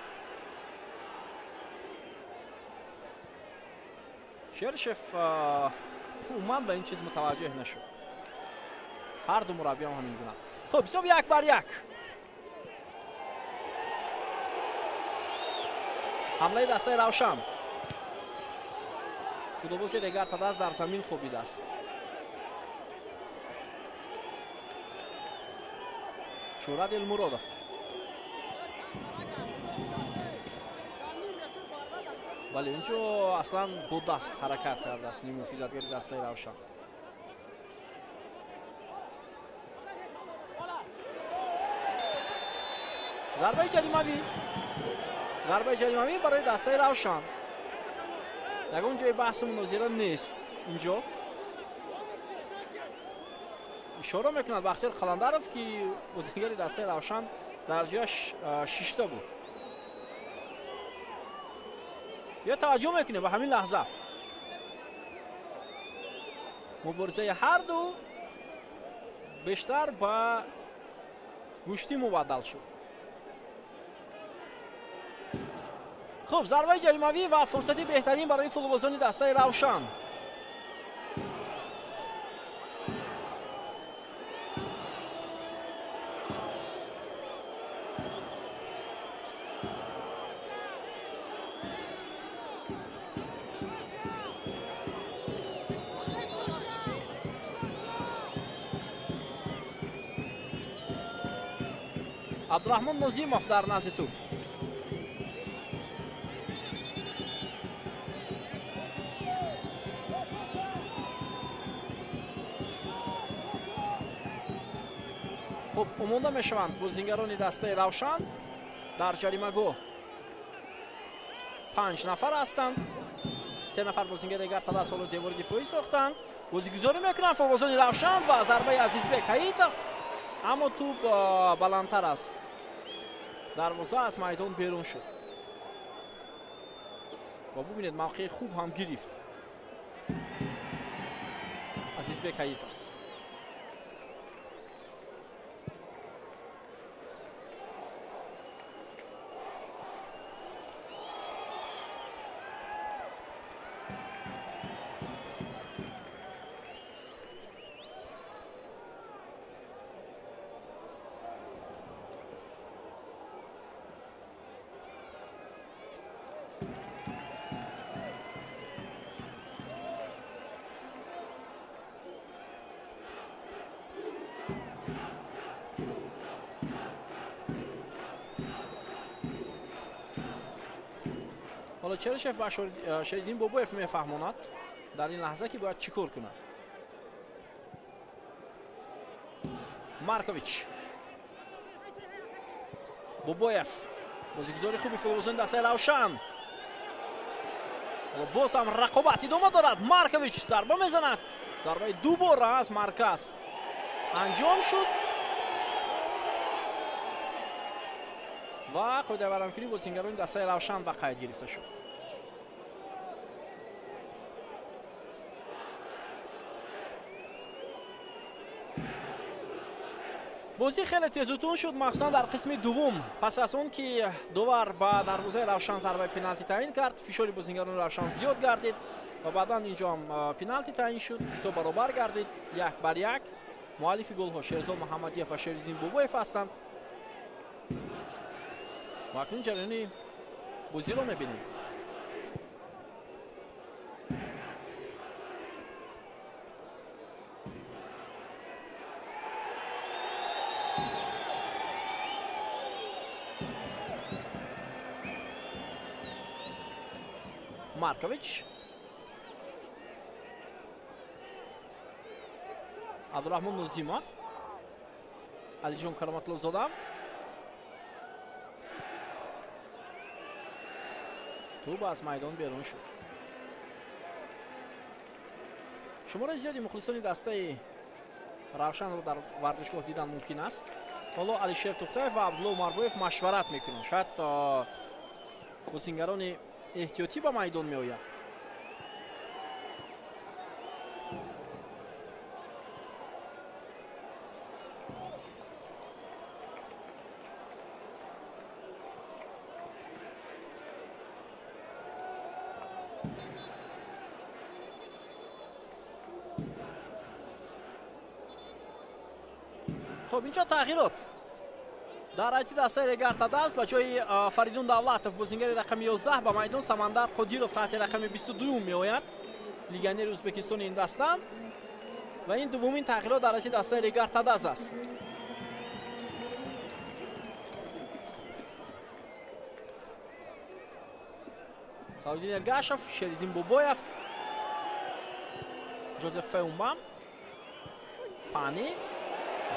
Шершев умуман ба ин чиз мутаваҷҷеҳ нашуд. Ҳар ду мураббиам ҳамин гуна. Хуб, ҳисоб 1-1. Ҳамлаи дастаи Равшан. Футболбози Регар Тадаз дар замин хобидааст. Шӯҳрат Элмуродов. Бале, инҷо аслан бо даст ҳаракат кардааст ниммуҳофизатгари дастаи Равшан. Зарбаи ҷаримавӣ. Зарбаи ҷаримавӣ барои дастаи Равшан. Ягон ҷои баҳсу мунозира нест инҷо. Ишора мекунад Бахтиёр Қаландаров, ки бозигари дастаи Равшан дар ҷояш шишта буд. Ё таваҷҷӯҳ мекунем ба ҳамин лаҳза. Муборизаи ҳар ду бештар ба гӯштӣ мубаддал шуд. Хуб, зарбаи ҷаримавӣ ва фурсати беҳтарин барои футболбозони дастаи Равшан. Абдурахмон Нозимов дар назди туп. Хуб, омода мешаванд бозингарони дастаи Равшан. Дар ҷаримагоҳ 5 нафар ҳастанд. 3 нафар бозингари Регар Тадаз ҳоло девори дифоӣ сохтанд. Бозигузорӣ мекунанд футболбозони Равшан ва зарбаи Азизбек Ҳаитов, аммо туп баландтар аст. Дарвоза аз майдон берун шуд. Ва бубинед, мавқеи хуб ҳам гирифт Азизбек Ҳаитов. ҳоло Черышев ба Шериддин Бобоев мефаҳмонад дар ин лаҳза, ки бояд чӣ кор кунад. Маркович, Бобоев, бозигузори хуби футболбозони дастаи Равшан. ҳоло боз ҳам рақобат идома дорад. Маркович зарба мезанад. Зарбаи дубора аз марказ анҷом шуд ва қоидаи варамкунӣ бозингарони дастаи Равшан ба қайд гирифта шуд. Бозӣ хеле тезутун шуд, махсусан дар қисми дуввум. Пас аз он ки довар ба дарвозаи Равшан зарбаи пеналти таъин кард, фишори бозингарони Равшан зиёд гардид ва баъдан инҷо ҳам пеналти таъин шуд, ҳисоб баробар гардид 1-1. Муаллифи голҳо Шерзод Муҳаммадиев ва Шериддин Бобоев ҳастанд. Ва акнун ҷараёни бозиро мебинем. Маркович, Абдурахмон Нозимов, Алиҷон Кароматлозода. Туп аз майдон берун шуд. Шумораи зиёди мухлисони дастаи Равшанро дар варзишгоҳ дидан мумкин аст. Ҳоло Алишер Тухтаев ва Абдулло Умарбоев машварат мекунанд. Шояд бозингарони эҳтиётӣ ба майдон меояд. Хуб, инҷо тағйирот дар ҳайати дастаи Регар Тадаз. Ба ҷои Фаридун Давлатов, бозингари рақами 11, ба майдон Самандар Қодиров таҳти рақами 22 меояд, легионери Ӯзбекистони ин даста. Ва ин дуввумин тағйирот дар ҳайати дастаи Регар Тадаз аст. Салоҳиддин Эргашев, Шериддин Бобоев, Жозеф Феумба, Пани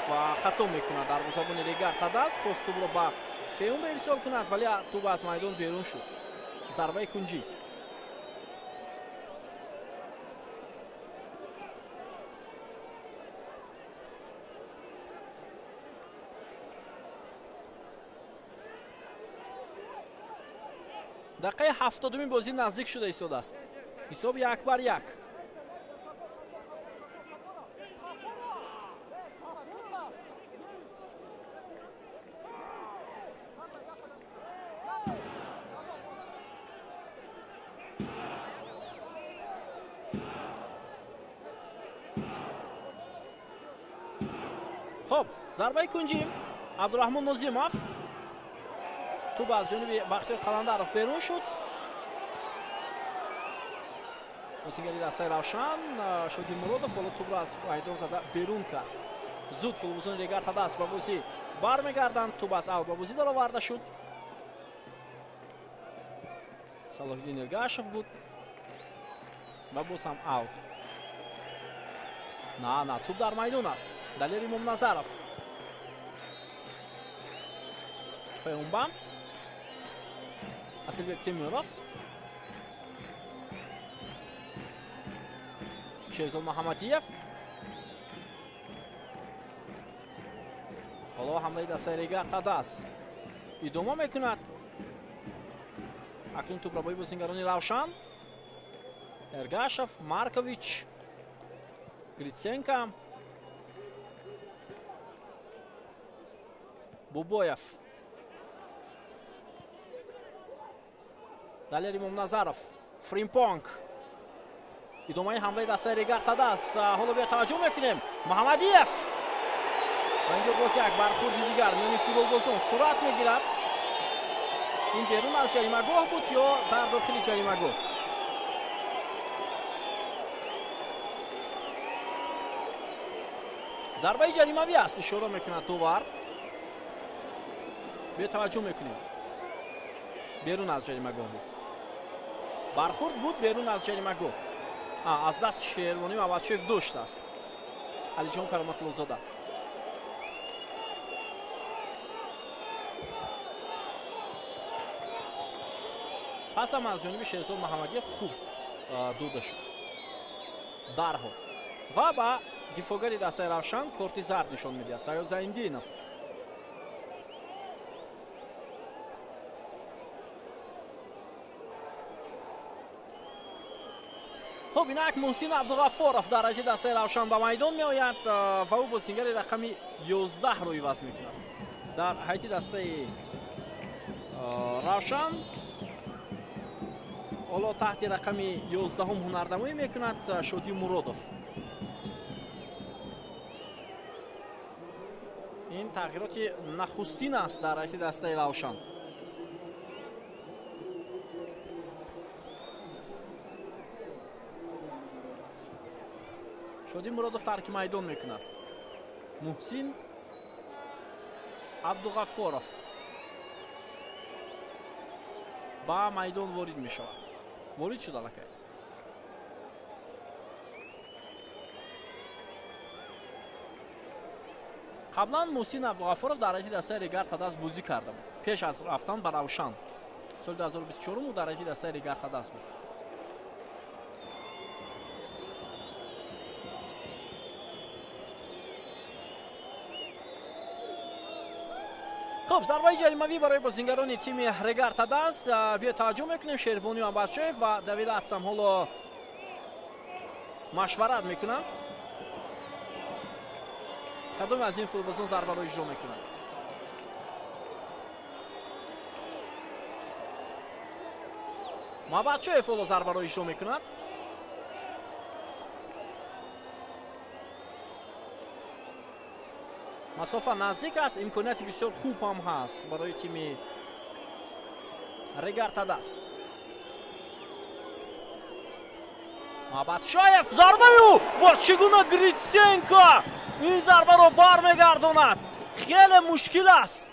ва хато мекунад дарвозабони Регар Тадаз. Хост тӯбро ба Феумба ирсол кунад, вале тӯб аз майдон берун шуд. Зарбаи кунҷӣ. Дақиқаи 70-уми бозӣ наздик шуда истодааст. Ҳисоб 1-1. Хуб, зарбаи кунҷӣ Абдураҳмон Нозимов. Тӯб аз ҷониби Бахтиёр Қаландаров берун шуд. Бозингари дастаи Равшан Шоди Муродов ҳоло тӯбро аз майдон зада берун кард. Зуд футболбозони Регар Тадаз ба бозӣ бармегарданд. Тӯб аз аут ба бозӣ дароварда шуд. Салоҳиддин Эргашев буд ва боз ҳам аут. На, тӯб дар майдон аст. Далер Имомназаров. Феумба, Асилбек Темиров, Шерзод Муҳаммадиев. Ҳоло ҳамлаи дастаи Регар Тадаз идома мекунад. Акнун тӯбро бо бозингарони Равшан, Эргашев, Маркович, Гриценко, Бобоев, Далер Имомназаров, Фримпонг. Идомаи ҳамлаи дастаи Регар Тадаз. Ҳоло бия таваҷҷӯҳ мекунем. Муҳаммадиев. Ва инҷо боз як бархурди дигар миёни футболбозон сурат мегирад. Ин берун аз ҷаримагоҳ буд ё дар дохили ҷаримагоҳ? Зарбаи ҷаримавӣ аст, ишора мекунад довар. Биё таваҷҷӯҳ мекунем. Берун аз ҷаримагоҳ буд. Бархурд буд берун аз ҷаримагоҳ. Аз даст Шервонӣ Мабадшоев доштааст Алиҷон Кароматуллозода. Пас ҳам аз ҷониби Шерзод Муҳаммадиев хуб дода шуд дарҳол ва ба дифоъгари дастаи Равшан корти зард нишон медиҳад Саёд Зайндинов. Хуб, инак Муҳсин Абдуғаффоров дар ҳайати дастаи Равшан ба майдон меояд ва ӯ бозингари рақами 11-ро иваз мекунад. Дар ҳайати дастаи Равшан ҳоло таҳти рақами 11-ум ҳунарнамоӣ мекунад Шоди Муродов. Ин тағйироти нахустин аст дар ҳайати дастаи Равшан. Шоди Муродов тарки майдон мекунад. Муҳсин Абдуғаффоров ба майдон ворид мешавад. Ворид шуд аллакай. Қаблан Муҳсин Абдуғаффоров дар ҳайати дастаи Регар Тадаз бозӣ карда буд. Пеш аз рафтан ба Равшан. Соли 2024 ӯ дар ҳайати дастаи Регар Тадаз буд. Хуб, зарбаи ҷаримавӣ барои бозингарони тими Регар Тадаз. Биё таваҷҷӯҳ мекунем. Шервонӣ Аббасшоев ва Давид Атсам ҳоло машварат мекунанд. Кадоме аз ин футболбозон зарбаро иҷро мекунад? Мабадшоев ҳоло зарбаро иҷро мекунад. Масофа наздик аст, имконияти бисёр хуб ҳам ҳаст барои тими Регар Тадас. Мабатшоев зарбаи ӯ ва чӣ гуна Гритсенко ин зарбаро бармегардонад. Хеле мушкил аст.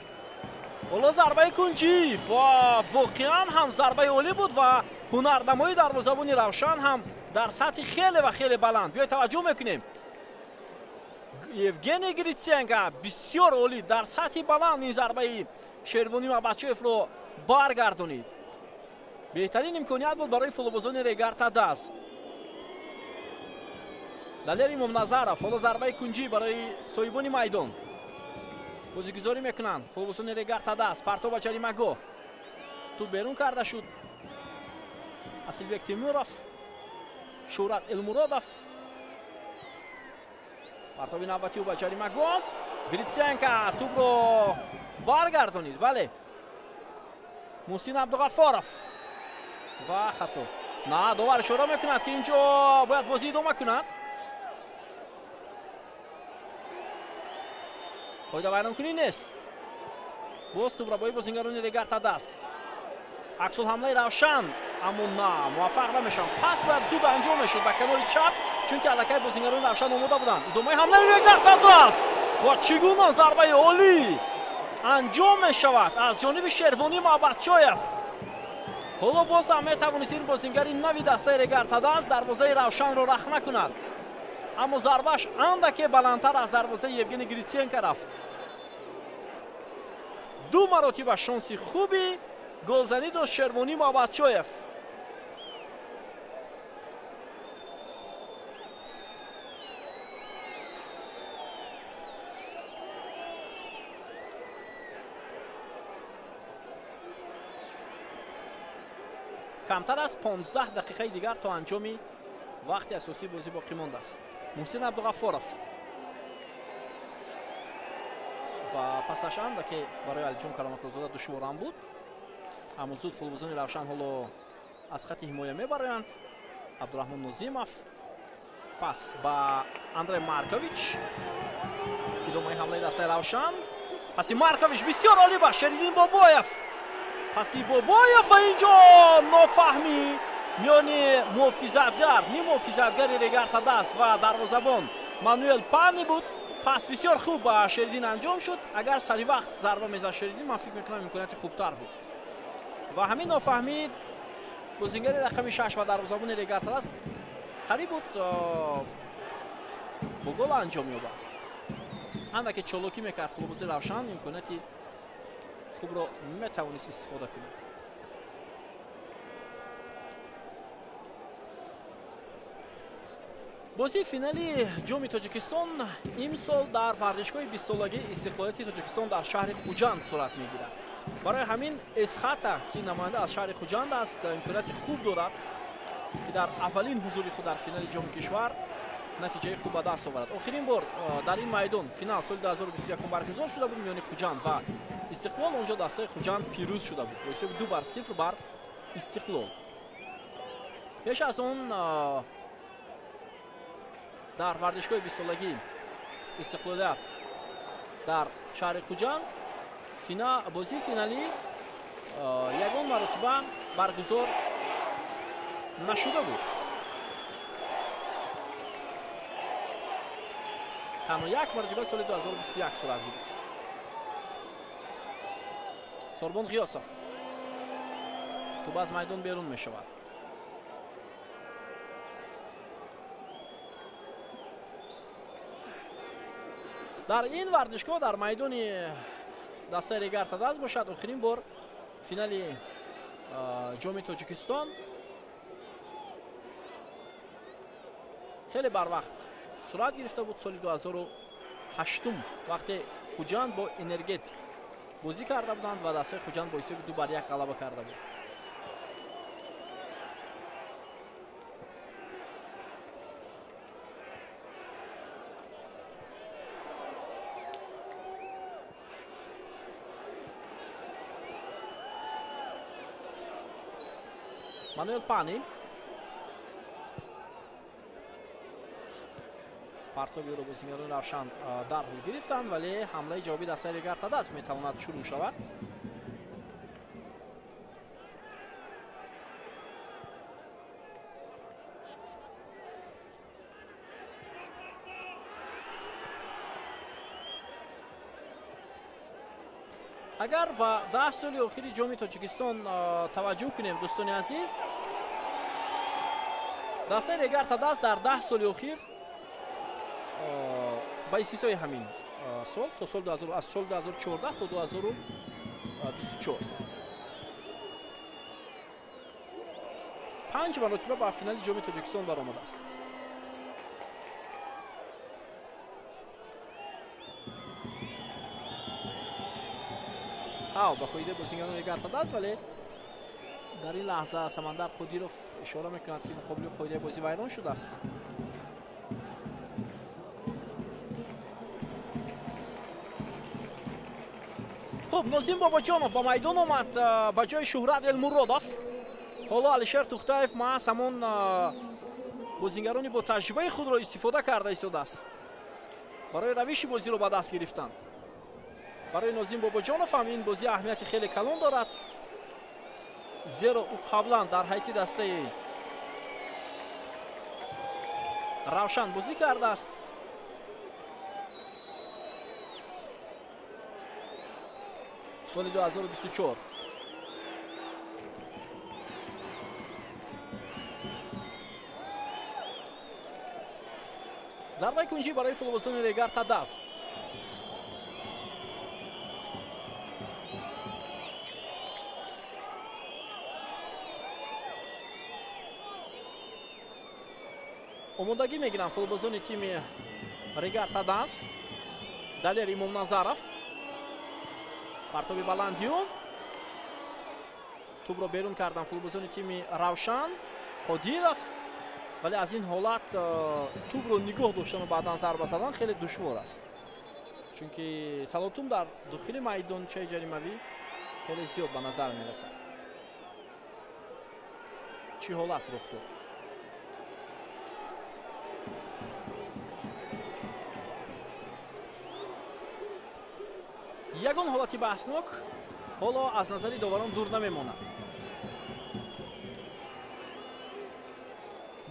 Ҳоло зарбаи кунҷӣ ва воқеан ҳам зарбаи олӣ буд ва ҳунарнамоии дарвозабони Равшан ҳам дар сатҳи хеле ва хеле баланд. Биёед таваҷҷӯҳ мекунем. Евгений Гритсенко бисёр олӣ дар сатҳи баланд ин зарбаи Шервонӣ Мабатшоевро баргардонид. Беҳтарин имконият буд барои футболбозони Регар Тадас. Далер Имомназаров ҳоло зарбаи кунҷӣ барои соҳибони майдон. Бозигузорӣ мекунанд футболбозони Регар Тадас. Партов ба ҷаримагоҳ. Туп берун карда шуд. Асилбек Тимуров, Шӯҳрат Элмуродов. Партови навбатӣ ба ҷаримагоҳ. Гритсенко тупро баргардонид. Бале. Муҳсин Абдуғаффоров ва хато. На, довар ишора мекунад, ки инҷо бояд бозӣ идома кунад. Қоидавайронкунӣ нест. Боз тӯбрабои бозингарони Регар Тадас. Аксулҳамлаи Равшан, аммо на, муваффақ намешаванд. Пас бояд зуд анҷом мешуд ба канори чап, чунки аллакай бозингарони Равшан омода буданд. Идомаи ҳамлаи Регар Тадас ва чӣ гуна зарбаи олӣ анҷом мешавад аз ҷониби Шервонӣ Мабатшоев. Ҳоло боз ҳам метавонист ин бозингари нави дастаи Регар Тадас дарвозаи Равшанро рахна кунад, аммо зарбааш андаке баландтар аз дарвозаи Евгений Гритсенко рафт. Ду маротиба шонси хуби голзанӣ дошт Шервонӣ Мабатшоев. Камтар аз 15 дақиқаи дигар то анҷоми вақти асосии бозӣ боқӣ мондааст. Муҳсин Абдуғаффоров ва пасаш андаке барои Алиҷон Кароматлозода душворам буд, аммо зуд футболбозони Равшан ҳоло аз хати ҳимоя мебароянд. Абдураҳмон Нозимов пас ба Андрей Маркович. Идомаи ҳамлаи дастаи Равшан. Паси Маркович бисёр олӣ ба Шериддин Бобоев. Паси Бобоев ва инҷо нофаҳмӣ миёни муҳофизатгар, нимуҳофизатгари Регар Тадас ва дарвозабон Мануэл Пани буд. Пас бисёр хуб ба Шериддин анҷом шуд. Агар сари вақт зарба мезад Шериддин, ман фикр мекунам имконияти хубтар буд. Ва ҳамин нофаҳмӣ бозингари рақами 6 ва дарвозабони Регар Тадас қариб буд бо гол анҷом ёбад. Андаке чолокӣ мекард футболбози Равшан, имконияти хубро метавонист истифода кунад. Бозии финали ҷоми Тоҷикистон имсол дар варзишгоҳи 20-солагии истиқлолияти Тоҷикистон дар шаҳри Хуҷанд сурат мегирад. Барои ҳамин Эсхата, ки намоянда аз шаҳри Хуҷанд аст, имконияти хуб дорад, ки дар аввалин ҳузури худ дар финали ҷоми кишвар натиҷаи хуб ба даст оварад. Охирин бор дар ин майдон финал соли 2021 баргузор шуда буд миёни Хуҷанд ва Истиқлол. Онҷо дастаи Хуҷанд пирӯз шуда буд бо ҳисоби 2-0 бар Истиқлол. Пеш аз он дар варзишгоҳи 20-солагии истиқлолият дар шаҳри Хуҷанд бозии финалӣ ягон маротиба баргузор нашуда буд. Танҳо як маротиба соли 2021 сурат гирифт. Сорбон Ғиёсов туба аз майдон берун мешавад. Дар ин варзишгоҳ дар майдони дастаи Регар Тадас бошад охирин бор финали ҷоми Тоҷикистон хеле барвақт сурат гирифта буд соли 2008, вақте Хуҷанд бо Энергетик бозӣ карда буданд ва дастаи Хуҷанд бо ҳисоби 2-1 ғалаба карда буд. Мануэл Пани. Партобиро бозингарони Равшан дарҳол гирифтанд, вале ҳамлаи ҷавобии дастаи Регар Тадаз метавонад шурӯъ шавад. Агар ба 10 соли охири ҷоми Тоҷикистон таваҷҷӯҳ кунем, дӯстони азиз, дастаи Регар Тадаз дар 10 соли охир ба истиснои ҳамин сол то сол аз соли 2014 то 2024 5 маротиба ба финали ҷоми Тоҷикистон баромадааст. Ба фоидаи бозингарони Регар Тадаз, вале дар ин лаҳза Самандар Қодиров ишора мекунад, ки муқобили қоидаи бозӣ вайрон шудааст. Хуб, Нозим Бобоҷонов ба майдон омад ба ҷои Шуҳрат Элмуродов. Ҳоло Алишер Тухтаев маҳз ҳамон бозингарони бо таҷрибаи худро истифода карда истодааст барои равиши бозиро ба даст гирифтан. Барои Нозим Бобоҷонов ҳам ин бозӣ аҳамияти хеле калон дорад, зеро ӯ қаблан дар ҳайати дастаи Равшан бозӣ кардааст. Соли 2024 зарбаи кунҷӣ барои футболбозони Регар Тадаз. Омодагӣ мегиранд футболбозони тими Регар Тадаз. Далер Имомназаров, партоби баландиюм, тӯбро берун кардан футболбозони тими Равшан. Қодиров, вале аз ин ҳолат тӯбро нигоҳ доштану баъдан зарба задан хеле душвор аст, чунки талотум дар дохили майдончаи ҷаримавӣ хеле зиёд ба назар мерасад. Чӣ ҳолат рух дод? Ягон ҳолати баҳснок ҳоло аз назари доварон дур намемонад.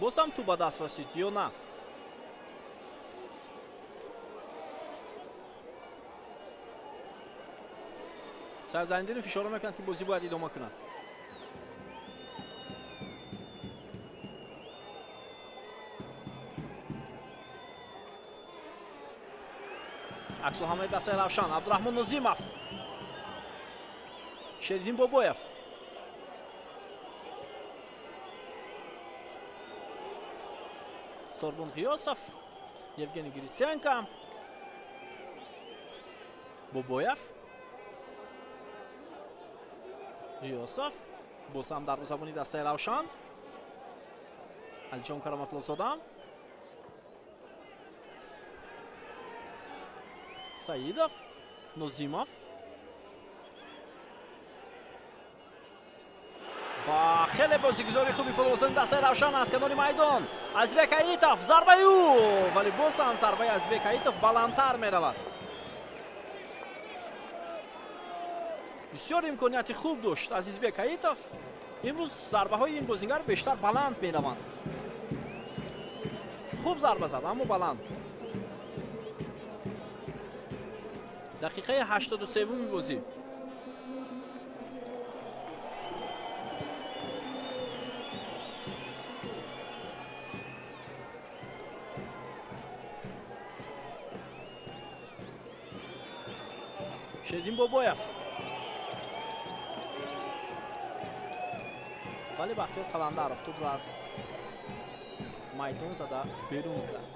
Боз ҳам тӯб ба даст расид ё на? Сарзанидинов ишора мекунад, ки бозӣ бояд идома кунад. Аксулҳамлаи дастаи Равшан. Абдураҳмон Нозимов, Шериддин Бобоев, Сорбон Ғиёсов, Евгений Гриценко, Бобоев, Ғиёсов, боз ҳам дарвозабони дастаи Равшан Алиҷон Кароматлозода, Саидов, Нозимов ва хеле бозигузори хуби футболбозони дастаи Равшан аз канори майдон. Азизбек Аитов, зарбаи ӯ, вале боз ҳам зарбаи Азизбек Аитов баландтар меравад. Бисёр имконияти хуб дошт Азизбек Аитов. Имрӯз зарбаҳои ин бозингар бештар баланд мераванд. Хуб зарба зад, аммо баланд. Дақиқаи 83-уми бозӣ. Шериддин Бобоев, вале Бахтиёр Қаландаров тӯбро аз майдон зада берун кард.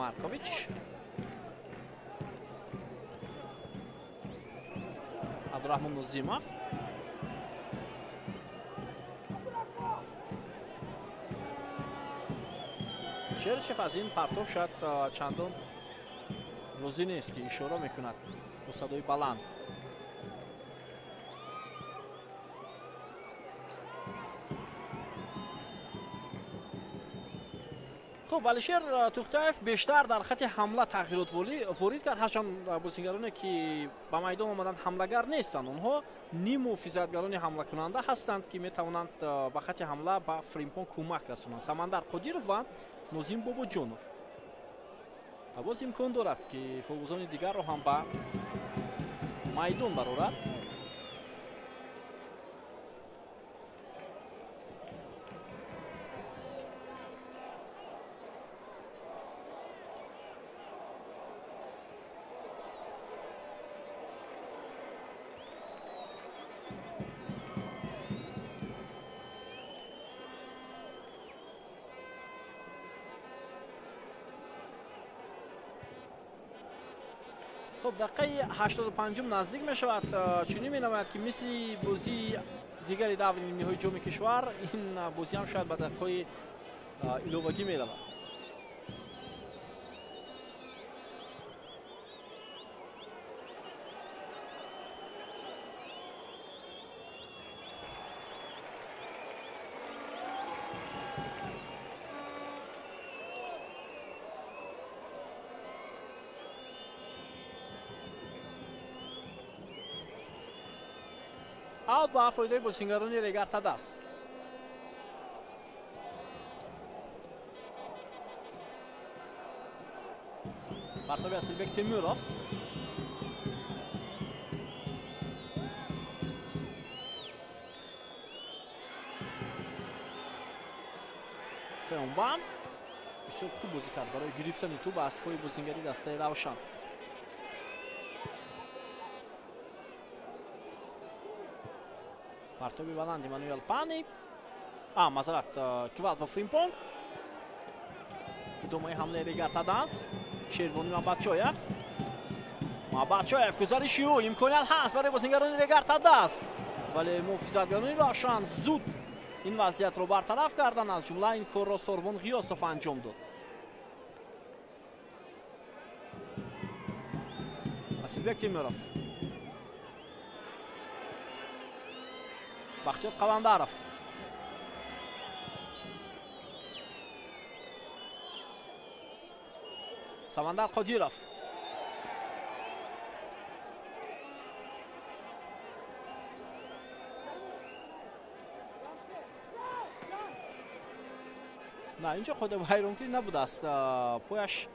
Маркович, Абдураҳмон Нозимов, Черышев аз ин партоб шояд чандон розӣ нест, ки ишора мекунад бо садои баланд. Хуб, Алишер Тухтаев бештар дар хати ҳамла тағйирот ворид кард, ҳарчанд бозингароне ки ба майдон омаданд ҳамлагар нестанд, онҳо ниммуҳофизатгарони ҳамлакунанда ҳастанд, ки метавонанд ба хати ҳамла ба Фримпон кӯмак расонанд. Самандар Қодиров ва Нозим Бобоҷонов. Ва боз имкон дорад, ки футболбозони дигарро ҳам ба майдон барорад. Хуб, дақиқаи 85 наздик мешавад. Чунин менамояд, ки мисли бозии дигари даври нимниҳои ҷоми кишвар ин бозӣ ҳам шояд ба дақиқаҳои иловагӣ меравад. Аут ба фоидаи бозингарони Регар-ТадАЗ. Партоби Асилбек Темуров. Феонбам бисёр хуб бозӣ кард барои гирифтани тӯб аз пои бозингари дастаи Равшан. Партоби баланд Эммануэл Пани. Мазарат, Квадво Фримпонг. Идомаи ҳамлаи Регар-ТадАЗ. Шервони Мабачоев. Мабачоев гузариши ӯ, имконият ҳаст барои бозингарони Регар-ТадАЗ. Вале муҳофизатгарони Равшан зуд ин вазъиятро бартараф карданд, аз ҷумла ин корро Сорбон Ғиёсов анҷом дод. Асилбек Темуров. Бахтиёр Қаландаров. Самандар Қодиров. На, инҷо худ вайронкунӣ набудааст. Пояш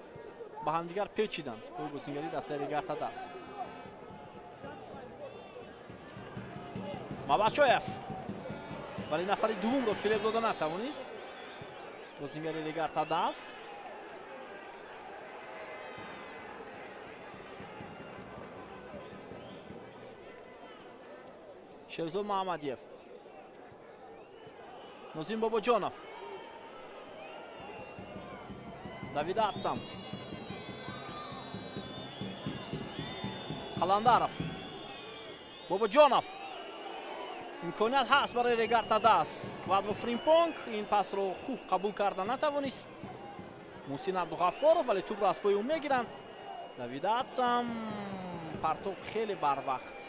ба ҳамдигар печиданд. Пои бозингари дастаи Регар-ТадАЗ. Мабачоев. Вале нафари дуввумро фиреб дода натавонист. Бозингари Регар-ТадАЗ. Шерзод Муҳаммадиев. Нозим Бобоҷонов. Давид Атсам. Қаландаров. Бобоҷонов. Имконият ҳаст барои Регар-ТадАЗ. Квадво Фримпонг ин пасро хуб қабул карда натавонист. Муҳсин Абдуғаффоров, вале тӯбро аз пои ӯ мегиранд. Давид Атсам партоб хеле барвақт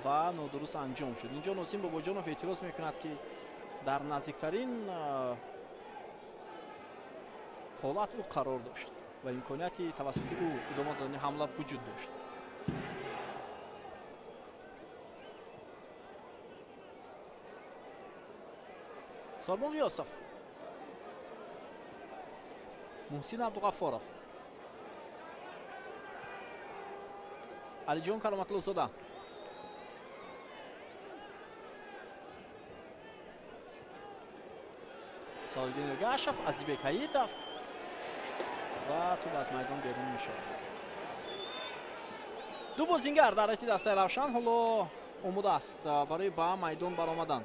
ва нодуруст анҷом шуд. Инҷо Носим Бобоҷонов эътироз мекунад, ки дар наздиктарин ҳолат ӯ қарор дошт ва имконияти тавассути ӯ идома додани ҳамла вуҷуд дошт. Сорбон Ғиёсов. Муҳсин Абдуғаффоров. Алиҷон Кароматлузода. Солиддин Эргашев, Азизбек Ҳаитов ва тӯб аз майдон берун мешавад. Ду бозингар дар ҳайати дастаи Равшан ҳоло омода аст барои ба майдон баромадан.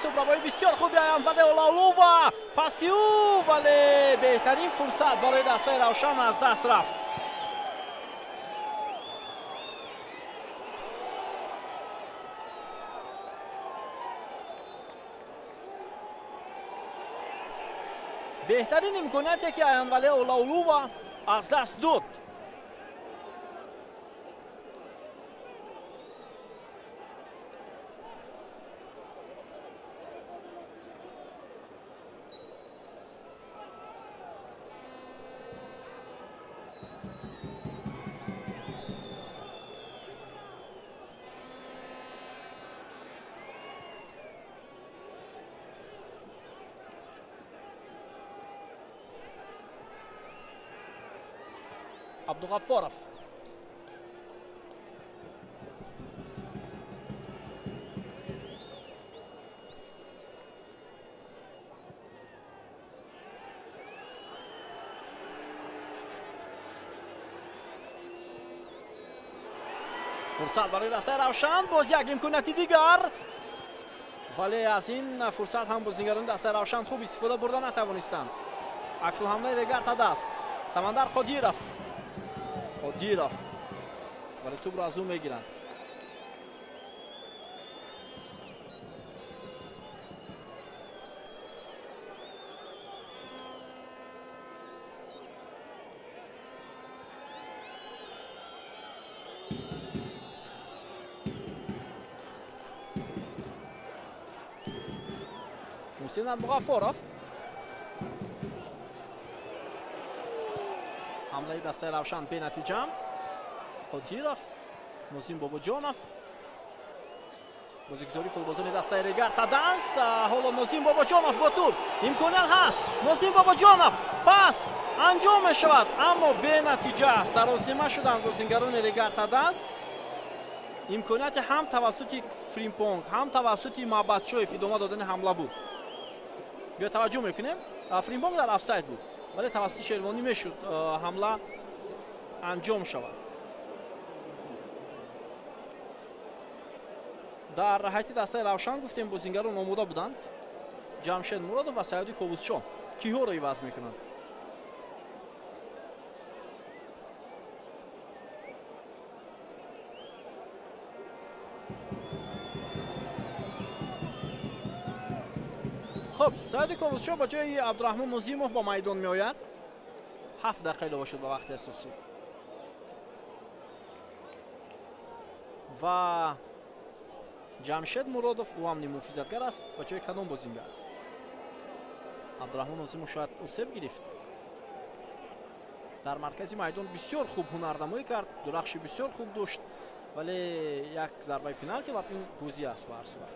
Тӯбравои бисёр хуби Аянваде Олаулова, паси ӯ, вале беҳтарин фурсат барои дастаи Равшан аз даст рафт. Беҳтарин имконияте ки Аянвале Олаулува аз даст дод. Абдуғаффоров. Фурсат барои дастаи Равшан, боз як имконияти дигар, вале аз ин фурсат ҳам бозигарони дастаи Равшан хуб истифода бурда натавонистанд. Аксулҳамлаи Регар Тадаст. Самандар Қодиров. Қодиров, вале тӯбро аз ӯ мегиранд. Муҳсин Абдуғаффоров. Ҳамлаи дастаи Равшан бенатиҷа. Қодиров, Нозим Бобоҷонов. Бозигузории футболбозони дастаи Регар Таданс. Ҳоло Нозим Бобоҷонов бо тӯб. Имконият ҳаст. Нозим Бобоҷонов пас анҷом мешавад, аммо бенатиҷа. Саросима шуданд бозингарони Регар Таданс. Имконияти ҳам тавассути Фримпонг, ҳам тавассути Маъбадшоев идома додани ҳамла буд. Биё таваҷҷӯҳ мекунем. Фримпонг дар офсайд буд, вале тавассути Шервонӣ мешуд ҳамла анҷом шавад. Дар ҳайати дастаи Равшан гуфтем бозингарон омода буданд. Ҷамшед Муродов ва Саёди Ковузшоҳ киҳоро иваз мекунанд. Хуб, Саиди Ковузшоҳ ба ҷои Абдураҳмон Нозимов ба майдон меояд. 7 дақиқа илова шуд ба вақти асосӣ. Ва Ҷамшед Муродов, ӯ ҳам ниммуҳофизатгар аст, ба ҷои кадом бозингар? Абдураҳмон Нозимов шояд осеб гирифт. Дар маркази майдон бисёр хуб ҳунарнамоӣ кард, дурахши бисёр хуб дошт, вале як зарбаи пеналти ва ин бозӣ аст ба ҳар сурат.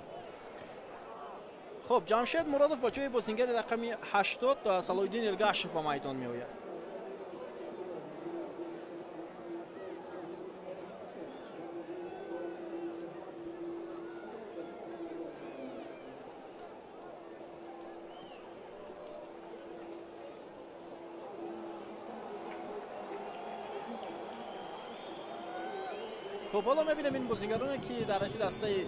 Хуб, Ҷамшед Муродов ба ҷои бозингари рақами 80 Салоҳиддин Эргашев ба майдон меояд. Хуб, ҳоло мебинем ин бозингароне ки дар ҳайати дастаи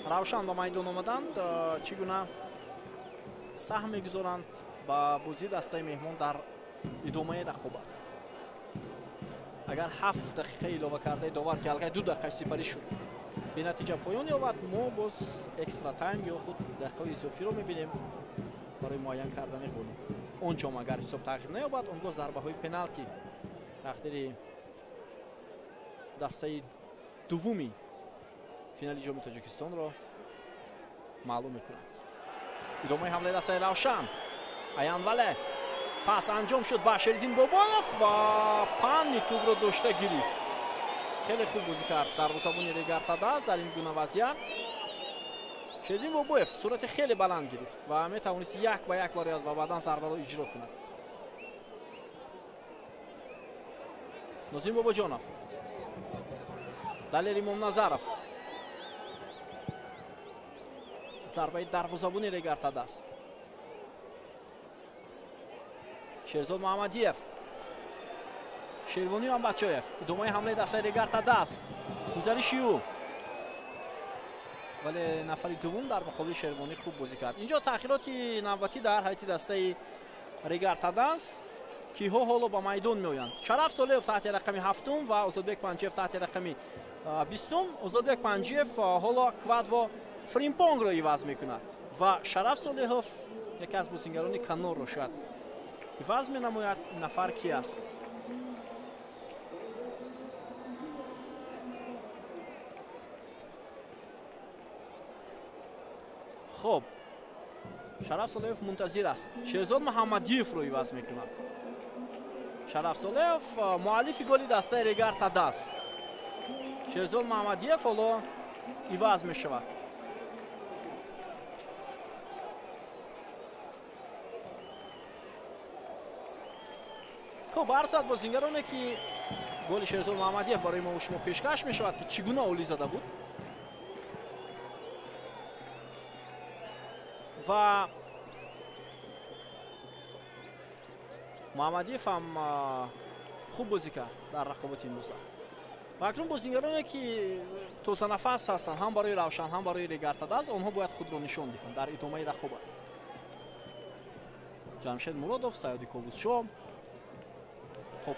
Равшан ба майдон омаданд, чӣ гуна саҳм мегузоранд ба бозии дастаи меҳмон дар идомаи рақобат. Агар 7 дақиқа илова кардаи довар, ки аллакай 2 дақиқа сипарӣ шуд, бенатиҷа поён ёбад, мо боз экстра тайм ё худ дақиқаҳои изофиро мебинем барои муайян кардани ғолиб. Он ҷом агар ҳисоб тағйир наёбад, он гоҳ зарбаҳои пеналти тақдири дастаи дуввуми финали ҷоми Тоҷикистонро маълум мекунад. Идомаи ҳамлаи дастаи Равшан. Аянвале пас анҷом шуд ба Шериддин Бобоев ва панни тӯбро дошта гирифт. Хеле хуб бозӣ кард дарвозабони Регар Тадаст дар ин гуна вазъият. Шериддин Бобоев сурати хеле баланд гирифт ва метавонист як ба як барояд ва баъдан зарбаро иҷро кунад. Нозим Бобоҷонов, Далер Имомназаров. Зарбаи дарвозабони Регар Тадаст. Шерзод Муҳаммадиев, Шервонӣ Амбачоев. Идомаи ҳамлаи дастаи Регар Тадаст. Гузариши ӯ, вале нафари дуввум дар муқобили Шервонӣ хуб бозӣ кард. Инҷо таъхироти навбатӣ дар ҳайати дастаи Регар Тадаст. Киҳо ҳоло ба майдон меоянд. Шараф Солеев таҳти рақами 7 ва Озодбек Панҷиев таҳти рақами 20. Озодбек Панҷиев ҳоло Квадво Фримпонгро иваз мекунад ва Шараф Солеҳов яке аз бозингарони канорро шояд Иваз менамояд. Нафар ки аст? Хуб, Шараф Солеев мунтазир аст. Шерзод Муҳаммадиевро иваз мекунад. Шараф Солеев муаллифи голи дастаи Регар Тадас. Шерзод Муҳаммадиев ҳоло иваз мешавад. Хуб, ҳар соат бозингароне ки голи Шерзод Муҳаммадиев барои мо шумо пешкаш мешавад, ки чӣ гуна олӣ зада буд. Ва Муҳаммадиев ҳам хуб бозӣ кард дар рақобати имрӯза. Ва акнун бозингароне ки тозанафас ҳастанд ҳам барои Равшан, ҳам барои Регар Тадаз, онҳо бояд худро нишон диҳанд дар идомаи рақобат. Ҷамшед Муродов, Саёди Ковусшо, хуб,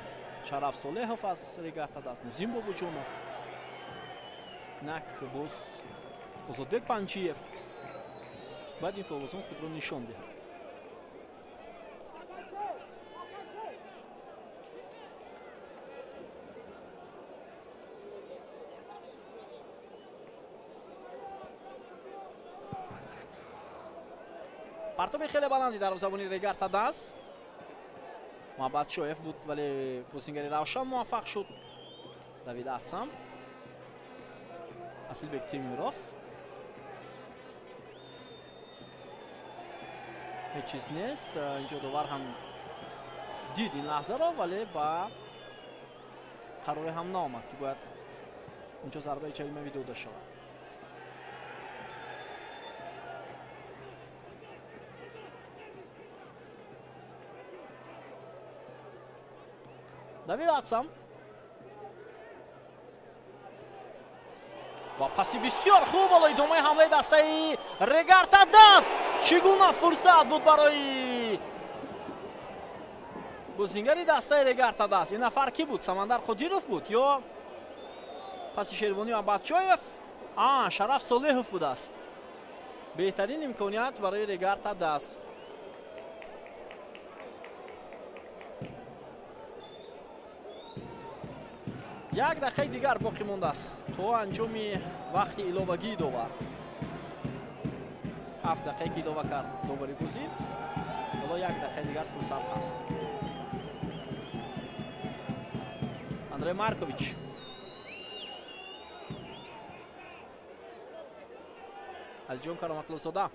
Шараф Солеҳов аз Регар Тадаз, Нузим Бобоҷонов, нак боз Озодбек Панҷиев. Бояд ин футболбозон худро нишон диҳанд. Партоби хеле баланди дарвозабони Регар Тадаз. Муҳаббатшоев буд, вале бозингари Равшан муваффақ шуд. Давид Атсам, Асилбек Темиров. Ҳеҷ чиз нест. Инҷо довар ҳам дид ин лаҳзаро, вале ба қароре ҳам наомад ки бояд инҷо зарбаи ҷаримавӣ дода шавад. Давид Атсам ва паси бисёр хуб. Ҳоло идомаи ҳамлаи дастаи Регар Тадаз. Чӣ гуна фурсат буд барои бозингари дастаи Регар Тадаз. Ин нафар кӣ буд? Самандар Қодиров буд ё паси Шервонӣ Абадчоев? Шараф Солеҳов будааст. Беҳтарин имконият барои Регар Тадаз. Як дақиқаи дигар боқӣ мондааст то анҷоми вақти иловагии довар. 7 дақиқае ки илова кард довари бозӣ, ҳоло як дақиқаи дигар фурсат ҳаст. Андрей Маркович. Алиҷон Кароматлозода.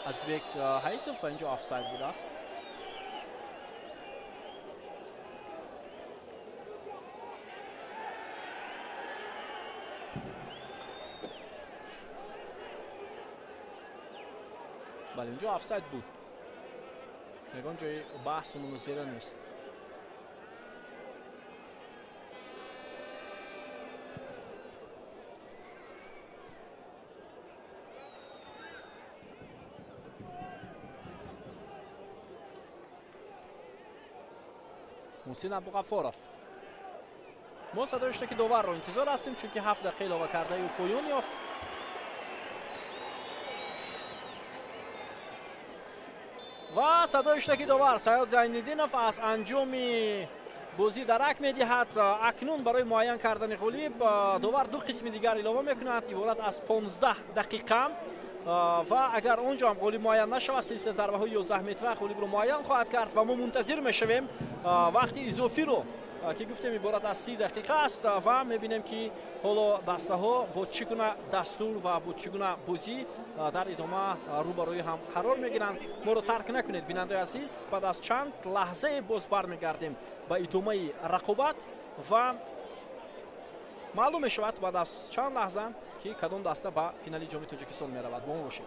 Азизбек Ҳаитов ва инҷо офсайд будааст. Бале, инҷо офсайд буд. Ягон ҷои баҳсу мунозира нест. Муҳсин Абдуғаффоров. Мо садои ки доварро интизор ҳастем, чунки 7 дақиқа илова кардаи ӯ поён ёфт. Ва садои штаки довар Саёд Зайниддинов аз анҷоми бозӣ дарак медиҳад. Акнун барои муайян кардани ғолиб довар ду қисми дигар илова мекунад, иборат аз 15 дақиқа. Ва агар он ҷо ҳам ғолиб муайян нашавад, силсила зарбаҳои 11 метра ғолибро муайян хоҳад кард ва мо мунтазир мешавем вақти изофиро ки гуфтем иборат аз 30 дақиқа аст ва мебинем ки ҳоло дастаҳо бо чӣ гуна дастур ва бо чӣ гуна бозӣ дар идома рӯбарӯи ҳам қарор мегиранд. Моро тарк накунед, бинандаи азиз. Баъд аз чанд лаҳзае боз бармегардем ба идомаи рақобат ва маълум мешавад баъд аз чанд лаҳза ки кадом даста ба финали ҷоми Тоҷикистон меравад. Бо мо бошед.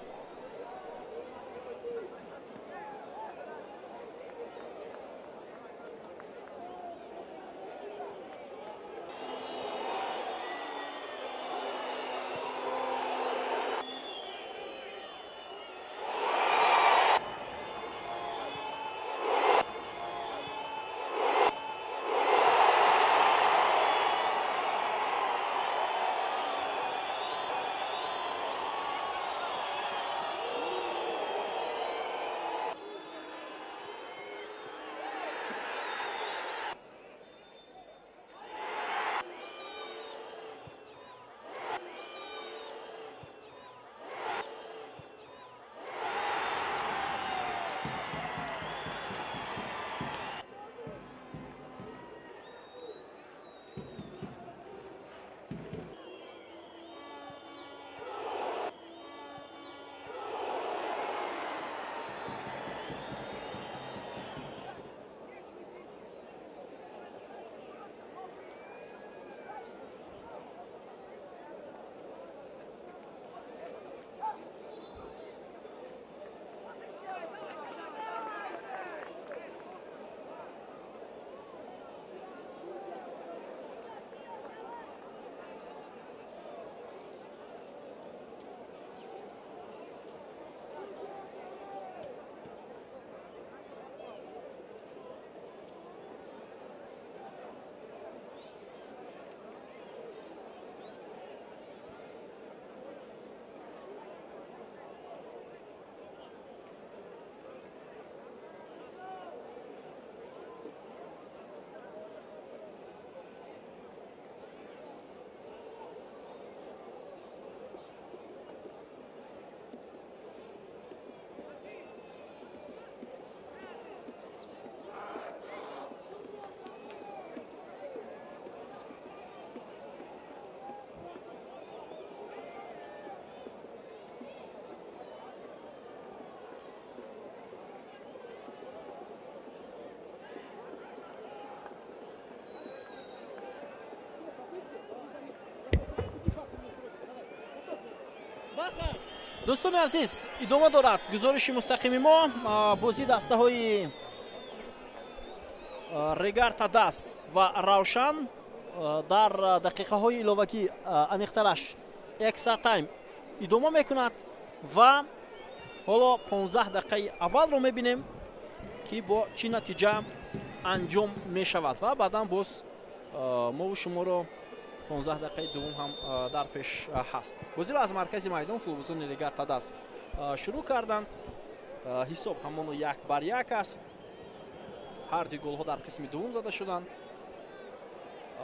Дӯстони азиз, идома дорад гузориши мустақими мо. Бозии дастаҳои Регар Тадас ва Равшан дар дақиқаҳои иловагӣ, аниқтараш экстра тайм идома мекунад ва ҳоло 15 дақиқаи аввалро мебинем, ки бо чӣ натиҷа анҷом мешавад ва баъдан боз мову шуморо 15 дақиқаи дуввум ҳам дар пеш ҳаст. Бозиро аз маркази майдон футболбозони Регар Тадас шурӯъ карданд. Ҳисоб ҳамоно 1-1 аст. Ҳар ду голҳо дар қисми дуввум зада шуданд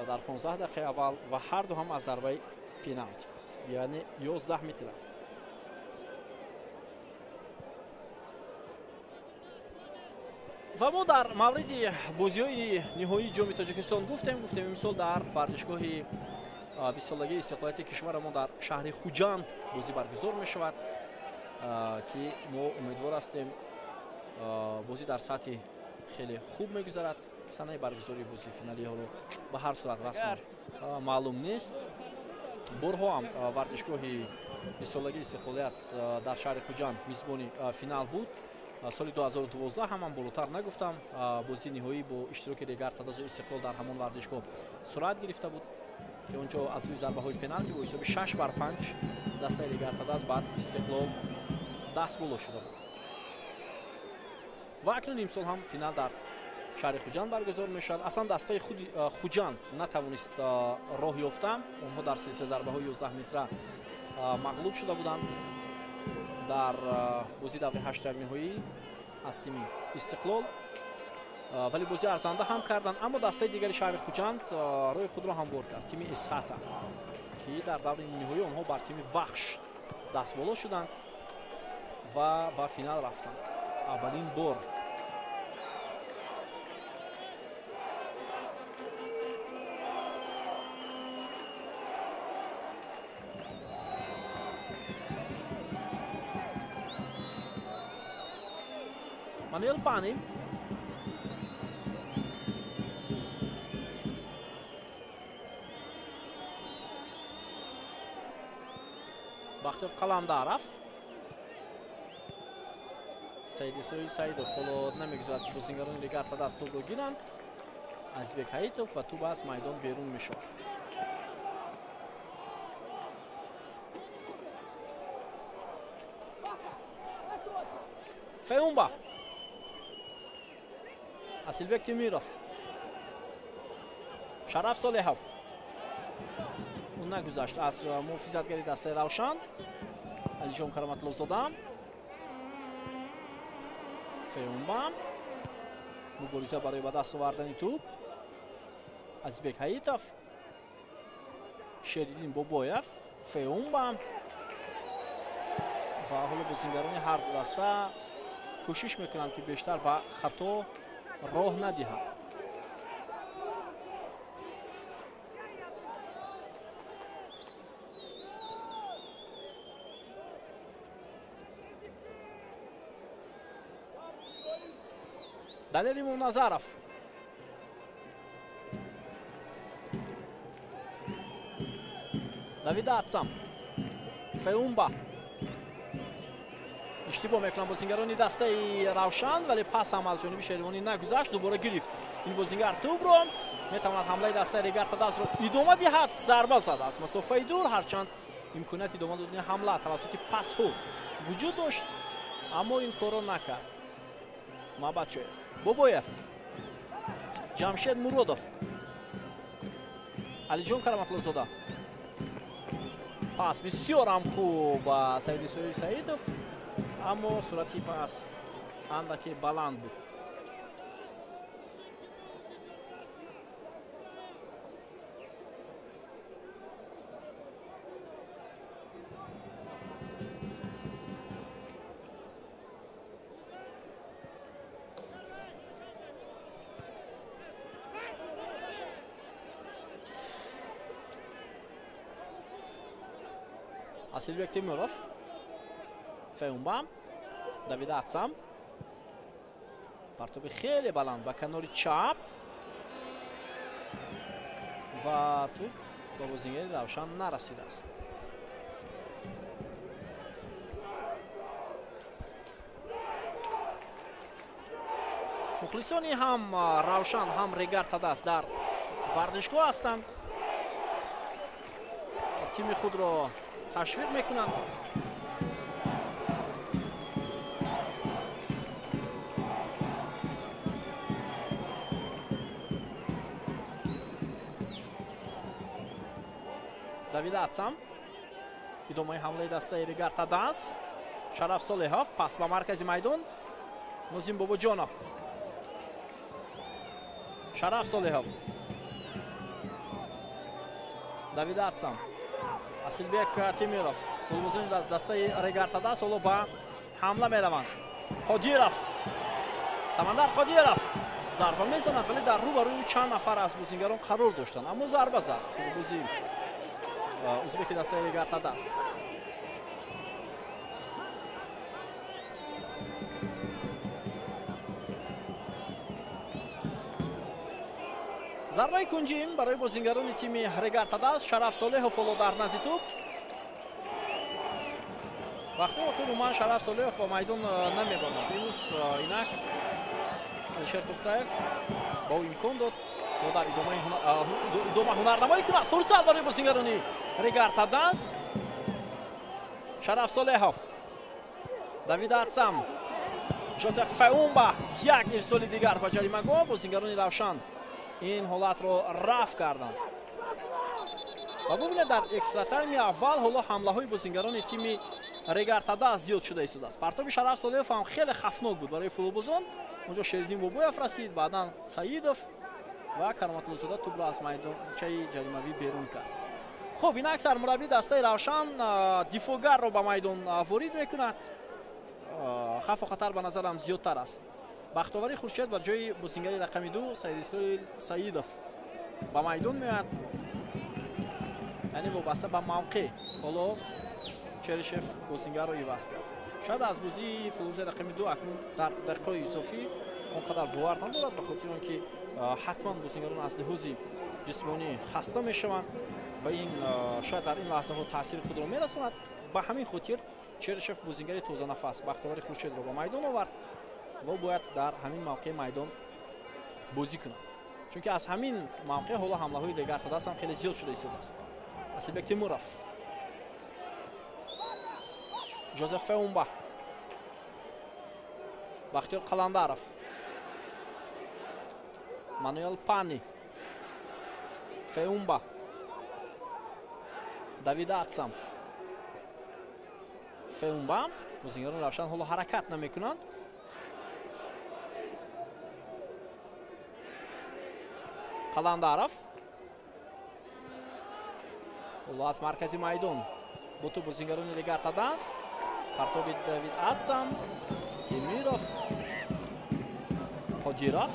дар 15 дақиқаи аввал ва ҳар ду ҳам аз зарбаи пеналти, яъне 11 метра. Ва мо дар мавриди бозиҳои ниҳоии ҷоми Тоҷикистон гуфтем имсол дар варзишгоҳи 20-солагии истиқлолияти кишварамон дар шаҳри Хуҷанд бозӣ баргузор мешавад, ки мо умедвор ҳастем бозӣ дар сатҳи хеле хуб мегузарад. Санаи баргузории бозии финалиҳоро ба ҳар сурат расман маълум нест. Борҳо ҳам варзишгоҳи 20-солагии истиқлолият дар шаҳри Хуҷанд мизбони финал буд. Соли 2012 ҳам болотар нагуфтам, бозии ниҳоӣ бо иштироки Регар Тадазу Истиқлол дар ҳамон варзишгоҳ сурат гирифта буд, ки он ҷо аз рӯи зарбаҳои пеналти бо ҳисоби 6-5 дастаи Регар Тадаз бар Истиқлол даст боло шуда буд. Ва акнун имсол ҳам финал дар шаҳри Хуҷанд баргузор мешавад. Аслан дастаи худи Хуҷанд натавонист роҳ ёфта, онҳо дар силсила зарбаҳои 11 метра мағлуб шуда буданд дар бозии даври ҳаштякниҳоӣ аз тими Истиқлол, вале бозии арзанда ҳам карданд. Аммо дастаи дигари шаҳри Хуҷанд роҳи худро ҳамвор кард, тими Исхата, ки дар даври ниҳоӣ онҳо бар тими Вахш дастболо шуданд ва ба финал рафтанд. Аввалин бор Мануэл Пани Бахтиёр Қаландаров, Саид Исои Саидов ҳоло намегузорад, ки бозингарони Регар Тадас тӯбро гиранд. Азизбек Ҳаитов ва тӯб аз майдон берун мешавад. Феумба, Асилбек Темиров, Шараф Солеҳов. Ӯ нагузашт аз муҳофизатгари дастаи Равшан Алиҷон Кароматлозода. Феумба мубориза барои ба даст овардани тӯб. Азизбек Ҳаитов, Шериддин Бобоев, Феумба ва ҳоло бозингарони ҳар ду даста кӯшиш мекунанд, ки бештар ба хато роҳ надиҳанд. Далер Имомназаров, Давид Атсам, Феумба. Иштибоҳ мекунанд бозингарони дастаи Равшан, вале пас ҳам аз ҷониби Шервонӣ нагузашт. Дубора гирифт ин бозингар тӯбро, метавонад ҳамлаи дастаи Регар Тадасро идома диҳад. Зарба зад аз масофаи дур, ҳарчанд имконияти идома додани ҳамла тавассути пасҳо вуҷуд дошт, аммо ин корро накард. Мабачоев, Бобоев, Ҷамшед Муродов, Алиҷон Кароматлозода. Пас бисёр ҳам хуб ба Саид Исои Саидов, аммо сурати пас андаке баланд буд. Асилбек Темиров, Феумба, Давид Атсам. Партоби хеле баланд ба канори чап ва тӯб ба бозингари Равшан нарасидааст. Мухлисони ҳам Равшан, ҳам Регар-ТадАЗ дар варзишгоҳ ҳастанд, тими худро ташвиқ мекунанд. Давид Атсам, идомаи ҳамлаи дастаи Регар-ТадАЗ. Шараф Солеҳов пас ба маркази майдон, Нозим Бобоҷонов, Шараф Солеҳов, Давид Атсам, Асилбек Темиров. Футболбозони дастаи Регар-ТадАЗ ҳоло ба ҳамла мераванд. Қодиров, Самандар Қодиров зарба мезанад, вале дар рӯбарӯи чанд нафар аз бозингарон қарор доштанд, аммо зарба зад футболбози узбеки дастаи Регар-ТадАЗ. Зарбаи кунҷим барои бозингарони тими Регар-ТадАЗ. Шараф Солеҳов ҳоло дар назди тӯб. Вақти охир умуман Шараф Солеҳов ба майдон намебарад. Имрӯз инак Алишер Тухтаев ба ӯ имкон дод то дар идома ҳунарнамоӣ кунад. Фурсат барои бозингарони Регар-ТадАЗ. Шараф Солеҳов, Давид Атсам, Жозеф Феумба, як ирсоли дигар ба ҷаримагоҳ. Бозингарони Равшан ин ҳолатро рафъ карданд. Ва бубинед, дар экстратайми аввал ҳоло ҳамлаҳои бозингарони тими Регар-ТадАЗ зиёд шуда истодааст. Партоби Шараф Солеҳов ҳам хеле хафнок буд барои футболбозон. Онҷо Шериддин Бобоев расид, баъдан Саидов ва Кароматуллозода тӯбро аз майдончаи ҷаримавӣ берун кард. Хуб, инак сармураббии дастаи Равшан дифоъгарро ба майдон ворид мекунад. Хавфу хатар ба назарам зиёдтар аст. Бахтовари Хуршед ба ҷои бозингари рақами 2 Саидисроил Саидов ба майдон меояд. Яъне вобаста ба мавқеъ ҳоло Черишев бозингарро иваз кард. Шояд аз бозии футболбози рақами 2 акнун дар дақиқаҳои изофӣ он қадар бовар надорад, ба хотири он ки ҳатман бозингарон аз лиҳози ҷисмонӣ хаста мешаванд ва ин шояд дар ин лаҳзаҳо таъсири худро мерасонад. Ба ҳамин хотир Черишев бозингари тозанафас Бахтовари Хуршедро ба майдон овард ва бояд дар ҳамин мавқеи майдон бозӣ кунад, чунки аз ҳамин мавқеъ ҳоло ҳамлаҳои Регар-ТадАЗ ҳам хеле зиёд шуда истодааст. Асилбек Тимуров, Жозеф Феумба, Бахтиёр Қаландаров, Мануэл Пани, Феумба, Давид Атсам. Феумба. Бозингарони Равшан ҳоло ҳаракат намекунанд. Қаландаров ҳоло аз маркази майдон бо тӯб бозингарони Регар-ТадАЗ. Партоби Давид Атсам, Темиров, Қодиров,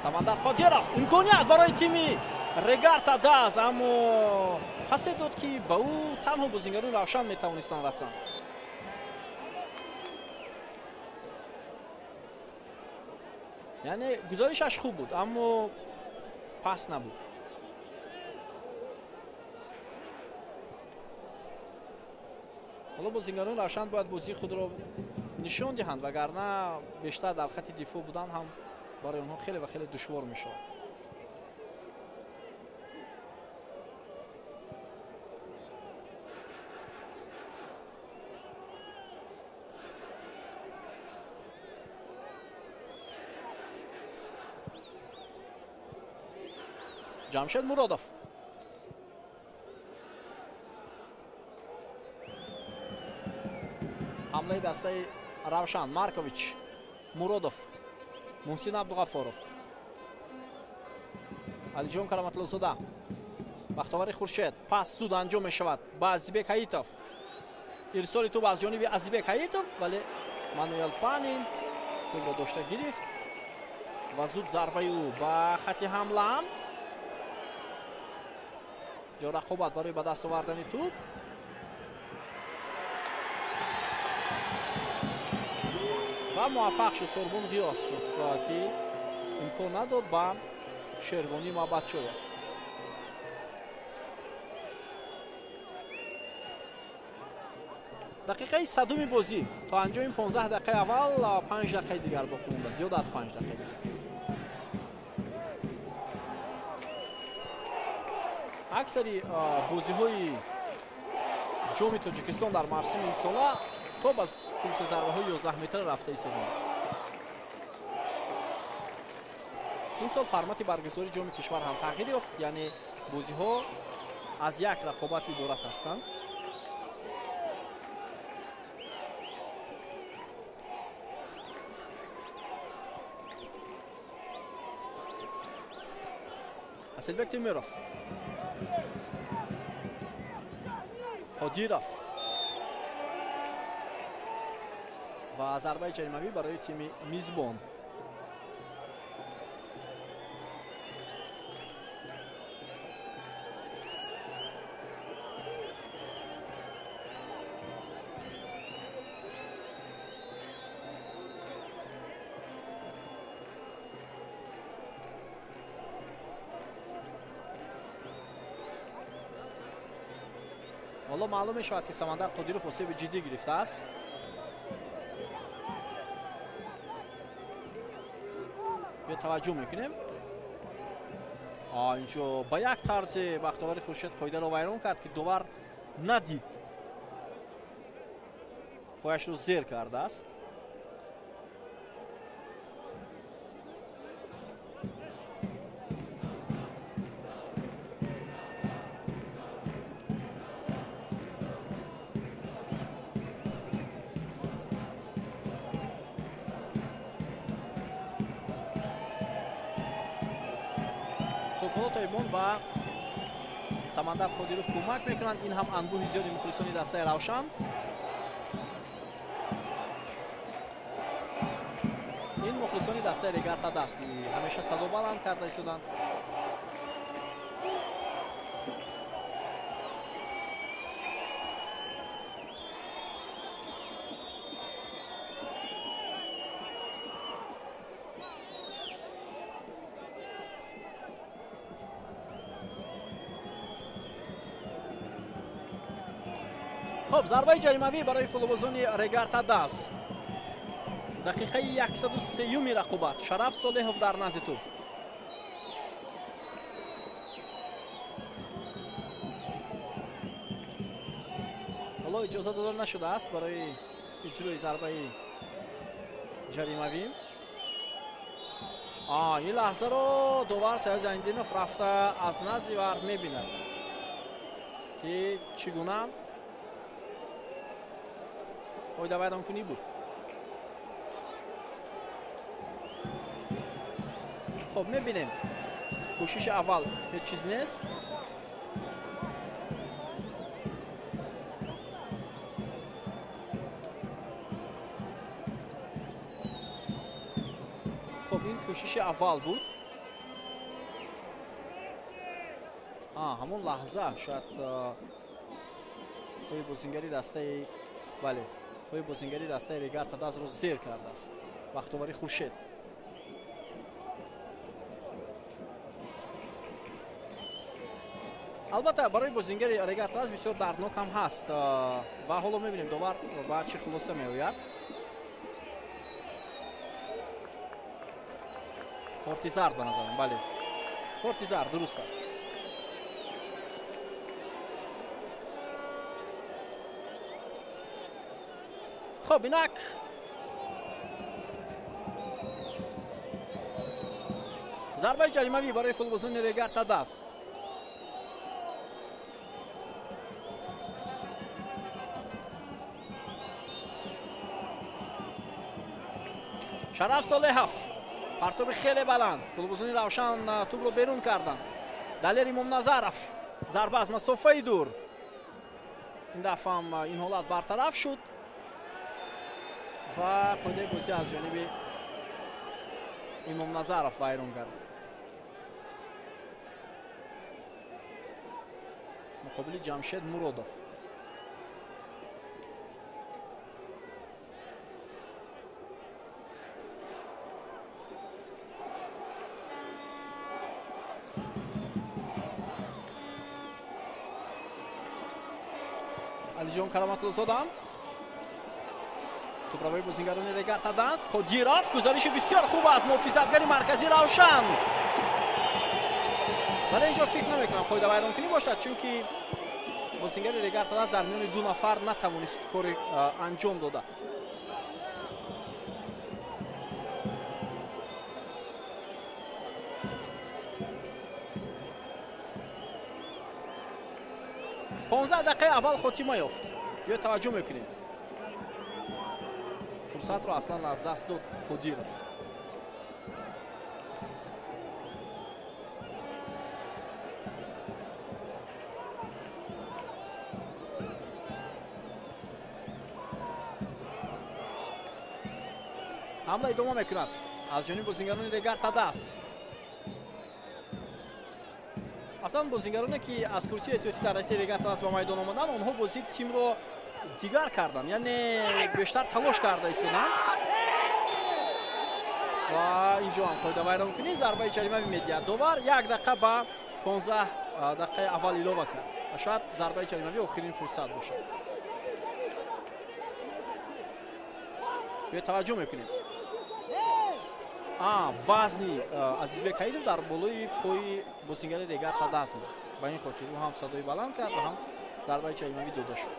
Самандар Қодиров. Имконият барои тими Регар-ТадАЗ, аммо пасе дод, ки ба ӯ танҳо бозингарони Равшан метавонистанд расанд. Яъне гузоришаш хуб буд, аммо пас набуд. Ҳоло бозингарони Равшан бояд бозии худро нишон диҳанд, вагарна бештар дар хати дифоъ будан ҳам барои онҳо хеле ва хеле душвор мешавад. Ҷамшед Муродов, ҳамлаи дастаи Равшан, Маркович, Муродов, Муҳсин Абдуғафоров, Алиҷон Кароматуллозода, Бахтовари Хуршед. Пас зуд анҷом мешавад ба Азизбек Ҳаитов. Ирсоли тӯб аз ҷониби Азизбек Ҳаитов, вале Мануэл Панин тӯбро дошта гирифт ва зуд зарбаи ӯ ба хати ҳамла. Ҷо рақобат барои ба даст овардани тӯб. Ва муваффақ шуд Сорбон Ғиёсов, ки имкон надод ба Шервонӣ Мабадчоев. Дақиқаи 100-уми бозӣ то анҷоми 15 дақиқаи аввал 5 дақиқаи дигар боқӣ монда, зиёд аз 5 дақиқа дигар. Аксари бозиҳои ҷоми Тоҷикистон дар мавсими имсола то ба силсила зарбаҳои 11 метр рафта истоданд. Имсол формати баргузории ҷоми кишвар ҳам тағйир ёфт, яъне бозиҳо аз як рақобат иборат ҳастанд. Асилбек Темиров, Қодиров ва зарбаи ҷаримавӣ барои тими мизбон. Ҳоло маълум мешавад, ки Самандар Қодиров осеби ҷиддӣ гирифтааст. Биё таваҷҷӯҳ мекунем. Инҷо ба як тарзи Бахтовари Хуршед қоидаро вайрон кард, ки довар надид. Пояшро зер кардааст. Тоибон ва Самандар Қодиров кӯмак мекунанд. Ин ҳам анбӯҳи зиёди мухлисони дастаи Равшан. Ин мухлисони дастаи Регар-ТадАЗ, ки ҳамеша садо баланд карда истоданд. Хоб, зарбаи ҷаримавӣ барои футболбозони Регар-ТадАЗ. Дақиқаи 103-юми рақобат. Шараф Солеҳов дар назди тӯб. Ҳоло иҷоза дода нашудааст барои иҷрои зарбаи ҷаримавӣ. Ин лаҳзаро довар Саёд Зайниддинов рафта аз назди вар мебинад, ки чӣ гуна қоидавайронкунӣ буд. Хоб, мебинем, кӯшиши аввал ҳеҷ чиз нест. Хоб, ин кӯшиши аввал буд. Ҳамон лаҳза шояд пои бозингари дастаи, бале, пои бозингари дастаи Регар-ТадАЗро зер кардааст Бахтовари Хуршед. Албатта, барои бозингари Регар-ТадАЗ бисёр дарднок ҳам ҳаст ва ҳоло мебинем довар ба чӣ хулоса меояд. Корти зард ба назарам, бале, корти зард дуруст аст. Хоб, инак зарбаи ҷаримавӣ барои футболбозони Регар-ТадАЗ. Шараф Солеҳов, партоби хеле баланд. Футболбозони Равшан тӯбро берун карданд. Далер Имомназаров, зарба аз масофаи дур. Ин дафъа ҳам ин ҳолат бартараф шуд ва қоидаи бозӣ аз ҷониби Имомназаров вайрон кард. Муқобили Ҷамшед Муродов. Алиҷон Кароматуллозода Тӯправои бозингарони Регар-ТадАЗ. Қодиров, гузариши бисёр хуб аз муҳофизатгари марказӣ Равшан. Вале инҷо фикр намекунам қоидавайронкунӣ бошад, чунки бозингари Регар-ТадАЗ дар миёни ду нафар натавонист кори анҷом дода. Понздаҳ дақиқаи аввал хотима ёфт. Биё таваҷҷӯҳ мекунем. Фурсатро аслан аз даст дод Қодиров. Ҳамла идома мекунад аз ҷониби бозингарони Регар-ТадАЗ. Аслан бозингароне ки аз курсии эҳтиётӣ дар ҳайати Регар-ТадАЗ ба майдон омаданд, онҳо бозии тимро дигар карданд, яъне бештар талош карда истоданд. Ва инҷо ҳам қоидавайронкунӣ, зарбаи ҷаримавӣ медиҳад довар. Як дақиқа ба 15 дақиқаи аввал илова кард ва шояд зарбаи ҷаримавӣ охирин фурсат бошад. Биё таваҷҷӯҳ мекунем. Вазни Азизбек Ҳаидов дар болои пои бозингари Регар-ТадАЗ буд. Ба ин хотир ӯ ҳам садои баланд кард ва ҳам зарбаи ҷаримавӣ дода шуд.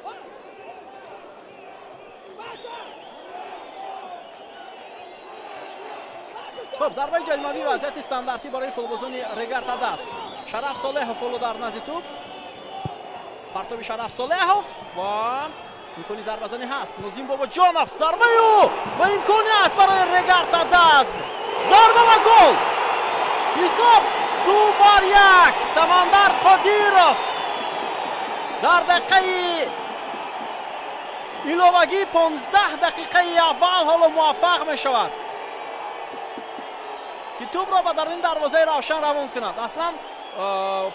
Хуб, зарбаи ҷаримавӣ вазъияти стандартӣ барои футболбозони Регар-ТадАЗ. Шараф Солеҳов ҳоло дар назди тӯб. Партоби Шараф Солеҳов ва имкони зарбазанӣ ҳаст. Нозим Бобоҷонов, зарбаи ӯ ва имконият барои Регар-ТадАЗ. Зарба ва гол! Ҳисоб 2-1. Самандар Қодиров дар дақиқаи иловагӣ 15 дақиқаи аввал ҳоло муваффақ мешавад ки тӯбро ба даруни дарвозаи Равшан равон кунад. Аслан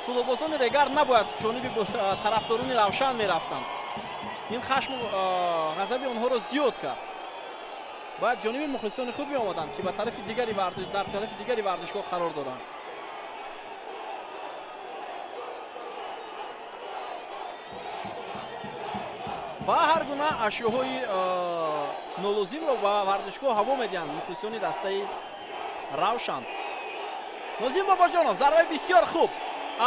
футболбозони Регар набояд ҷониби тарафдорони Равшан мерафтанд. Ин хашму ғазаби онҳоро зиёд кард. Бояд ҷониби мухлисони худ меомаданд, ки ба тарафи дигари варзиш, дар тарафи дигари варзишгоҳ қарор доранд. Ва ҳар гуна ашёҳои нолозимро ба варзишгоҳ ҳаво медиҳанд мухлисони дастаи Равшан. Нозим Бобоҷонов, зарбаи бисёр хуб.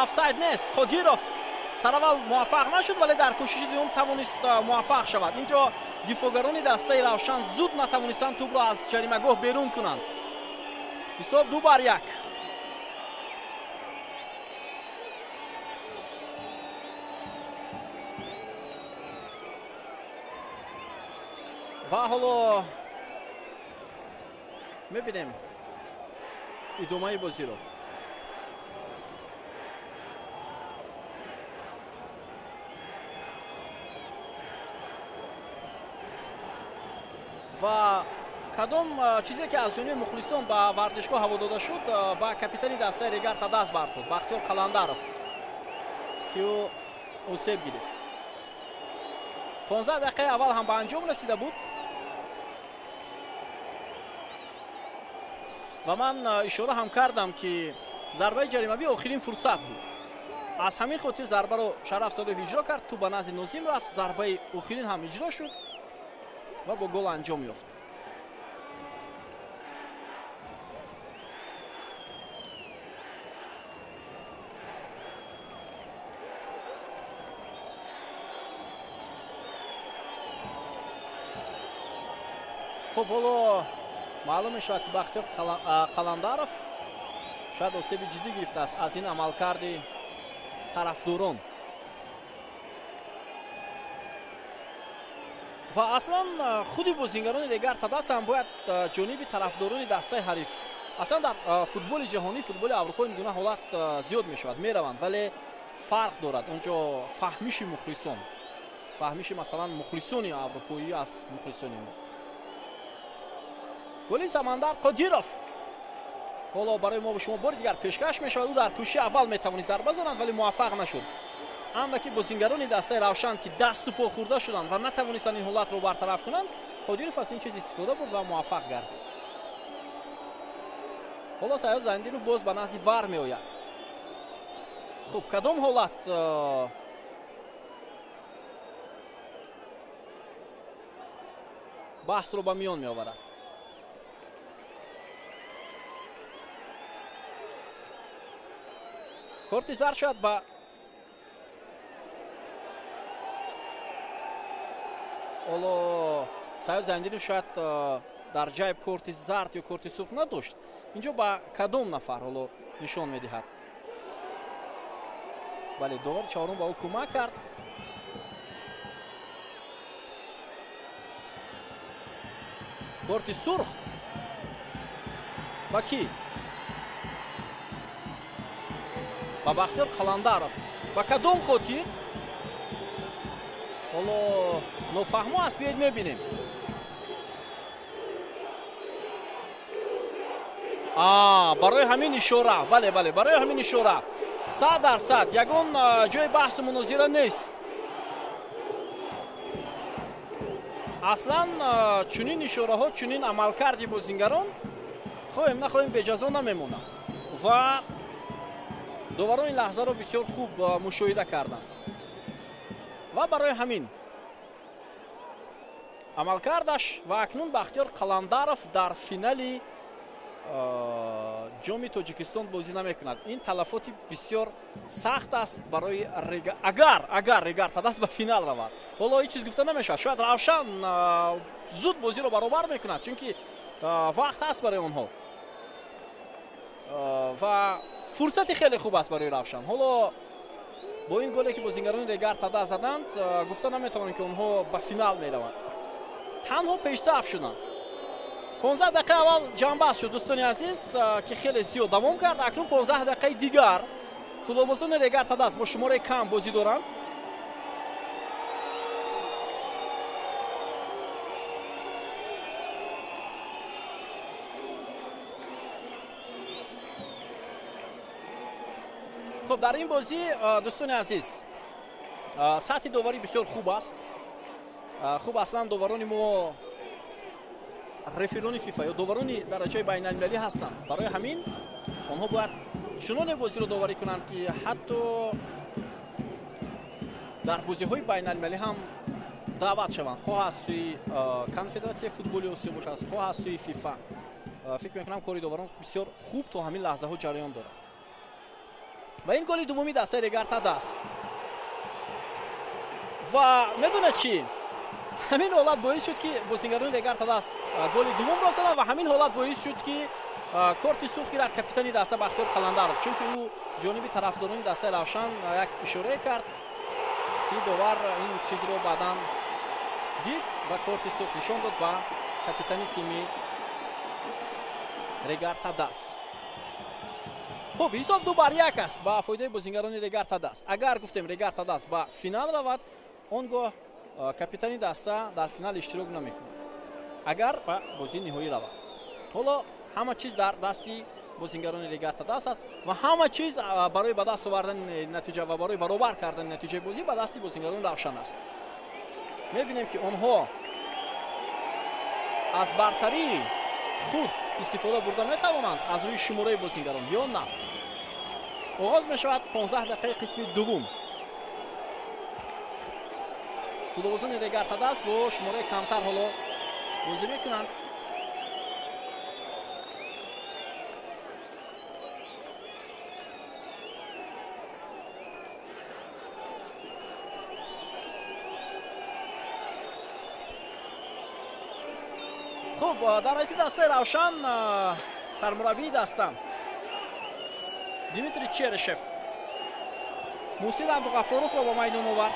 Офсайд нест. Қодиров сараввал муваффақ нашуд, вале дар кӯшиши дуюм тавонист муваффақ шавад. Инҷо дифоъгарони дастаи Равшан зуд натавонистанд тӯбро аз ҷаримагоҳ берун кунанд. Ҳисоб 2-1. Ва ҳоло мебинем идомаи бозиро. Ва кадом чизе ки аз ҷониби мухлисон ба варзишгоҳ ҳаво дода шуд, ба капитани дастаи Регар-ТадАЗ бархӯрд, Бахтиёр Қаландаров, ки ӯ осеб гирифт. 15 дақиқаи аввал ҳам ба анҷом расида буд ва ман ишора ҳам кардам, ки зарбаи ҷаримавӣ охирин фурсат буд. Аз ҳамин хотир зарбаро Шараф Солеҳов иҷро кард, тӯб ба назди Нозим рафт, зарбаи охирин ҳам иҷро шуд ва бо гол анҷом ёфт. Хуб, ҳоло маълум мешавад, ки Бахтиёр Қаландаров шояд осеби ҷиддӣ гирифтааст аз ин амалкарди тарафдорон. Ва аслан худи бозингарони Регар-ТадАЗ ҳам бояд ҷониби тарафдорони дастаи ҳариф. Аслан дар футболи ҷаҳонӣ, футболи Аврупо ин гуна ҳолат зиёд мешавад, мераванд, вале фарқ дорад онҷо фаҳмиши мухлисон, фаҳмиши масалан мухлисони аврупоӣ аз мухлисони мо. Голи Самандар Қодиров ҳоло барои мо ва шумо бори дигар пешкаш мешавад. Ӯ дар кӯшиши аввал метавонист зарба занад, вале муваффақ нашуд. Андаки бозингарони дастаи Равшан, ки дасту по хӯрда шуданд ва натавонистанд ин ҳолатро бартараф кунанд, Қодиров аз ин чиз истифода бурд ва муваффақ гардид. Ҳоло Саёд Зайниддинов боз ба назди вар меояд. Хуб, кадом ҳолат баҳсро ба миён меоварад. Корти зард шояд ба ҳоло Саёд Зайниддинов шояд дар ҷайб корти зард ё корти сурх надошт. Инҷо ба кадом нафар ҳоло нишон медиҳад? Бале, довари чаҳорум ба ӯ кӯмак кард. Корти сурх ба кӣ? Ба Бахтиёр Қаландаров. Ба кадом хотир? Ҳоло нофаҳмо аст, биёед мебинем. Барои ҳамин ишора, бале, бале, барои ҳамин ишора 100% ягон ҷои баҳсу мунозира нест. Аслан чунин ишораҳо, чунин амалкарди бозингарон хоҳем нахоҳем беҷазо намемонад ва доварон ин лаҳзаро бисёр хуб мушоҳида карданд ва барои ҳамин амалкардаш. Ва акнун Бахтиёр Қаландаров дар финали ҷоми Тоҷикистон бозӣ намекунад. Ин талафоти бисёр сахт аст барои агар Регар Тадас ба финал равад. Ҳоло ҳеҷ чиз гуфта намешавад. Шояд Равшан зуд бозиро баробар мекунад, чунки вақт ҳаст барои онҳо ва фурсати хеле хуб аст барои Равшан. Ҳоло бо ин голе ки бозингарони Регар Тадас заданд, гуфта наметавонем, ки онҳо ба финал мераванд. Танҳо пешсаф шуданд. 15 дақиқа аввал ҷанбаст шуд, дӯстони азиз, ки хеле зиёд давом кард. Акнун 15 дақиқаи дигар футболбозони Регар Тадас бо шумораи кам бозӣ доранд. Хуб, дар ин бозӣ, дӯстони азиз, сатҳи доварӣ бисёр хуб аст. Хуб, аслан доварони мо реферони ФИФА ё доварони дараҷаи байналмилалӣ ҳастанд. Барои ҳамин онҳо бояд чуноне бозиро доварӣ кунанд, ки ҳатто дар бозиҳои байналмилалӣ ҳам даъват шаванд, хоҳ аз сӯи Конфедератсияи футболи Осиё бошад, хоҳ аз сӯи ФИФА. Фикр мекунам, кори доварон бисёр хуб то ҳамин лаҳзаҳо ҷараён дорад. Ва ин голи дуввуми дастаи Регар Тадас. Ва медонад чӣ? Ҳамин ҳолат боис шуд, ки бозингарони Регар Тадас голи дуввумро заданд ва ҳамин ҳолат боис шуд, ки корти сурх гирад капитани даста Бахтиёр Қаландаров, чунки ӯ ҷониби тарафдорони дастаи Равшан як ишорае кард, ки довар ин чизро баъдан дид ва корти сурх нишон дод ба капитани тими Регар Тадас. Хуб, ҳисоб 2-1 аст ба фоидаи бозингарони Регар Тадас. Агар гуфтем Регар Тадас ба финал равад, он гоҳ капитани даста дар финал иштирок намекунад, агар ба бозии ниҳоӣ равад. Ҳоло ҳама чиз дар дасти бозингарони Регар Тадас аст ва ҳама чиз барои ба даст овардани натиҷа ва барои баробар кардани натиҷаи бозӣ ба дасти бозингарони Равшан аст. Мебинем, ки онҳо аз бартарии худ истифода бурда метавонанд аз рӯи шумораи бозингарон ё на. Оғоз мешавад 15 дақиқаи қисми дуввум. Футболбозони Регар Тадас бо шумораи камтар ҳоло бозӣ мекунанд. Хуб, дар ҳайати дастаи Равшан сармураббии даста Дмитрий Черышев Мусин Абдуғаффоровро ба майдон овард.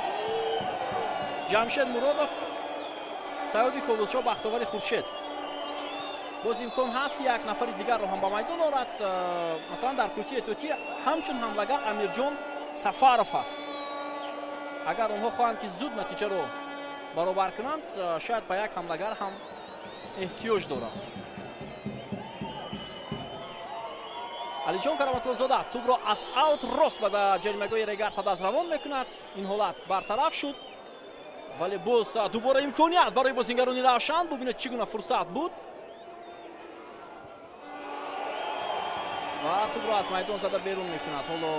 Ҷамшед Муродов, Саёди Ковулшо, Бахтовари Хуршед. Боз имкон ҳаст, ки як нафари дигарро ҳам ба майдон орад. Масалан, дар курсии эҳтиётӣ ҳамчун ҳамлагар Амирҷон Сафаров аст. Агар онҳо хоҳанд, ки зуд натиҷаро баробар кунанд, шояд ба як ҳамлагар ҳам эҳтиёҷ доранд. Алиҷон Кароматуллозода тӯбро аз аут рост ба ҷаримагоҳи Регар Тадас равон мекунад. Ин ҳолат бартараф шуд, вале боз дубора имконият барои бозингарони Равшан. Бубинед, чӣ гуна фурсат буд ва тӯбро аз майдон зада берун мекунад. Ҳоло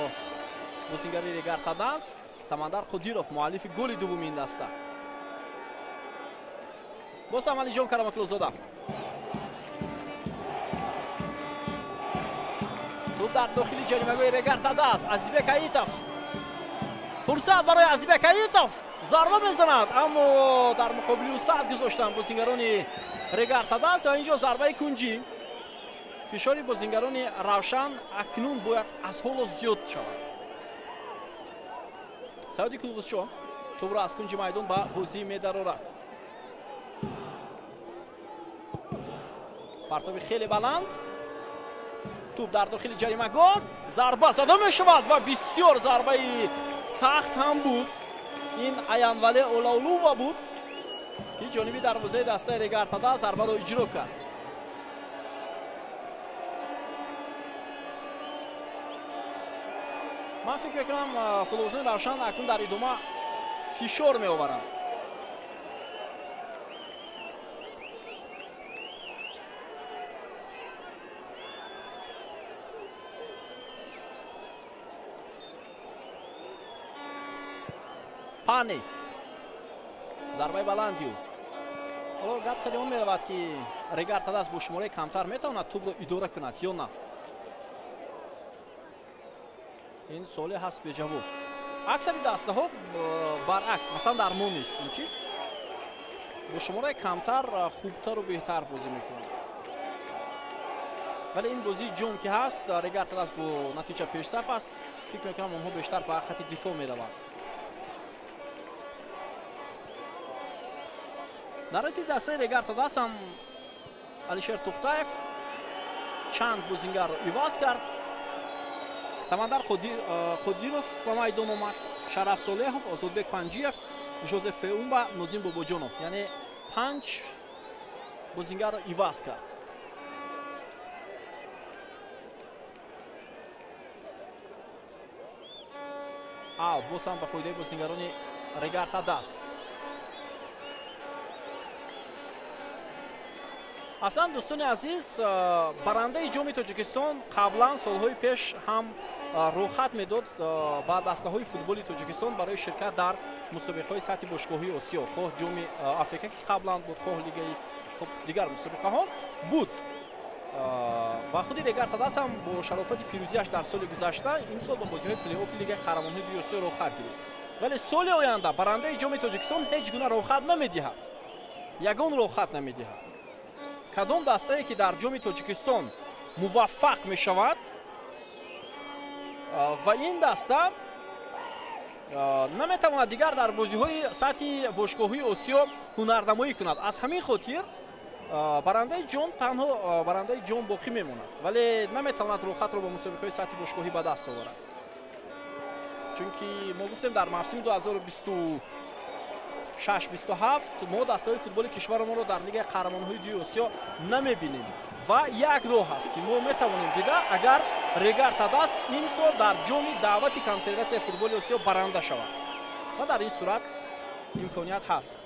бозингари Регар Тадас Самандар Қодиров, муаллифи голи дуввуми ин даста. Боз ҳам Алиҷон Караматуллозода. Туп дар дохили ҷаримагоҳи Регар Тадаз. Азизбек Аитов. Фурсат барои Азизбек Аитов. Зарба мезанад, аммо дар муқобили ӯ сад гузоштанд бозингарони Регар Тадаз ва инҷо зарбаи кунҷӣ. Фишори бозингарони Равшан акнун бояд аз ҳоло зиёд шавад. Сауди Кулғузшо тӯбро аз кунҷи майдон ба бозӣ медарорад. Партоби хеле баланд. Туп дар дохили ҷаримагоҳ. Зарба зада мешавад ва бисёр зарбаи сахт ҳам буд. Ин Аянвале Олаулува буд, ки ҷониби дарвозаи дастаи Регар Тадаз зарбаро иҷро кард. Ман фикр мекунам футболбозони Равшан акнун дар идома фишор меоваранд. Пани. Зарбаи баланди ӯ. Ҳоло гап сари он меравад, ки Регар Тадаз бо шумораи камтар метавонад тӯбро идора кунад ё на. Ин суоле ҳаст беҷавоб. Аксари дастаҳо баръакс, масалан дар мо нест ин чиз, бо шумораи камтар хубтару беҳтар бозӣ мекунанд. Вале ин бозии ҷом ки ҳаст, Регар Тадаз бо натиҷа пешсаф аст. Фикр мекунам онҳо бештар ба хати дифоъ мераванд. Дар рафти дастаи Регар Тадаз ҳам Алишер Тухтаев чанд бозингарро иваз кард. Самандар Қодиров ба майдон омад, Шараф Солеҳов, Озодбек Панҷиев, Жозеф Феумба, Нозим Бобоҷонов. Яъне 5 бозингарро иваз кард. Аут боз ҳам ба фоидаи бозингарони Регар Тадаз. Аслан дӯстони азиз, барандаи ҷоми Тоҷикистон қаблан солҳои пеш ҳам рӯхат медод ба дастаҳои футболи Тоҷикистон барои ширкат дар мусобиқаҳои сатҳи бошгоҳии Осиё, хоҳ ҷоми Африка ки қаблан буд, хоҳ лигаи дигар мусобиқаҳо буд. Ва худи Регар Тадаз ҳам бо шарофати пирӯзиаш дар соли гузашта имсол ба бозиҳои плей-оффи лигаи қаҳрамонҳои дуи Осиё рӯхат гирифт. Вале соли оянда барандаи ҷоми Тоҷикистон ҳеҷ гуна рӯхат намедиҳад, ягон рӯхат намедиҳад. Кадом дастае ки дар ҷоми Тоҷикистон муваффақ мешавад ва ин даста наметавонад дигар дар бозиҳои сатҳи бошгоҳии Осиё ҳунарнамоӣ кунад. Аз ҳамин хотир барандаи ҷом танҳо барандаи ҷом боқӣ мемонад, вале наметавонад рӯхатро ба мусобиқаҳои сатҳи бошгоҳӣ ба даст оварад. Чунки мо гуфтем дар мавсими 2026-27 мо дастаҳои футболи кишварамонро дар лигаи қаҳрамонҳои дуи Осиё намебинем ва як роҳ аст ки мо метавонем дида, агар Регар Тадаз имсол дар ҷоми даъвати конфедератсияи футболи Осиё баранда шавад ва дар ин сурат имконият ҳаст.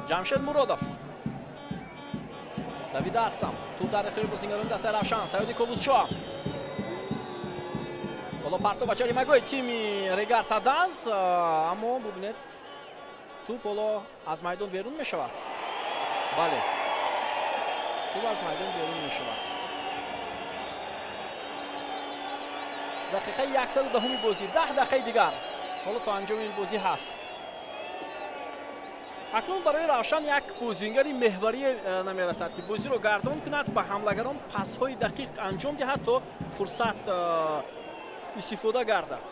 Ҷамшед Муродов, Давид Атсам, туп дар ихтиёри бозингарони дастаи Равшан, Саёди Ковузшоҳ. Ҳоло партоб ба ҷаримагоҳи тими Регар Тадаз, аммо бубинед туп ҳоло аз майдон берун мешавад. Бале, туп аз майдон берун мешавад. Дақиқаи 110-уми бозӣ, 10 дақиқаи дигар ҳоло то анҷоми ин бозӣ ҳаст. Акнун барои Равшан як бозингари меҳварие намерасад, ки бозиро гардон кунад, ба ҳамлагарон пасҳои дақиқ анҷом диҳад, то фурсат истифода гардад.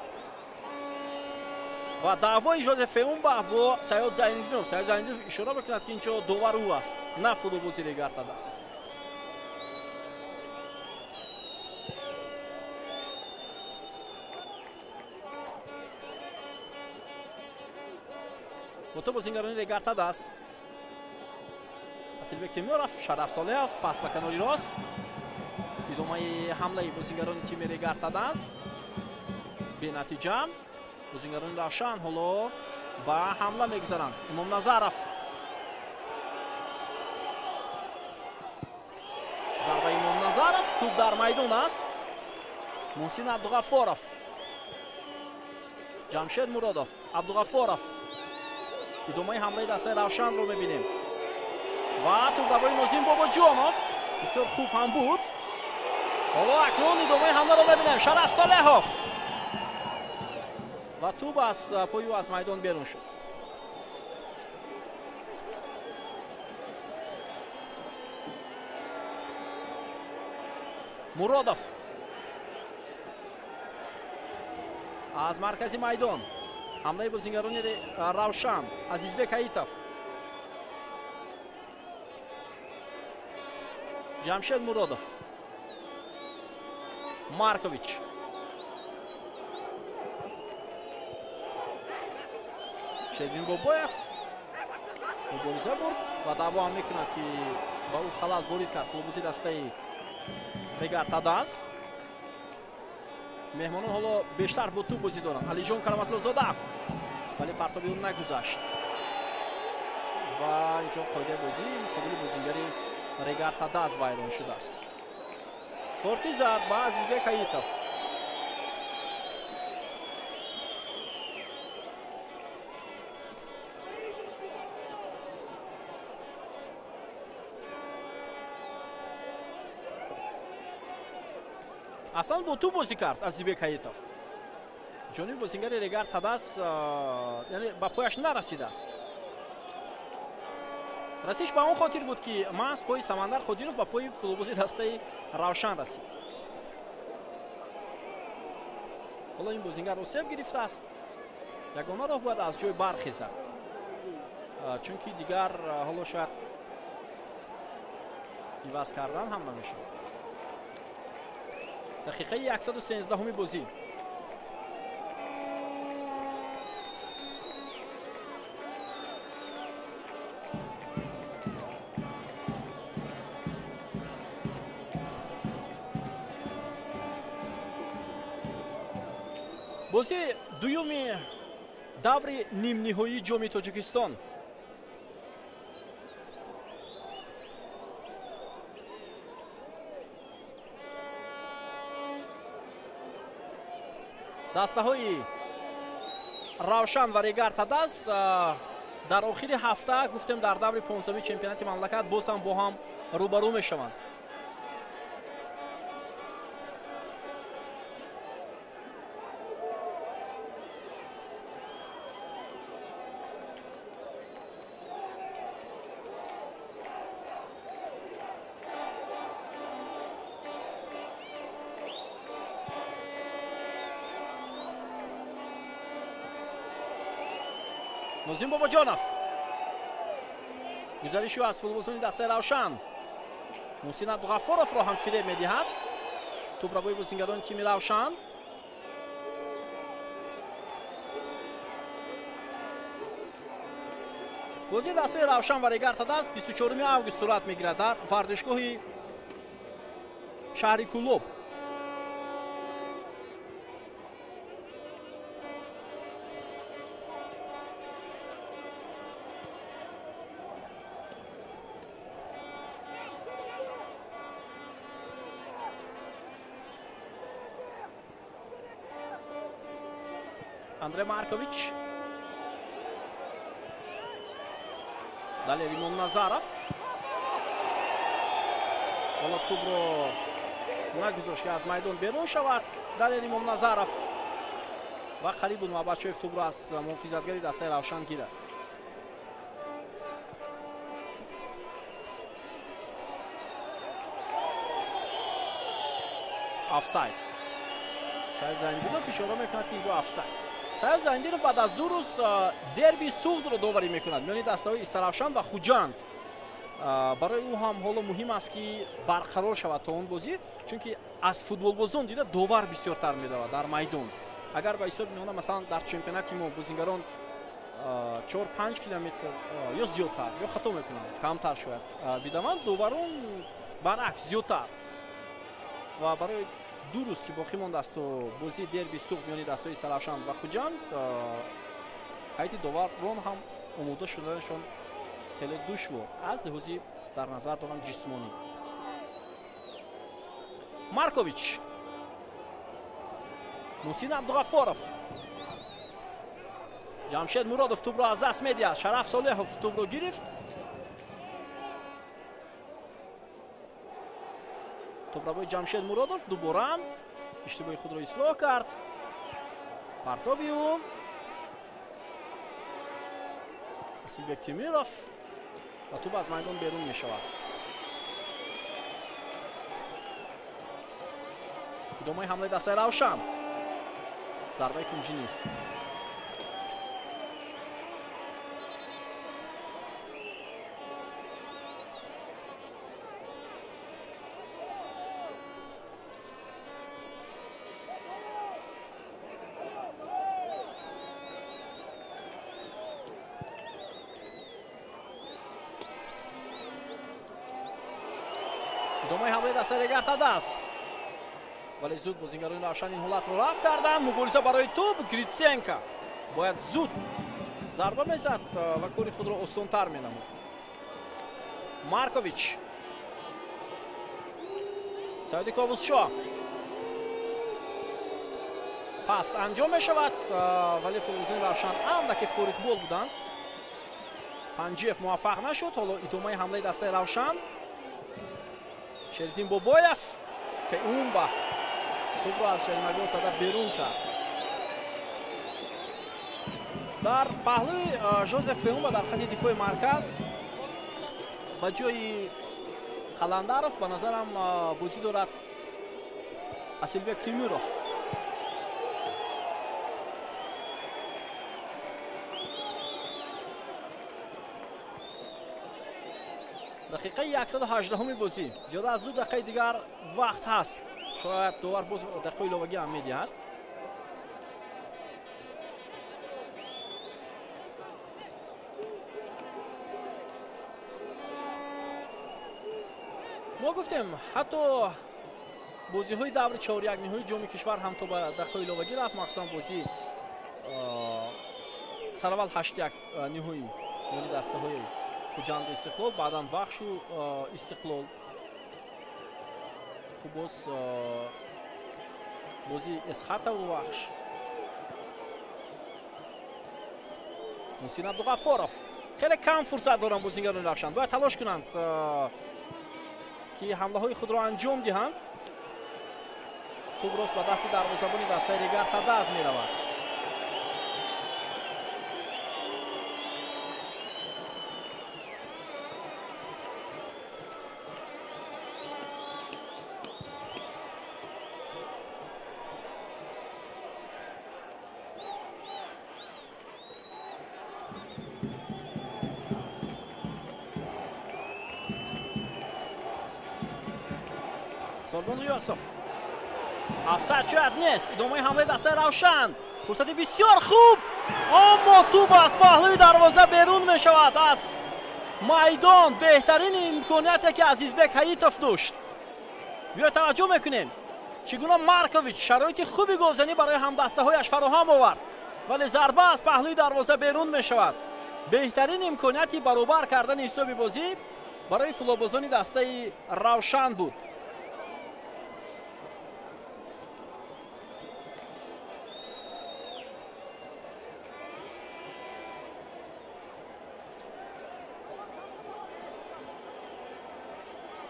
Ва даъвои Жозеф Феумба бо Саёд Зайниддинов. Саёд Зайниддинов ишора мекунад, ки инҷо довар ӯ аст, на футболбози Регар Тадаз. Бо бозингарони Регар Тадаз. Асилбек Темиров, Шараф Солеҳов, пас ба канори рост. Идомаи ҳамлаи бозингарони тими Регар Тадаз бенатиҷа. Бозингарони Равшан ҳоло ба ҳамла мегузаранд. Имомназаров. Зарбаи Имомназаров, туп дар майдон аст. Муҳсин Абдуғаффоров, Ҷамшед Муродов, Абдуғаффоров. Идомаи ҳамлаи дастаи Равшанро мебинем ва тӯбравои Нозим Бобоҷонов бисёр хуб ҳам буд. Ҳоло акнун идомаи ҳамларо мебинем. Шараф Солеҳов ва тӯб аз пои ӯ аз майдон берун шуд. Муродов аз маркази майдон, ҳамлаи бозингарони Равшан, Азизбек Аитов, Ҷамшед Муродов, Маркович. Шервин Бобоев мубориза бурд ва даъво ҳам мекунад, ки ба ӯ халал ворид кард футболбози дастаи Регар Тадаз. Меҳмонон ҳоло бештар бо тӯб бозӣ доранд. Алиҷон Кароматлозода, вале партоби ӯ нагузашт ва инҷо қоидаи бозӣ муқобили бозингари Регар Тадаз вайрон шудааст. Корти зард ба Азизбек Аитов. Аслан бо тӯб бозӣ кард Азизбек Аитов. Ҷониби бозингари Регар Тадаз, яъне ба пояш нарасидааст. Расиш ба он хотир буд, ки маҳз пои Самандар Қодиров ба пои футболбози дастаи Равшан расид. Ҳоло ин бозингар осеб гирифтааст. Ягона роҳ бояд аз ҷой бархезад, чунки дигар ҳоло шояд иваз кардан ҳам намешавад. Дақиқаи 113-уми бозӣ. Бозии дуюми даври нимниҳоии Ҷоми Тоҷикистон. Дастаҳои Равшан ва Регар Тадаз дар охири ҳафта, гуфтем, дар даври 15-уми чемпионати мамлакат боз ҳам бо ҳам рӯбарӯ мешаванд. Нозим Бобоҷонов, гузариши ӯ аз футболбозони дастаи Равшан. Муҳсин Абдуғаффоровро ҳам фиреб медиҳад. Тӯбравои бозингарони тими Равшан. Бозии дастаи Равшан ва Регар Тадаз 24 август сурат мегирад дар варзишгоҳи шаҳри Кӯлоб. Андре Маркович, далее Римон Назаров. Ҳоло тӯбро нагузошт, ки аз майдон берун шавад. Далее Римон Назаров ва қариб буд Муҳаббатшоев тӯбро аз муҳофизатгари дастаи Равшан гирад. Офсайд. Саид Зайниддинов ишора мекунад, ки инҷо офсайд. Саид Зайниддинов баъд аз 2 рӯз дерби Суғдро доварӣ мекунад миёни дастаҳои Истаравшан ва Хуҷанд. Барои ӯ ҳам ҳоло муҳим аст, ки барқарор шавад то он бозӣ, чунки аз футболбозон дида довар бисёртар медавад дар майдон. Агар ба ҳисоби миёна, масалан, дар чемпионати мо бозингарон 4-5 километр ё зиёдтар, ё хато мекунанд, камтар шояд бидаванд, доварон баръакс зиёдтар. Ва барои 2 рӯз ки боқӣ мондааст то бозии дерби Суғд миёни дастаҳои Истаравшан ва Хуҷанд, ҳайати доварон ҳам омода шуданашон хеле душвор аз лиҳози дар назар дорам ҷисмонӣ. Маркович, Муҳсин Абдуғаффоров. Ҷамшед Муродов тӯбро аз даст медиҳад. Шараф Солеҳов тӯбро гирифт. Тӯбрабои Ҷамшед Муродов дубора иштибоҳи худро ислоҳ кард. Партоби ӯ Асилбек Темиров ва тӯб аз майдон берун мешавад. Идомаи ҳамлаи дастаи Равшан. Зарбаи кунҷӣ нест. Идомаи ҳамлаи дастаи Регар Тадаз. Вале зуд бозингарони Равшан ин ҳолатро рафт карданд. Мубориза барои тӯб. Гритсенко бояд зуд зарба мезад ва кори худро осонтар менамуд. Маркович. Саиди Ковусшо. Пас анҷом мешавад, вале футболбозони Равшан андаке фориғбол буданд. Панҷиев муваффақ нашуд. Ҳоло идомаи ҳамлаи дастаи Равшан. Шериддин Бобоев. Феумба тӯбро аз ҷаримагоҳ зада берун кард. Дар паҳлӯи Жозеф Феумба дар хати дифои марказ ба ҷои Қаландаров ба назарам бозӣ дорад Асилбек Темиров. Дақиқаи 118-уми бозӣ. Зиёда аз 2 дақиқаи дигар вақт ҳаст. Шояд довар боз дақиқаи иловагӣ ҳам медиҳад. Мо гуфтем, ҳатто бозиҳои даври чорякниҳои ҷоми кишвар ҳам то ба дақиқаи иловагӣ рафт, махсусан бозии сараввал 8-1 ниҳоӣ миёни дастаҳои Хуҷанду Истиқлол, баъдан Вахшу Истиқлол. Хуб, боз бозии Эсхатову Вахш. Муҳсин Абдуғаффоров. Хеле кам фурсат доранд бозингарони Равшан. Бояд талош кунанд ки ҳамлаҳои худро анҷом диҳанд. Тӯб рост ба дасти дарвозабони дастаи Регар Тадаз меравад. Сорбон Юсуф. Офсайд шояд нест. Идомаи ҳамлаи дастаи Равшан. Фурсати бисёр хуб, аммо тӯб аз паҳлӯи дарвоза берун мешавад. Аз майдон беҳтарин имконияте ки Азизбек Ҳаитов дошт. Биё таваҷҷӯҳ мекунем, чӣ гуна Маркович шароити хуби голзанӣ барои ҳамдастаҳояш фароҳам овард, вале зарба аз паҳлӯи дарвоза берун мешавад. Беҳтарин имконияти баробар кардани ҳисоби бозӣ барои футболбозони дастаи Равшан буд.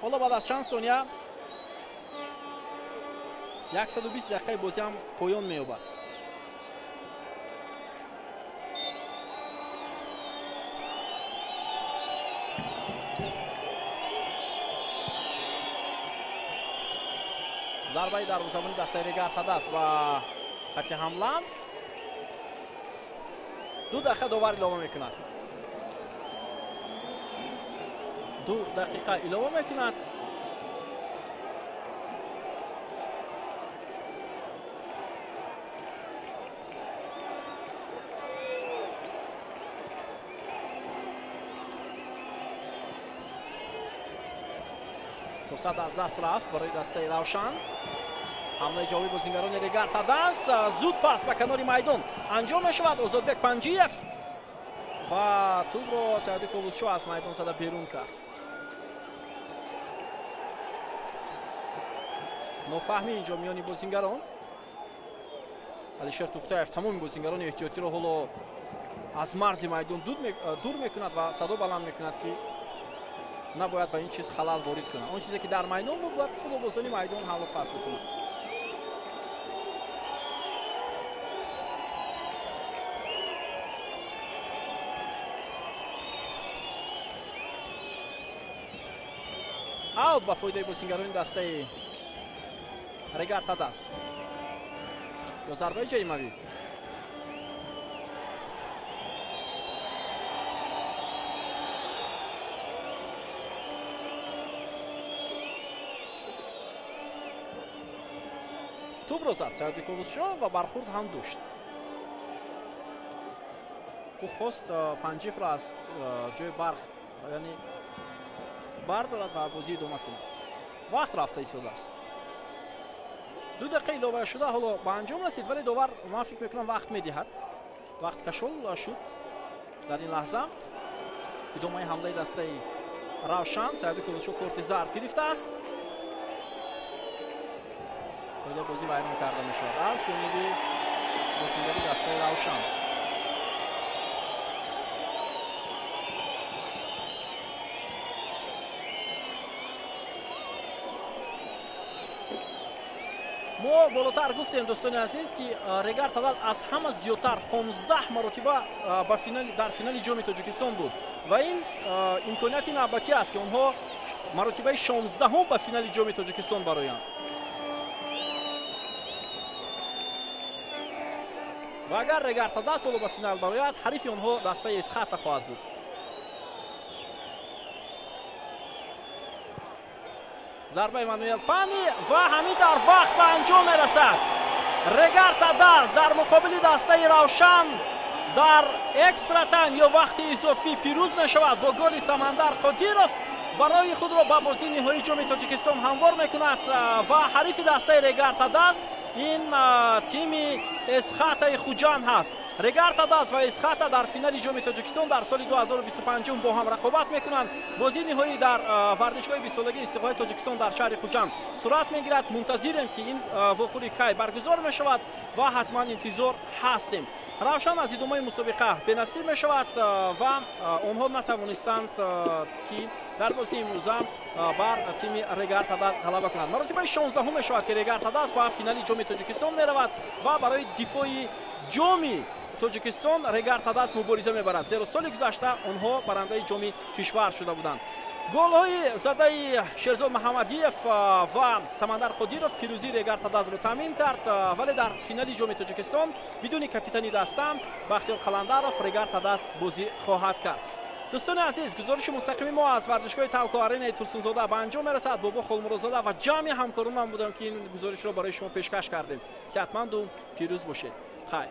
Ҳоло баъд аз чанд сония 120 дақиқаи бозӣ ҳам поён меёбад. Зарбаи дарвозабони дастаи Регар Тадаз ба хати ҳамла. 2 дақиқа довар илова мекунад. 2 дақиқа илова мекунад. Фурсат аз даст рафт барои дастаи Равшан. Ҳамлаи ҷавобии бозингарони Регар Тадаз. Зуд пас ба канори майдон анҷом мешавад. Озодбек Панҷиев ва тӯбро Саиди Ковусшо аз майдон зада берун кард. Нофаҳмӣ инҷо миёни бозингарон. Алишер Тухтаев тамоми бозингарони эҳтиётиро ҳоло аз марзи майдон дур мекунад ва садо баланд мекунад, ки набояд ба ин чиз халал ворид кунад. Он чизе ки дар майдон буд, бояд футболбозони майдон ҳаллу фасл кунанд. Аут ба фоидаи бозингарони дастаи Регар Тадаз. Ё зарбаи ҷаримавӣ. Тӯбро зад Саёди Ковусшо ва бархурд ҳам дошт. Ӯ хост Панҷифро аз ҷои барх, яъне бардорад ва бозӣ идома кунад. Вақт рафта истодааст. 2 дақиқа илова шуда ҳоло ба анҷом расид, вале довар, ман фикр мекунам, вақт медиҳад. Вақт кашол шуд дар ин лаҳза. Идомаи ҳамлаи дастаи Равшан. Саёди Ковусшо корти зард гирифтааст. Қоидаи бозӣ вайрон карда мешавад аз ҷониби бозингари дастаи Равшан. Мо болотар гуфтем, дӯстони азиз, ки Регар Тадаз аз ҳама зиёдтар 15 маротиба дар финали ҷоми Тоҷикистон буд ва ин имконияти навбатӣ аст, ки онҳо маротибаи 16-ум ба финали ҷоми Тоҷикистон бароянд. Ва агар Регар Тадаз ҳоло ба финал барояд, ҳарифи онҳо дастаи Эсхата хоҳад буд. Зарбаи Мануэл Пани ва ҳамин дар вақт ба анҷом мерасад. Регар Тадаз дар муқобили дастаи Равшан дар экстра тайм ё вақти изофӣ пирӯз мешавад бо голи Самандар Қодиров ва роҳи худро ба бозии ниҳоии ҷоми Тоҷикистон ҳамвор мекунад. Ва ҳарифи дастаи Регар Тадаз ин тими Эсхатаи Хуҷанд ҳаст. Регар Тадаз ва Эсхата дар финали ҷоми Тоҷикистон дар соли 2025 бо ҳам рақобат мекунанд. Бозии ниҳоӣ дар варзишгоҳи 20-солагии истиқлоли Тоҷикистон дар шаҳри Хуҷанд сурат мегирад. Мунтазирем, ки ин вохӯрӣ кай баргузор мешавад ва ҳатман интизор ҳастем. Равшан аз идомаи мусобиқа бенасиб мешавад ва онҳо натавонистанд, ки дар бозии имрӯза бар тими Регар Тадаз ғалаба кунанд. Маротибаи 16-ум мешавад, ки Регар Тадаз ба финали ҷоми Тоҷикистон меравад ва барои дифои ҷоми Тоҷикистон Регар Тадаз мубориза мебарад, зеро соли гузашта онҳо барандаи ҷоми кишвар шуда буданд. Голҳои задаи Шерзод Маҳамадиев ва Самандар Қодиров пирӯзии Регар Тадазро таъмин кард, вале дар финали ҷоми Тоҷикистон бидуни капитани даста Бахтиёр Қаландаров Регар Тадаз бозӣ хоҳад кард. Дӯстони азиз, гузориши мустақими мо аз варзишгоҳи Талко Аренаи Турсунзода ба анҷом мерасад. Бобо Холмурозода ва ҷамъи ҳамкоронам будам, ки ин гузоришро барои шумо пешкаш кардем. Сеҳатманду пирӯз бошед. Хайр.